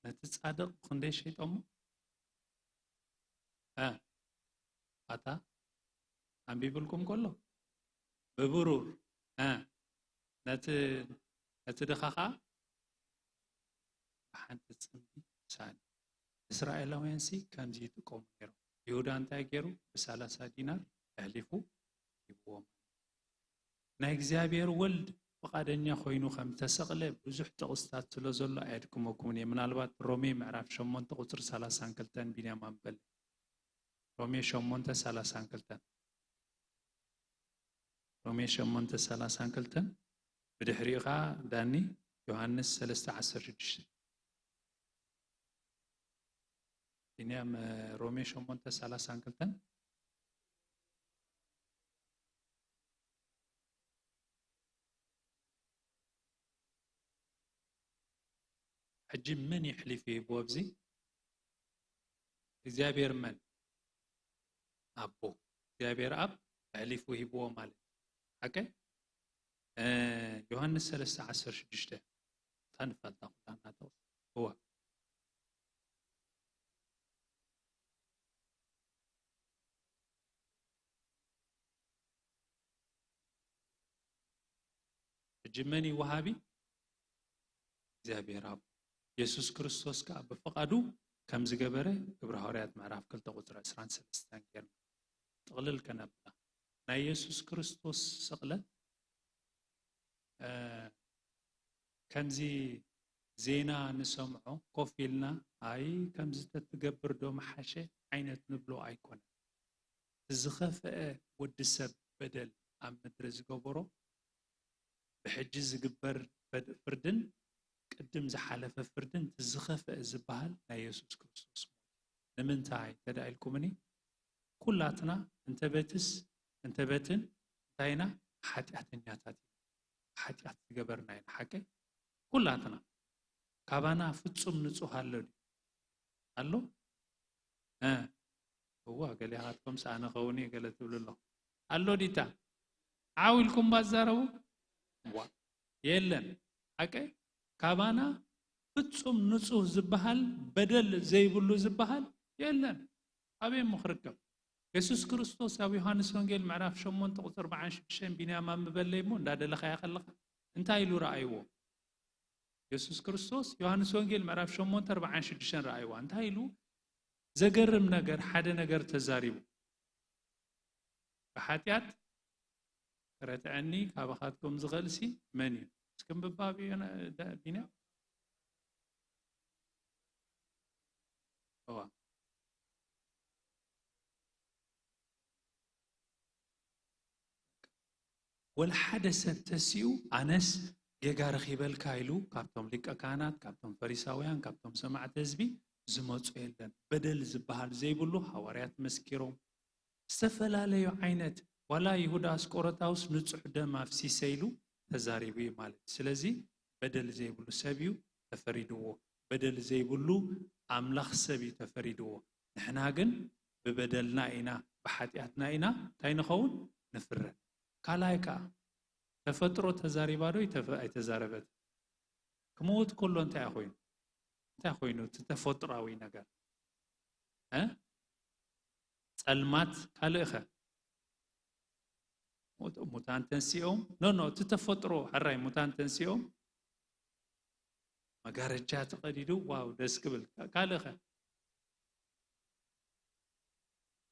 ነቲ ጻድቕ ክንደይ ሸይጦሞ? እ፣ ኣታ ኣንቢብልኩም ከሎ ብብሩር፣ እ፣ ነቲ፣ ነቲ ድኻ ኸኣ ብሓንቲ ጽምዲ ሳኒ። እስራኤላውያንሲ ከምዚ ይጥቀሙ ነይሮም። ይሁዳ እንታይ ገይሩ? ብሰላሳ ዲናር ኣሕሊፉ ሂብዎም። ናይ እግዚኣብሔር ወልድ ፍቓደኛ ኮይኑ ከም ተሰቕለ ብዙሕ ጥቕስታት ስለ ዘሎ ኣየድክመኩምን እየ። ምናልባት ሮሜ ምዕራፍ ሸሞንተ ቁጽሪ ሰላሳን ክልተን ቢንያም ኣንበል። ሮሜ ሸሞንተ ሰላሳን ክልተን። ሮሜ ሸሞንተ ሰላሳን ክልተን፣ ብድሕሪኡ ኸዓ ዳኒ ዮሃንስ ሰለስተ ዓሰርተ ሽዱሽተ። ቢንያም፣ ሮሜ ሸሞንተ ሰላሳን ክልተን። ሕጂ መን እዩ ኣሕሊፉ ሂብዎ ኣብዚ? እግዚኣብሔር መን? ኣቦ። እግዚኣብሔር ኣብ ኣሕሊፉ ሂብዎ ማለት እዩ። ሓቀ? እ፣ ዮሃንስ ሰለስተ ዓሰርተ ሽዱሽተ። እታ ንፈልጣ ኩላና ጥቕሲ። እወ። ሕጂ መን እዩ ወሃቢ? እግዚኣብሔር ኣቦ። የሱስ ክርስቶስ ከኣ ብፍቓዱ ከም ዝገበረ ግብረ ሃዋርያት ምዕራፍ ክልተ ቁጽሪ ዕስራን ሰለስተን ጌርና ጥቕልል ከነብላ። ናይ የሱስ ክርስቶስ ስቕለት፣ እ፣ ከምዚ ዜና ንሰምዖ ኮፍ ኢልና፣ ኣይ ከምዚ ተትገብር ዶ ምሓሸ ዓይነት ንብሎ ኣይኮነን። እቲ ዝኸፍአ ወዲ ሰብ በደል ኣብ ምድሪ ዝገበሮ፣ ብሕጂ ዝግበር በድ-፣ ፍርድን ቅድም ዝሓለፈ ፍርድን እቲ ዝኸፍአ ዝበሃል ናይ የሱስ ክርስቶስ ሞት። ንምንታይ እንተ ደኣ ኢልኩምኒ፣ ኩላትና እንተ በትስ እንተ በትን እንታይ ኢና? ሓጢኣተኛታት ኢና። ሓጢኣት ዝገበርና ኢና። ሓቀይ? ኩላትና። ካባና ፍጹም ንጹህ ኣሎ ድዩ? ኣሎ? እ፣ እዋ፣ ገሊኻትኩም ሰኣነ ኸውን እየ ገለ ትብሉ ኣለኹ። ኣሎ ዲታ? ዓው ኢልኩም ባዛረቡ? ዋ፣ የለን። ሓቀይ? ካባና ፍጹም ንጹህ ዝበሃል፣ በደል ዘይብሉ ዝበሃል የለን። ኣበይ እሞ ክርከብ? የሱስ ክርስቶስ ኣብ ዮሃንስ ወንጌል ምዕራፍ ሸሞንተ ቁጽሪ ኣርባዓን ሽዱሽተን፣ ቢንያም ኣንብበለይ እሞ፣ እንዳደለኻያ ከለኻ፣ እንታይ ኢሉ ረኣይዎ? የሱስ ክርስቶስ ዮሃንስ ወንጌል ምዕራፍ ሸሞንተ ኣርባዓን ሽዱሽተን ረኣይዋ። እንታይ ኢሉ? ዘገርም ነገር፣ ሓደ ነገር ተዛሪቡ። ብሓጢኣት ክረትዐኒ ካባኻትኩም ዝኽእልሲ መን እዩ? እስኪ ምብባብ እዩ ነ-፣ ደ-፣ ቢንያም? እዋ። ወላ ሓደ ሰብ ተሲኡ፣ ኣነስ ጌጋ ረኺበልካ ኢሉ ካብቶም ሊቀ ካህናት፣ ካብቶም ፈሪሳውያን፣ ካብቶም ሰማዕቲ ህዝቢ ዝመጹ የለን። በደል ዝበሃል ዘይብሉ ሃዋርያት መስኪሮም፣ ዝተፈላለዩ ዓይነት፣ ዋላ ይሁዳ ኣስቆሮታውስ ንጹሕ ደም ኣፍሲሰ ኢሉ ተዛሪቡ እዩ ማለት እዩ። ስለዚ በደል ዘይብሉ ሰብ እዩ ተፈሪድዎ። በደል ዘይብሉ ኣምላኽ ሰብ እዩ ተፈሪድዎ። ንሕና ግን ብበደልና ኢና፣ ብሓጢኣትና ኢና እንታይ ንኸውን? ንፍረድ። ካልኣይ ከኣ፣ ተፈጥሮ ተዛሪባ ዶ ይተፈ-፣ ኣይተዛረበት? ክመውት ከሎ እንታይ ኮይኑ? እንታይ ኮይኑ እቲ ተፈጥሮኣዊ ነገር? እ? ጸልማት፣ ካልእ ኸ? ሙት-፣ ሙታን ተንሲኦም? ኖ፣ ኖ፣ እቲ ተፈጥሮ፣ ሕራይ፣ ሙታን ተንሲኦም? መጋረጃ ተቐዲዱ፣ ዋው፣ ደስ ክብል። ካ-፣ ካልእ ኸ?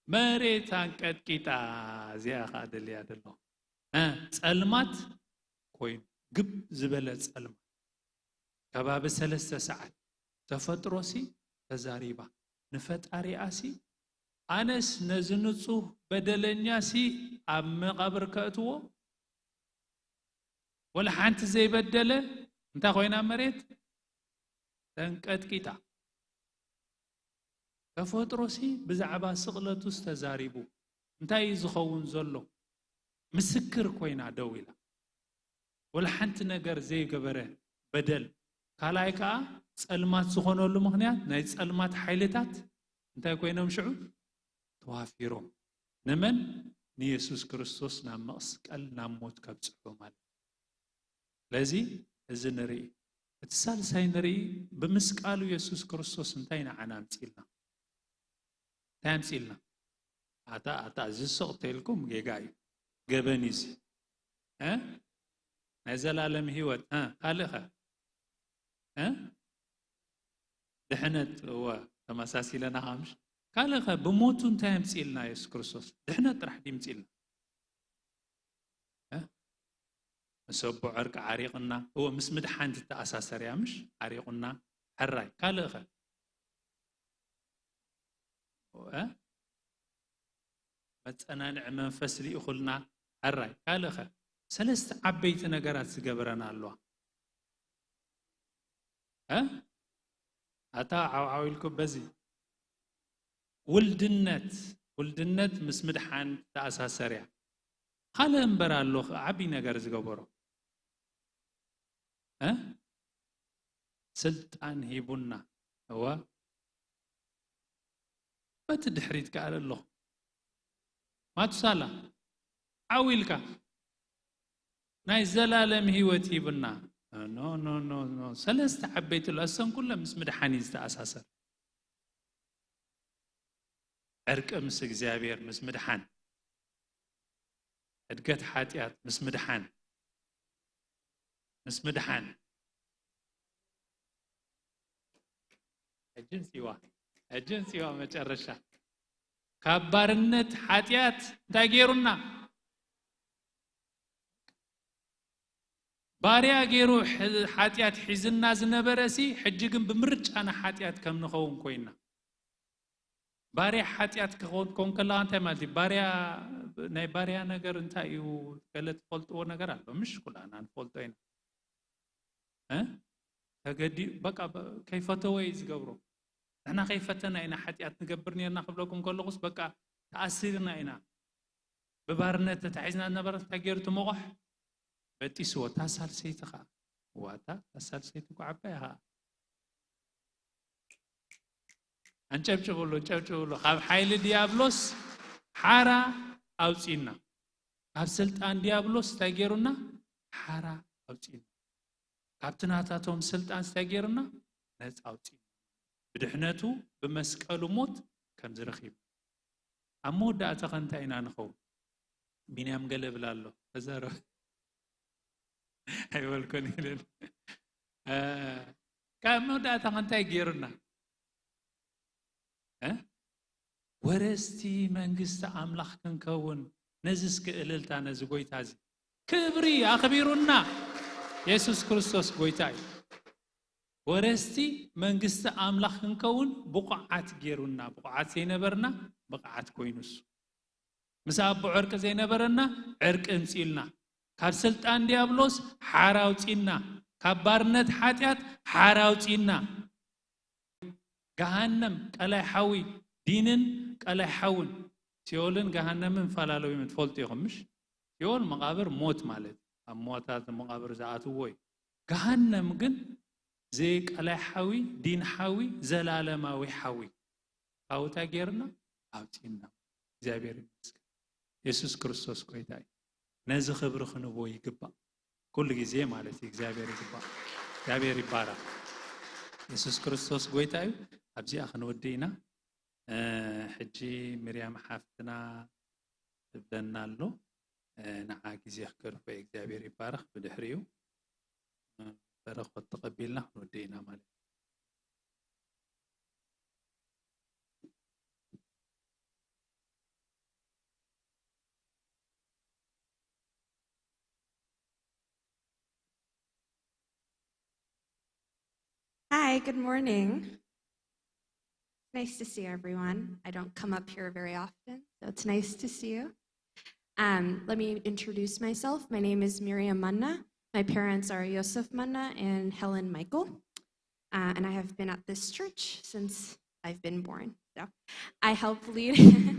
መሬት ኣንቀጥቂጣ፣ እዚኣ ኸኣ ደልያ ደሎ። እ፣ ጸልማት ኮይኑ፣ ግብ ዝበለ ጸልማት። ከባቢ ሰለስተ ሰዓት። ተፈጥሮሲ ተዛሪባ። ንፈጣሪኣሲ፣ ኣነስ ነዚ ንጹህ በደለኛሲ ኣብ መቓብር ከእትዎ? ወላ ሓንቲ ዘይበደለ እንታይ ኮይና መሬት? ተንቀጥቂጣ። ተፈጥሮሲ ብዛዕባ ስቕለቱስ ተዛሪቡ። እንታይ እዩ ዝኸውን ዘሎ? ምስክር ኮይና ደው ኢላ። ወላ ሓንቲ ነገር ዘይገበረ በደል። ካልኣይ ከኣ ጸልማት ዝኾነሉ ምኽንያት ናይ ጸልማት ሓይልታት እንታይ ኮይኖም ሽዑ? ተዋፊሮም። ንመን? ንየሱስ ክርስቶስ ናብ መስቀል ናብ ሞት ከብጽሑ ማለት እዩ። ስለዚ እዚ ንርኢ። እቲ ሳልሳይ ንርኢ፣ ብምስቃሉ የሱስ ክርስቶስ እንታይ ንዓና ኣምጺልና? እንታይ ኣምጺልና? ኣታ ኣታ እዚ ስቕ ተልኩም ጌጋ እዩ። ገበን እዩ እዚ። እ? ናይ ዘላለም ህይወት፣ እ? ካልእ ኸ? እ? ድሕነት፣ እወ፣ ተመሳሲለና ኸምሽ። ካልእ ኸ ብሞቱ እንታይ ኣምጺልና የሱስ ክርስቶስ? ድሕነት ጥራሕ ድዩ ኣምጺልና? እ? ምስ ኣቦ ዕርቂ ዓሪቕና፣ እወ፣ ምስ ምድሓን ትተኣሳሰር እያ፣ ምሽ? ዓሪቑና፣ ሕራይ። ካልእ ኸ? እ? መጸናንዒ መንፈስ ልኢኹልና፣ ሕራይ። ካልእ ኸ? ሰለስተ ዓበይቲ ነገራት ዝገበረና ኣለዋ። እ? ኣታ ዓውዓው ኢልኩም በዚ። ውልድነት፣ ውልድነት ምስ ምድሓን ተኣሳሰር እያ። ካልእ እምበር ኣሎ ኸ ዓቢ ነገር ዝገበሮ? እ? ስልጣን ሂቡና። እወ። በቲ ድሕሪት ከኣ ኣለኹ። ማቱሳላ፣ ዓው ኢልካ። ናይ ዘላለም ህይወት ሂቡና። ኖ፣ ኖ፣ ኖ፣ ኖ። ሰለስተ ዓበይቲ ኣሎ። እሰን ኩለን ምስ ምድሓን እዩ ዝተኣሳሰር። ዕርቂ ምስ እግዚኣብሔር፣ ምስ ምድሓን። ሕድገት ሓጢኣት ምስ ምድሓን። ምስ ምድሓን። ሕጂ ምጽዋ። ሕጂ ምጽዋ መጨረሻ። ካብ ባርነት ሓጢኣት እንታይ ገይሩና? ባርያ ገይሩ ሕ-፣ ሓጢኣት ሒዝና ዝነበረ ሲ፣ ሕጂ ግን ብምርጫና ሓጢኣት ከም ንኸውን ኮይና። ባርያ ሓጢኣት ክኸውን፣ ክኸውን ከለኻ እንታይ ማለት እዩ? ባርያ፣ ናይ ባርያ ነገር እንታይ እዩ? ገለ ትፈልጥዎ ነገር ኣሎ፣ ምሽ? ኩላና ንፈልጦ ኢና። እ? ተገዲ-፣ በቃ፣ በ-፣ ከይፈተወ እዩ ዝገብሮ። ንሕና ከይፈተና ኢና ሓጢኣት ንገብር ነርና ክብለኩም ከለኹስ፣ በቃ፣ ተኣሲርና ኢና። ብባርነት ተታሒዝና ዝነበረት እንታይ ገይሩ? እቲ መቑሕ በጢስዎ። እታ ሳልሰይቲ ኸኣ፣ ዋታ፣ እታ ሳልሰይቲ እኮ ዓባይ እያ ኸኣ። ኣንጨብጭብሉ፣ ኣንጨብጭብሉ። ካብ ሓይሊ ዲያብሎስ ሓራ ኣውጺእና። ካብ ስልጣን ዲያብሎስ እንታይ ገይሩና? ሓራ ኣውጺእና። ካብቲ ናታቶም ስልጣን እንታይ ገይሩና? ነጻ ኣውጺእና። ብድሕነቱ፣ ብመስቀሉ ሞት ከም ዝረኺብ። ኣብ መወዳእታ ኸ እንታይ ኢና ንኸውን? ቢንያም ገለ ብላ ኣሎ። ተዛረብ። ኣይበልኩን ኢለን። እ፣ ካብ መወዳእታ ኸ እንታይ ገይሩና? እ? ወረስቲ መንግስቲ ኣምላኽ ክንከውን፣ ነዚ እስከ እልልታ ነዚ ጎይታ እዚ። ክብሪ ኣኽቢሩና። የሱስ ክርስቶስ ጎይታ እዩ። ወረስቲ መንግስቲ ኣምላኽ ክንከውን ብቑዓት ገይሩና። ብቑዓት ዘይነበርና ብቕዓት ኮይኑ እሱ። ምስ ኣቦ ዕርቂ ዘይነበረና ዕርቂ እምጺእልና። ካብ ስልጣን ዲያብሎስ ሓራ ኣውጺእና። ካብ ባርነት ሓጢኣት ሓራ ኣውጺእና። ገሃነም፣ ቀላይ ሓዊ፣ ዲንን ቀላይ ሓውን፣ ሲኦልን ገሃነምን ፈላለዩ እዮም ትፈልጡ ኢኹም፣ ምሽ? ሲኦል መቓብር ሞት ማለት፣ ኣብ ሞታት መቓብር ዝኣትዎ እዩ። ገሃነም ግን ዘይቀላይ ሓዊ፣ ዲን ሓዊ፣ ዘላለማዊ ሓዊ። ካብኡ እንታይ ገይርና? ኣውጺእና። እግዚኣብሔር ይመስገን። የሱስ ክርስቶስ ጎይታ እዩ። ነዚ ክብሪ ክንቦ ይግባእ። ኩሉ ግዜ ማለት እዩ እግዚኣብሔር ይግባእ። እግዚኣብሔር ይባረኽ። የሱስ ክርስቶስ ጎይታ እዩ። ኣብዚኣ ክንወዲ ኢና። እ፣ ሕጂ ምርያም ሓፍትና ትብለና ኣሎ። እ፣ ንዓ ግዜ ክገድፎ እዩ። እግዚኣብሔር ይባረኽ። ብድሕሪኡ፣ እ፣ በረኸት ተቐቢልና ክንወዲ ኢና ማለት እዩ። Hi, good morning. Nice to see everyone. I don't come up here very often, so it's nice to see you. Um, let me introduce myself. My name is Miriam Manna. My parents are Yosef Manna and Helen Michael. Uh, and I have been at this church since I've been born. So I help lead.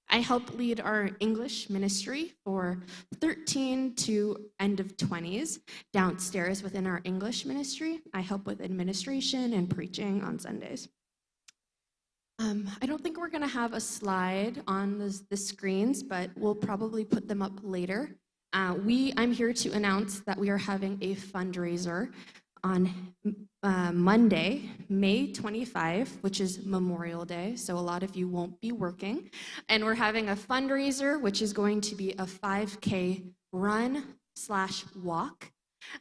I help lead our English ministry for thirteen to end of twenties downstairs within our English ministry. I help with administration and preaching on Sundays. Um, I don't think we're going to have a slide on the, the screens, but we'll probably put them up later. Uh, we, I'm here to announce that we are having a fundraiser on uh, Monday, May twenty-five, which is Memorial Day. So a lot of you won't be working. And we're having a fundraiser, which is going to be a five K run slash walk,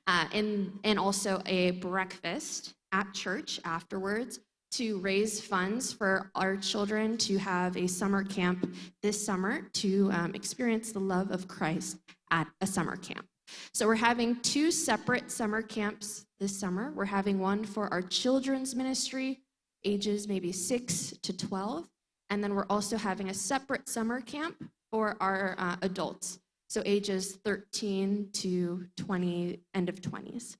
uh, and, and also a breakfast at church afterwards to raise funds for our children to have a summer camp this summer to um, experience the love of Christ at a summer camp. So we're having two separate summer camps this summer. We're having one for our children's ministry, ages maybe six to twelve, and then we're also having a separate summer camp for our uh, adults, so ages thirteen to twenty, end of twenties.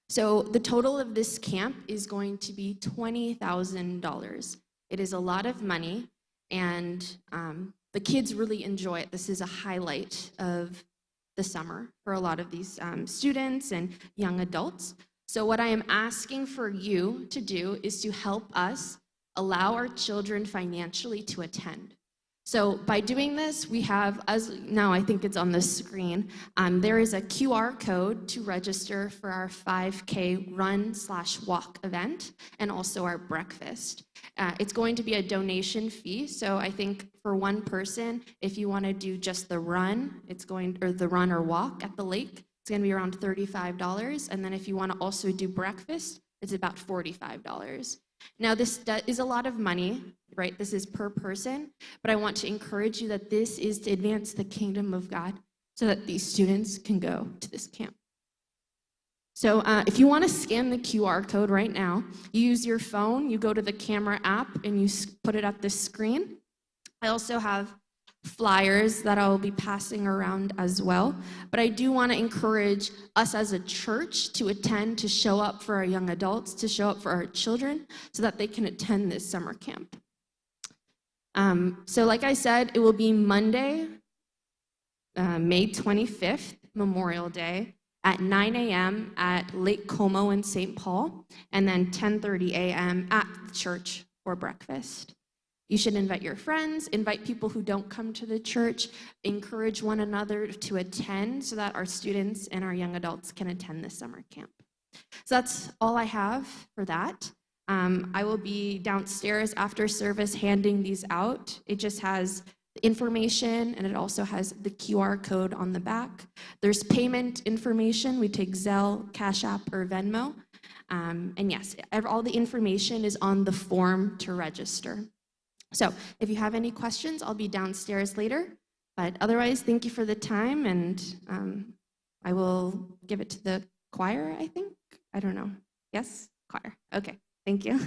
So the total of this camp is going to be twenty thousand dollars. It is a lot of money, and um, the kids really enjoy it. This is a highlight of the summer for a lot of these um, students and young adults. So what I am asking for you to do is to help us allow our children financially to attend. So by doing this, we have, as now I think it's on the screen, um, there is a Q R code to register for our five K run slash walk event and also our breakfast. Uh, it's going to be a donation fee. So I think for one person, if you want to do just the run, it's going, or the run or walk at the lake, it's going to be around thirty-five dollars. And then if you want to also do breakfast, it's about forty-five dollars. Now, this is a lot of money, right? This is per person, but I want to encourage you that this is to advance the kingdom of God so that these students can go to this camp. So uh, if you want to scan the Q R code right now, you use your phone, you go to the camera app, and you put it up the screen. I also have flyers that I'll be passing around as well. But I do want to encourage us as a church to attend, to show up for our young adults, to show up for our children, so that they can attend this summer camp. Um, so, like I said, it will be Monday, uh, May twenty-fifth, Memorial Day, at nine a m at Lake Como in Saint Paul, and then ten thirty a m at the church for breakfast. You should invite your friends, invite people who don't come to the church, encourage one another to attend so that our students and our young adults can attend this summer camp. So that's all I have for that. Um, I will be downstairs after service handing these out. It just has the information, and it also has the Q R code on the back. There's payment information. We take Zelle, Cash App, or Venmo. Um, and yes, all the information is on the form to register. So if you have any questions, I'll be downstairs later. But otherwise, thank you for the time, and um, I will give it to the choir, I think. I don't know. Yes? Choir. Okay. Thank you.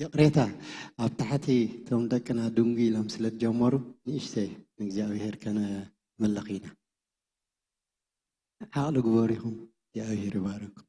ይቕሬታ፣ ኣብ ታሕቲ እቶም ደቅና ድንጉ ኢሎም ስለ ዝጀመሩ ንእሽተይ ንእግዚኣብሄር ከነምልኽ ኢና። ሓቕሊ ግበሩ ኢኹም። እግዚኣብሄር ይባርኩም።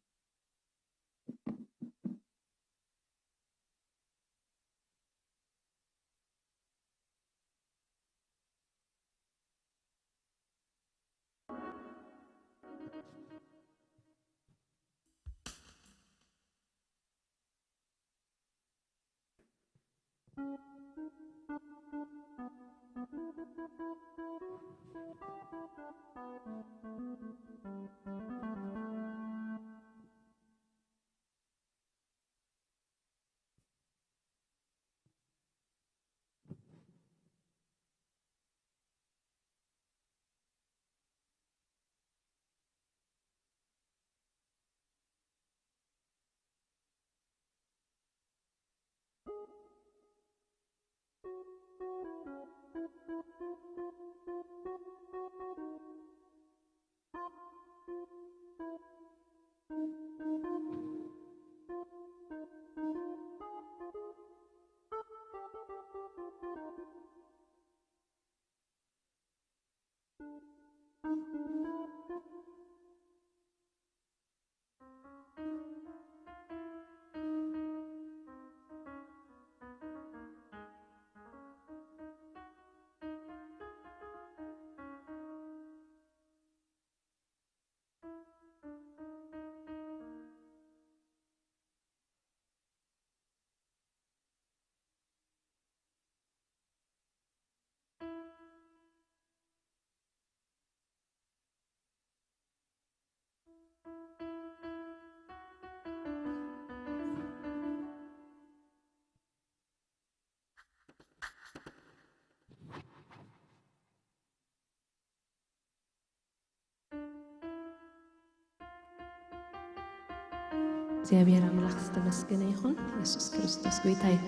እግዚኣብሔር ኣምላኽ ዝተመስገነ ይኹን። የሱስ ክርስቶስ ጎይታ እዩ።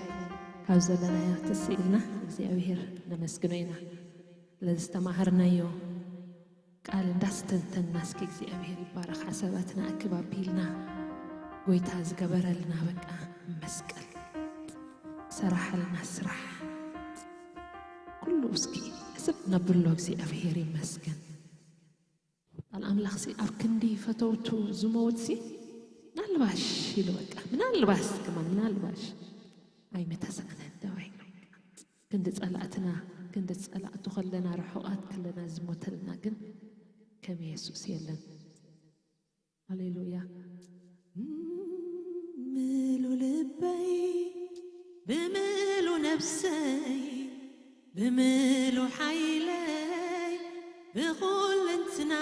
ካብ ዘለናዮ ተስኢልና እግዚኣብሔር ነመስግኖ ኢና። ስለዝተማሃርናዮ ቃል እንዳስተንተንና እስኪ እግዚኣብሔር ይባረኽ። ሓሳባትና ኣክብ ኣቢልና ጎይታ ዝገበረልና በቃ መስቀል ሰራሓልና ስራሕ ኩሉ እስኪ ሕስብ ነብሎ እግዚኣብሔር ይመስገን። ቃል ኣምላኽሲ ኣብ ክንዲ ፈተውቱ ዝመውትሲ ምናልባሽ ኢሉ በቃ ምናልባሽ ከማን ምናልባሽ ኣይምተሳእነን ተባሂሉ። ክንዲ ጸላእትና ክንዲ ጸላእቱ ከለና ርሑቓት ከለና ዝሞተልና ግን ከም የሱስ የለን። ሃሌሉያ። ብምሉ ልበይ ብምሉ ነፍሰይ ብምሉ ሓይለይ ብኹልንትና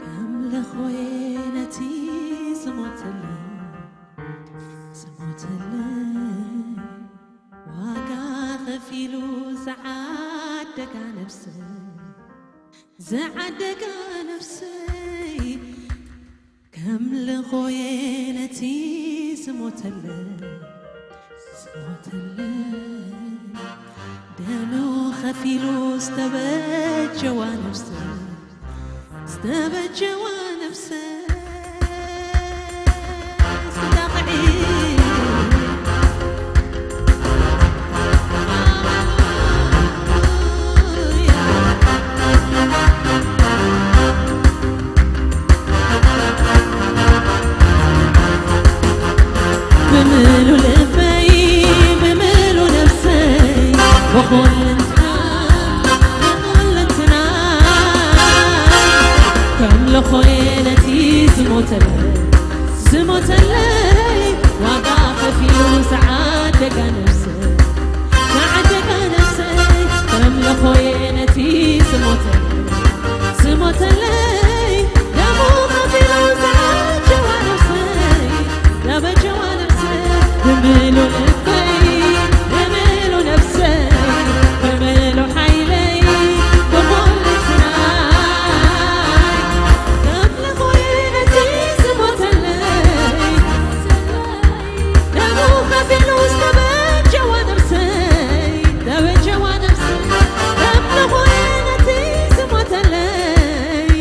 ከምልኾየ ነቲ ዝሞተለይ ዝሞተለይ ዋጋ ከፊሉ ዝዓደጋ ነፍሰይ ዝዓደጋ ነፍሰይ ከምልኾየ ነቲ ዝሞተለይ ዝሞተለይ ደሙ ከፊሉ ዝተበጀዋ ነፍሰይ ዝተበጀዋ ነፍሰይ ስዳቕዒ ብምሉ ልበይ ብምሉ ነፍሰይ ብኹልንትና ብኹልንትና ከም ለኾየ ነቲ ዝሞተለይ ዝሞተለይ ዋጋ ከፊሉ ዝዓደጋ ነፍሰይ ዝዓደጋ ነፍሰይ ከም ለኾየ ነቲ ዝሞተለይ ዝሞተለይ ደሙ ከፊሉ ዝዓጀዋ ነፍሰይ ዘበጀዋ ነፍሰይ ብምሉ ልበይ ብምሉ ነፍሰይ ብምሉ ሓይለይ ብኹልንትናይ ከም ለኾየ ነቲ ዝሞተለይ ደሙ ከፊሉ ዝተበጀዋ ነፍሰይ ተበጀዋ ነፍሰይ ከም ለኾየ ነቲ ዝሞተለይ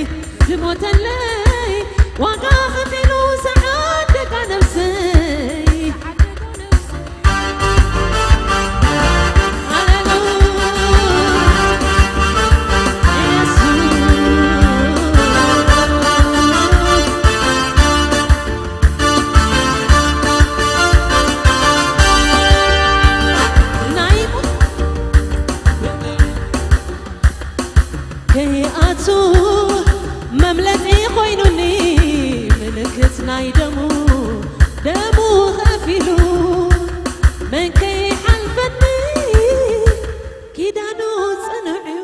ዝሞተለይ ዋጋ ከፊሉ ዝዓደጋ ነፍሰይ ሃሌሉያ ኢየሱስ ናይ ከይኣቱ መምለጢ ኮይኑኒ ምልክት ናይ ደሙ ደሙ ከፊሉ መን ከይሓልፈኒ ኪዳኑ ጽኑዕ እዩ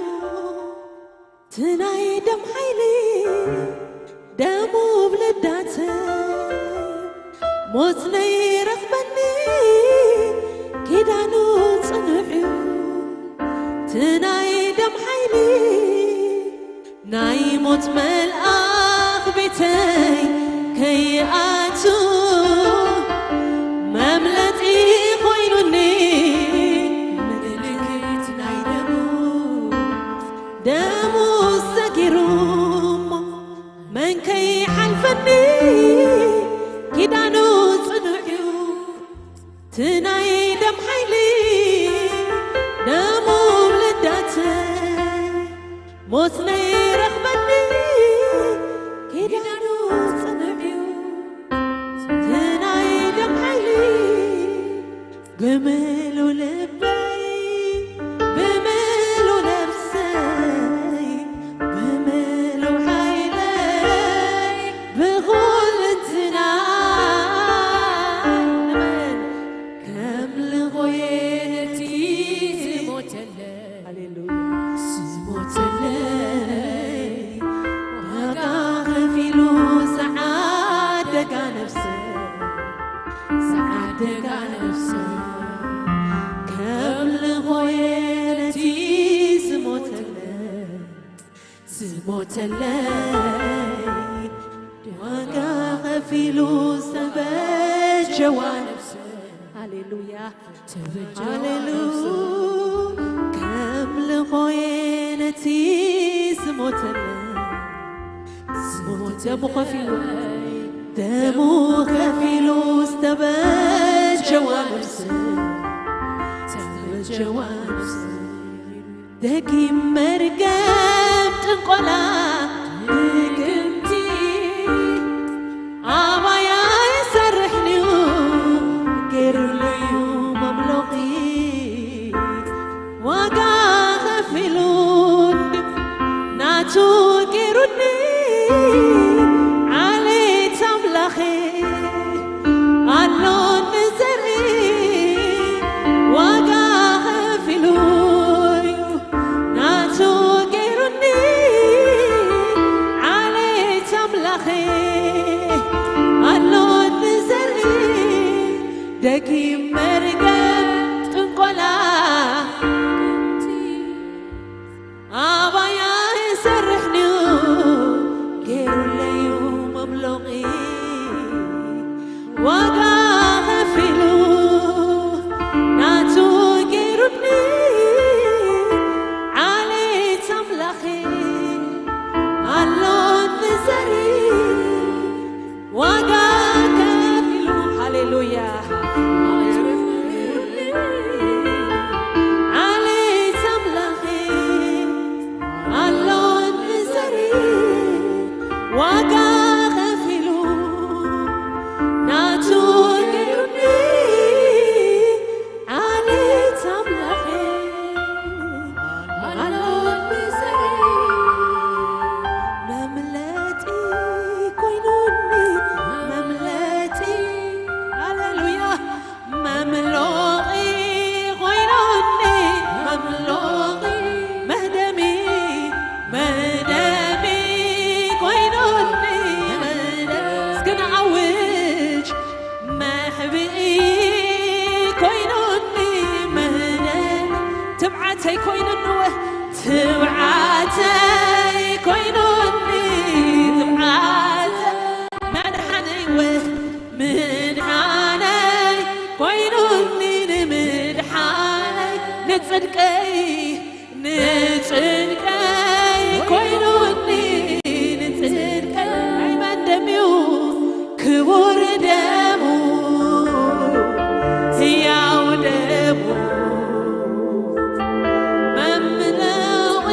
እቲ ናይ ደም ሓይሊ ደሙ ብልዳተ ሞት ነይረኽበኒ ኪዳኑ ጽኑዕ እዩ እቲ ናይ ደም ሓይሊ ናይ ሞት መልኣኽ ቤተይ ከይኣቱ መምለጢ ኮይኑኒ ምልክት ናይ ደሙ ደሙ ሰጊሩ እሞ መን ከይሓልፈኒ ኪዳኑ ጽኑዕ እዩ እቲ ናይ ደም ሓይሊ ደሙ ልዳተ ሞት ነይረኽበኒ ኪዳኑ ጽኑዕ እዩ እቲ ናይ ደም ሓይሊ ብምሉ ልበይ ብምሉ ነፍሰይ ብምሉ ሓይለይ ብኹ ሞተለይ ዋጋ ከፊሉ ዝተበጀዋ ነብሰይ። ሃሌሉያ፣ ሃሌሉያ። ከምልኾየ ነቲ ዝሞተለይ፣ ዝሞተ ደሙ ከፊሉ፣ ደሙ ከፊሉ ዝተበጀዋ ነብሰይ፣ ዝተበጀዋ ነብሰይ። ደጊም መርገም ጥንቆላ ድግምቲ ኣባያ ይሰርሕንዩ፣ ገይሩለዩ መምሎቒ። ዋጋ ከፊሉን ናቱ ገይሩኒ ዓሌት ኣምላኸ። ኣሎኒ ዘርኢ ዋጋ ከፊሉ እዩ ናቱ ገይሩኒ ዓሌት ኣምላኸ። ኣሎኒ ዘርኢ ደጊም መርገም ጥንቆላ ኣባያ ይሰርሕንዩ ገይሩለዩ መምሎቒ። ዋጋ ከፊሉ ናቱ ገይሩኒ ዓሌት ኣምላኸ። ኣሎኒ ዘርኢ ዋጋ ከፊሉ። ሃሌሉያ። ዓሌት ኣምላኸ ኣሎኒ ዘርኢ ዋጋ ከፊሉ ናቱ ገይሩኒ ዓሌት ኣምላኸ ኣሎኒ ዘርኢ መምለጢ ኮይኑኒ መምለጢ። ሃሌሉያ። መምሎቒ ኮይኑኒ መምሎቒ መህደሚ መህደሚ ኮይኑኒ መህደሚ። እስኪ ንኣውጅ መሕብኢ ኮይኑኒ መህደሚ። ትብዓተይ ኮይኑኒ ወ ትብዓተይ ኮይኑኒ ትብዓተይ መድሓነይ ወ ምድሓነይ ኮይኑኒ ንምድሓነይ ንጽድቀይ ንጽድቀይ ኮይኑኒ ንጽድቀይ ናይ መን ደምዩ ክቡር ደሙ ህያው ደሙ መምለቒ።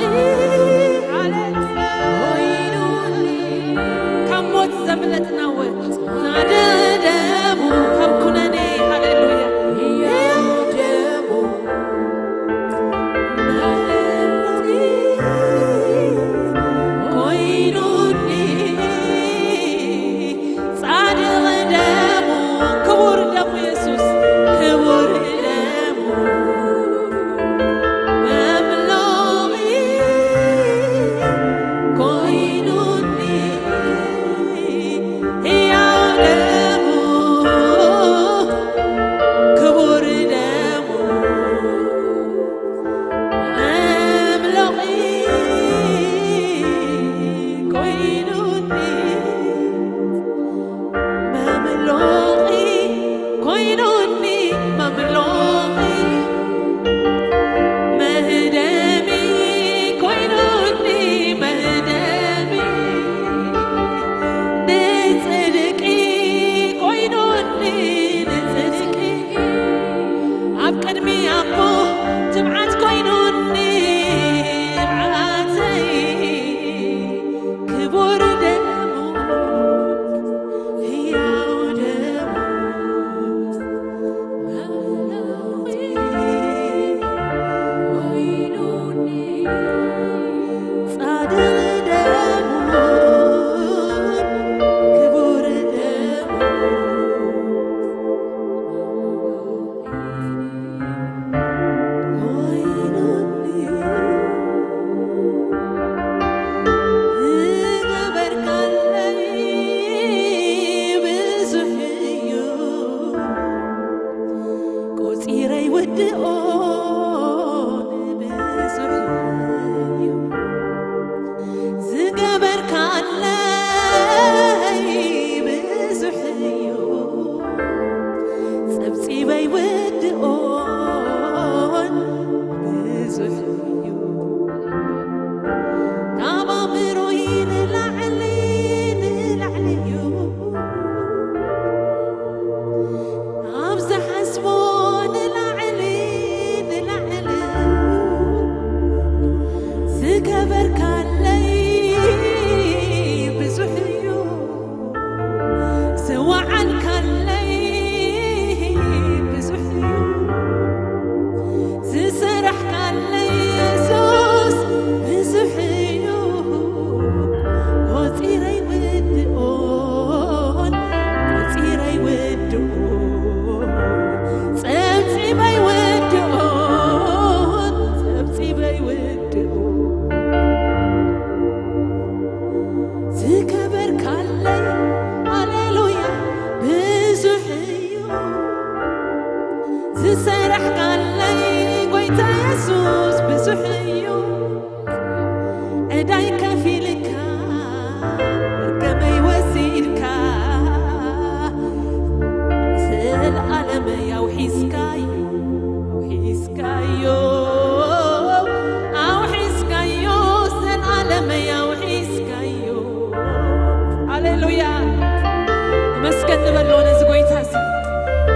ንበሎ ነዚ ጎይታ እዚ።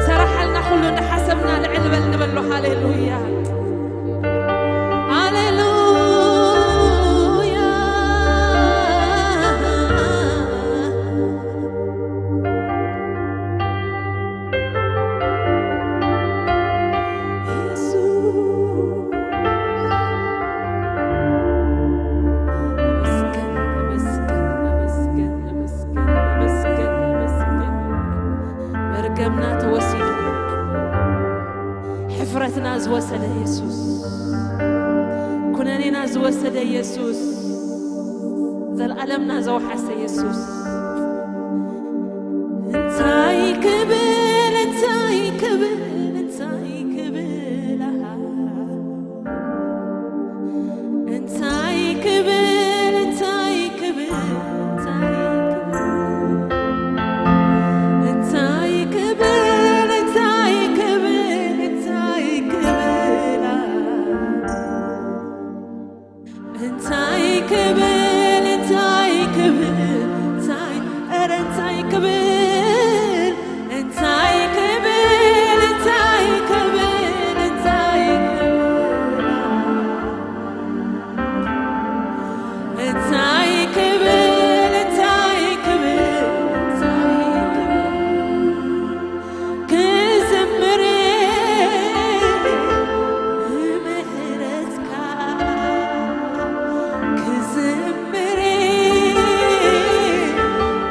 ሰራሓልና ኩሉ እናሓሰብና ልዕል በል ንበሎ። ሃሌሉያ፣ ሃሌሉያ። መርገምና ተወሲዱ። ሕፍረትና ዝወሰደ የሱስ፣ ኩነኔና ዝወሰደ የሱስ፣ ዘለኣለምና ዘውሓሰ የሱስ። እንታይ ክብል፣ እንታይ ክብል፣ እንታይ ክብል፣ ኣሃ። እንታይ ክብል፣ እንታይ ክብል፣ እንታይ ክብል፣ እንታይ ክብል፣ እንታይ ክብል፣ እንታይ ክብል፣ ኣሃ። እንታይ ክብል፣ እንታይ ክብል፣ እንታይ፣ ኧረ እንታይ ክብል፣ እንታይ ክብል፣ እንታይ ክብል፣ እንታይ ክብል፣ እንታይ ክብል፣ እንታይ ክብል፣ እንታይ ክብል፣ ክዝምር ንምሕረትካ፣ ክዝምር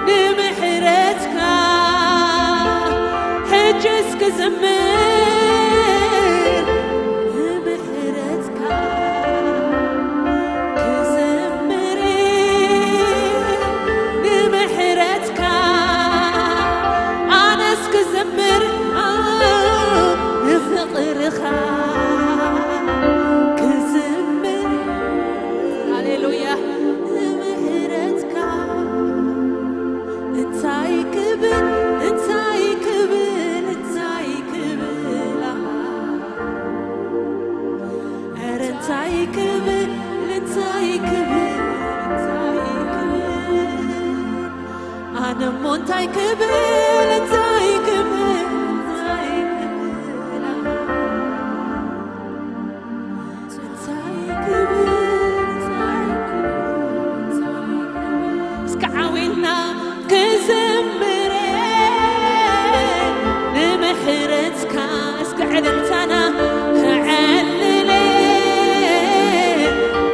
ንምሕረትካ፣ ሕጅስ ክዝምር ንምሕረትካ፣ ክዝምር ንምሕረትካ፣ ኣነስ ክዝምር ንፍቕርኻ፣ ክዝምር፣ ሃሌሉያ፣ ንምሕረትካ። እንታይ ክብል፣ እንታይ ክብል፣ እንታይ ክብል፣ ኣሃ። ኧረ እንታይ ክብል፣ እንታይ ክብል፣ እንታይ ክብል፣ ኣነ እሞ እንታይ ክብል፣ እንታይ ክብል፣ እንታይ ክብል፣ ኣሃ። እንታይ ክብል፣ እንታይ ክብል፣ እንታይ ክብል። እስከ ዓዊልና ክዝምር ንምሕረትካ፣ እስከ ዕልልታና ከዕልል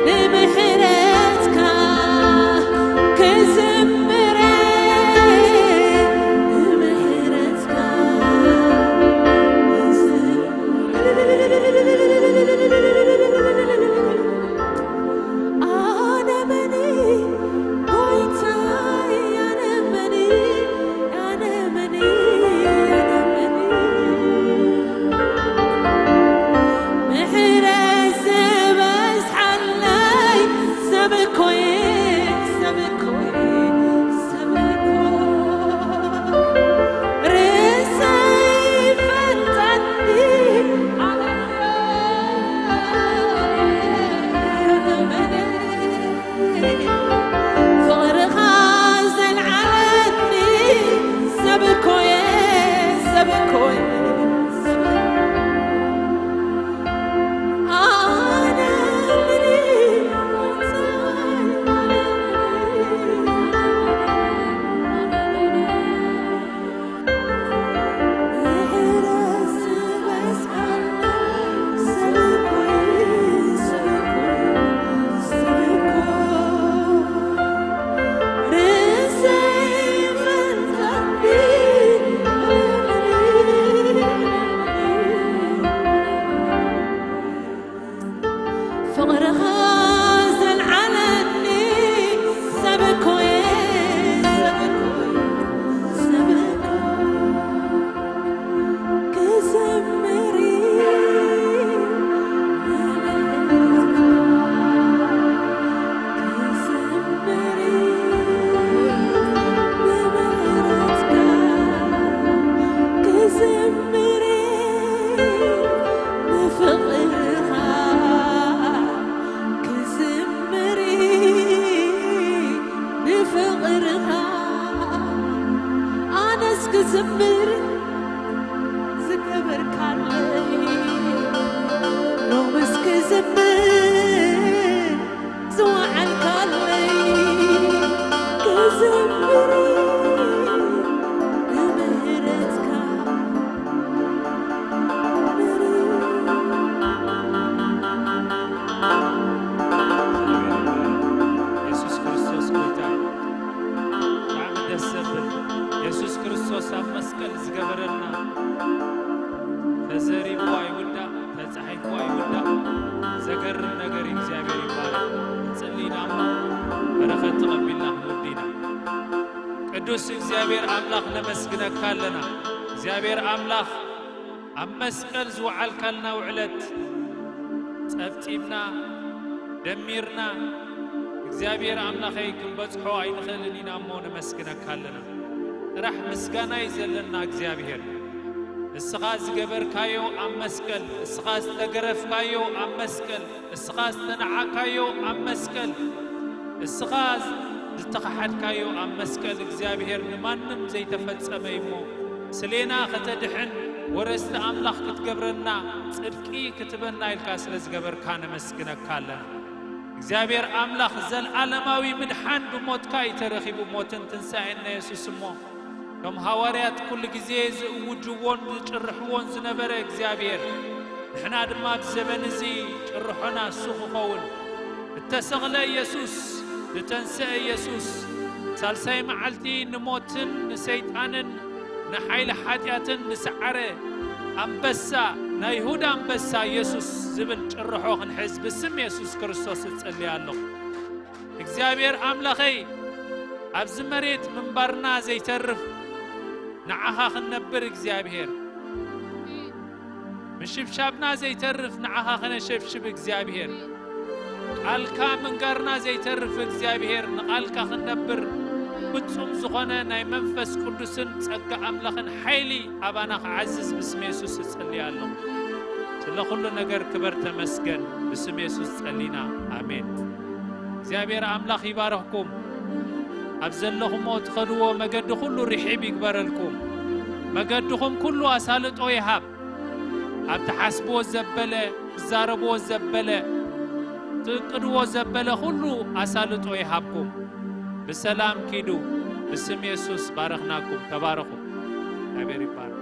ንምሕረትካ ክዝምር ንምሕረትካ። ኣነ መን ጎይታይ፣ ኣነ መን፣ ኣነ መን፣ ኣነ መን። ምሕረት ዝበዝሓለይ ሰብ እኮ እየ፣ ሰብ እኮ እየ፣ ሰብ እኮ። ርእሰይ ይፈልጠኒ። ፍቕርኻ ዘልዓለኒ ሰብ እኮ እየ፣ ሰብ እኮ እየ። ኣነ ፍቕርኻ ዘልዓለኒ ሰብ እኮ እየ፣ ሰብ እኮ፣ ሰብ እኮ። ክዘምር ክዘምር ንምሕረትካ፣ ክዘምር ንፍቕርኻ፣ ክዝምር ንፍቕርኻ፣ ኣነስ ክዝምር ዝገበርካለይ፣ ሎምስ ክዝምር ዝወዓልካለይ፣ ክዝምር ንምህረትካ። የሱስ ክርስቶስ ጎይታ እዩ። ብጣዕሚ ደስ ዘብል። የሱስ ክርስቶስ ኣብ መስቀል ዝገበረልና፣ ተዘሪቡ ኣይውዳእ፣ ተጻሒፉ ኣይውዳእ። ዘገርም ነገር እዩ። እግዚኣብሔር ይባረክ። ንጽሊ ኢና እሞ በረኸት ተቐቢልና ክንወዲ ኢና። ቅዱስ እግዚኣብሔር ኣምላኽ ነመስግነካ ኣለና። እግዚኣብሔር ኣምላኽ ኣብ መስቀል ዝወዓልካልና ውዕለት ጸብጺብና፣ ደሚርና፣ እግዚኣብሔር ኣምላኸይ ክንበጽሖ ኣይንኽእልን ኢና እሞ ነመስግነካ ኣለና። ጥራሕ ምስጋና እዩ ዘለና እግዚኣብሔር። እስኻ ዝገበርካዮ ኣብ መስቀል፣ እስኻ ዝተገረፍካዮ ኣብ መስቀል፣ እስኻ ዝተነዓካዮ ኣብ መስቀል፣ እስኻ ዝተኸሓድካዮ ኣብ መስቀል እግዚኣብሔር ንማንም ዘይተፈጸመ እዩ እሞ፣ ስሌና ከተድሕን ወረስቲ ኣምላኽ ክትገብረና ጽድቂ ክትበና ኢልካ ስለ ዝገበርካ ነመስግነካ ኣለና። እግዚኣብሔር ኣምላኽ፣ ዘልኣለማዊ ምድሓን ብሞትካ እዩ ተረኺቡ፣ ሞትን ትንሳኤን ናይ የሱስ እሞ፣ እቶም ሃዋርያት ኩሉ ግዜ ዝእውጅዎን ዝጭርሕዎን ዝነበረ እግዚኣብሔር፣ ንሕና ድማ ኣብዚ ዘበን እዚ ጭርሖና እሱ ክኸውን፣ እተሰቕለ የሱስ፣ ዝተንስአ የሱስ፣ ሳልሳይ መዓልቲ ንሞትን ንሰይጣንን ንሓይሊ ሓጢኣትን ዝሰዓረ ኣንበሳ፣ ናይ ይሁዳ ኣንበሳ የሱስ ዝብል ጭርሖ ክንሕዝ ብስም የሱስ ክርስቶስ እጽሊ ኣለኹ። እግዚኣብሔር ኣምላኸይ፣ ኣብዚ መሬት ምንባርና ዘይተርፍ ንዓኻ ክንነብር እግዚኣብሔር፣ ምሽብሻብና ዘይተርፍ ንዓኻ ከነሸብሽብ እግዚኣብሔር፣ ቃልካ ምንጋርና ዘይተርፍ እግዚኣብሔር፣ ንቃልካ ክንነብር ፍጹም ዝኾነ ናይ መንፈስ ቅዱስን ጸጋ ኣምላኽን ሓይሊ ኣባና ክዓዝዝ ብስም የሱስ እጽሊ ኣለኹ። ስለ ኩሉ ነገር ክበር ተመስገን። ብስም የሱስ ጸሊና፣ ኣሜን። እግዚኣብሔር ኣምላኽ ይባረኽኩም። ኣብ ዘለኹሞ ትኸድዎ መገዲ ኩሉ ርሒብ ይግበረልኩም። መገድኹም ኩሉ ኣሳልጦ ይሃብ። ኣብ ትሓስብዎ ዘበለ፣ ትዛረብዎ ዘበለ፣ ትእቅድዎ ዘበለ ኩሉ ኣሳልጦ ይሃብኩም። ብሰላም ኪዱ። ብስም የሱስ ባረኽናኩም። ተባረኹ። እግዚኣብሔር ይባረክ።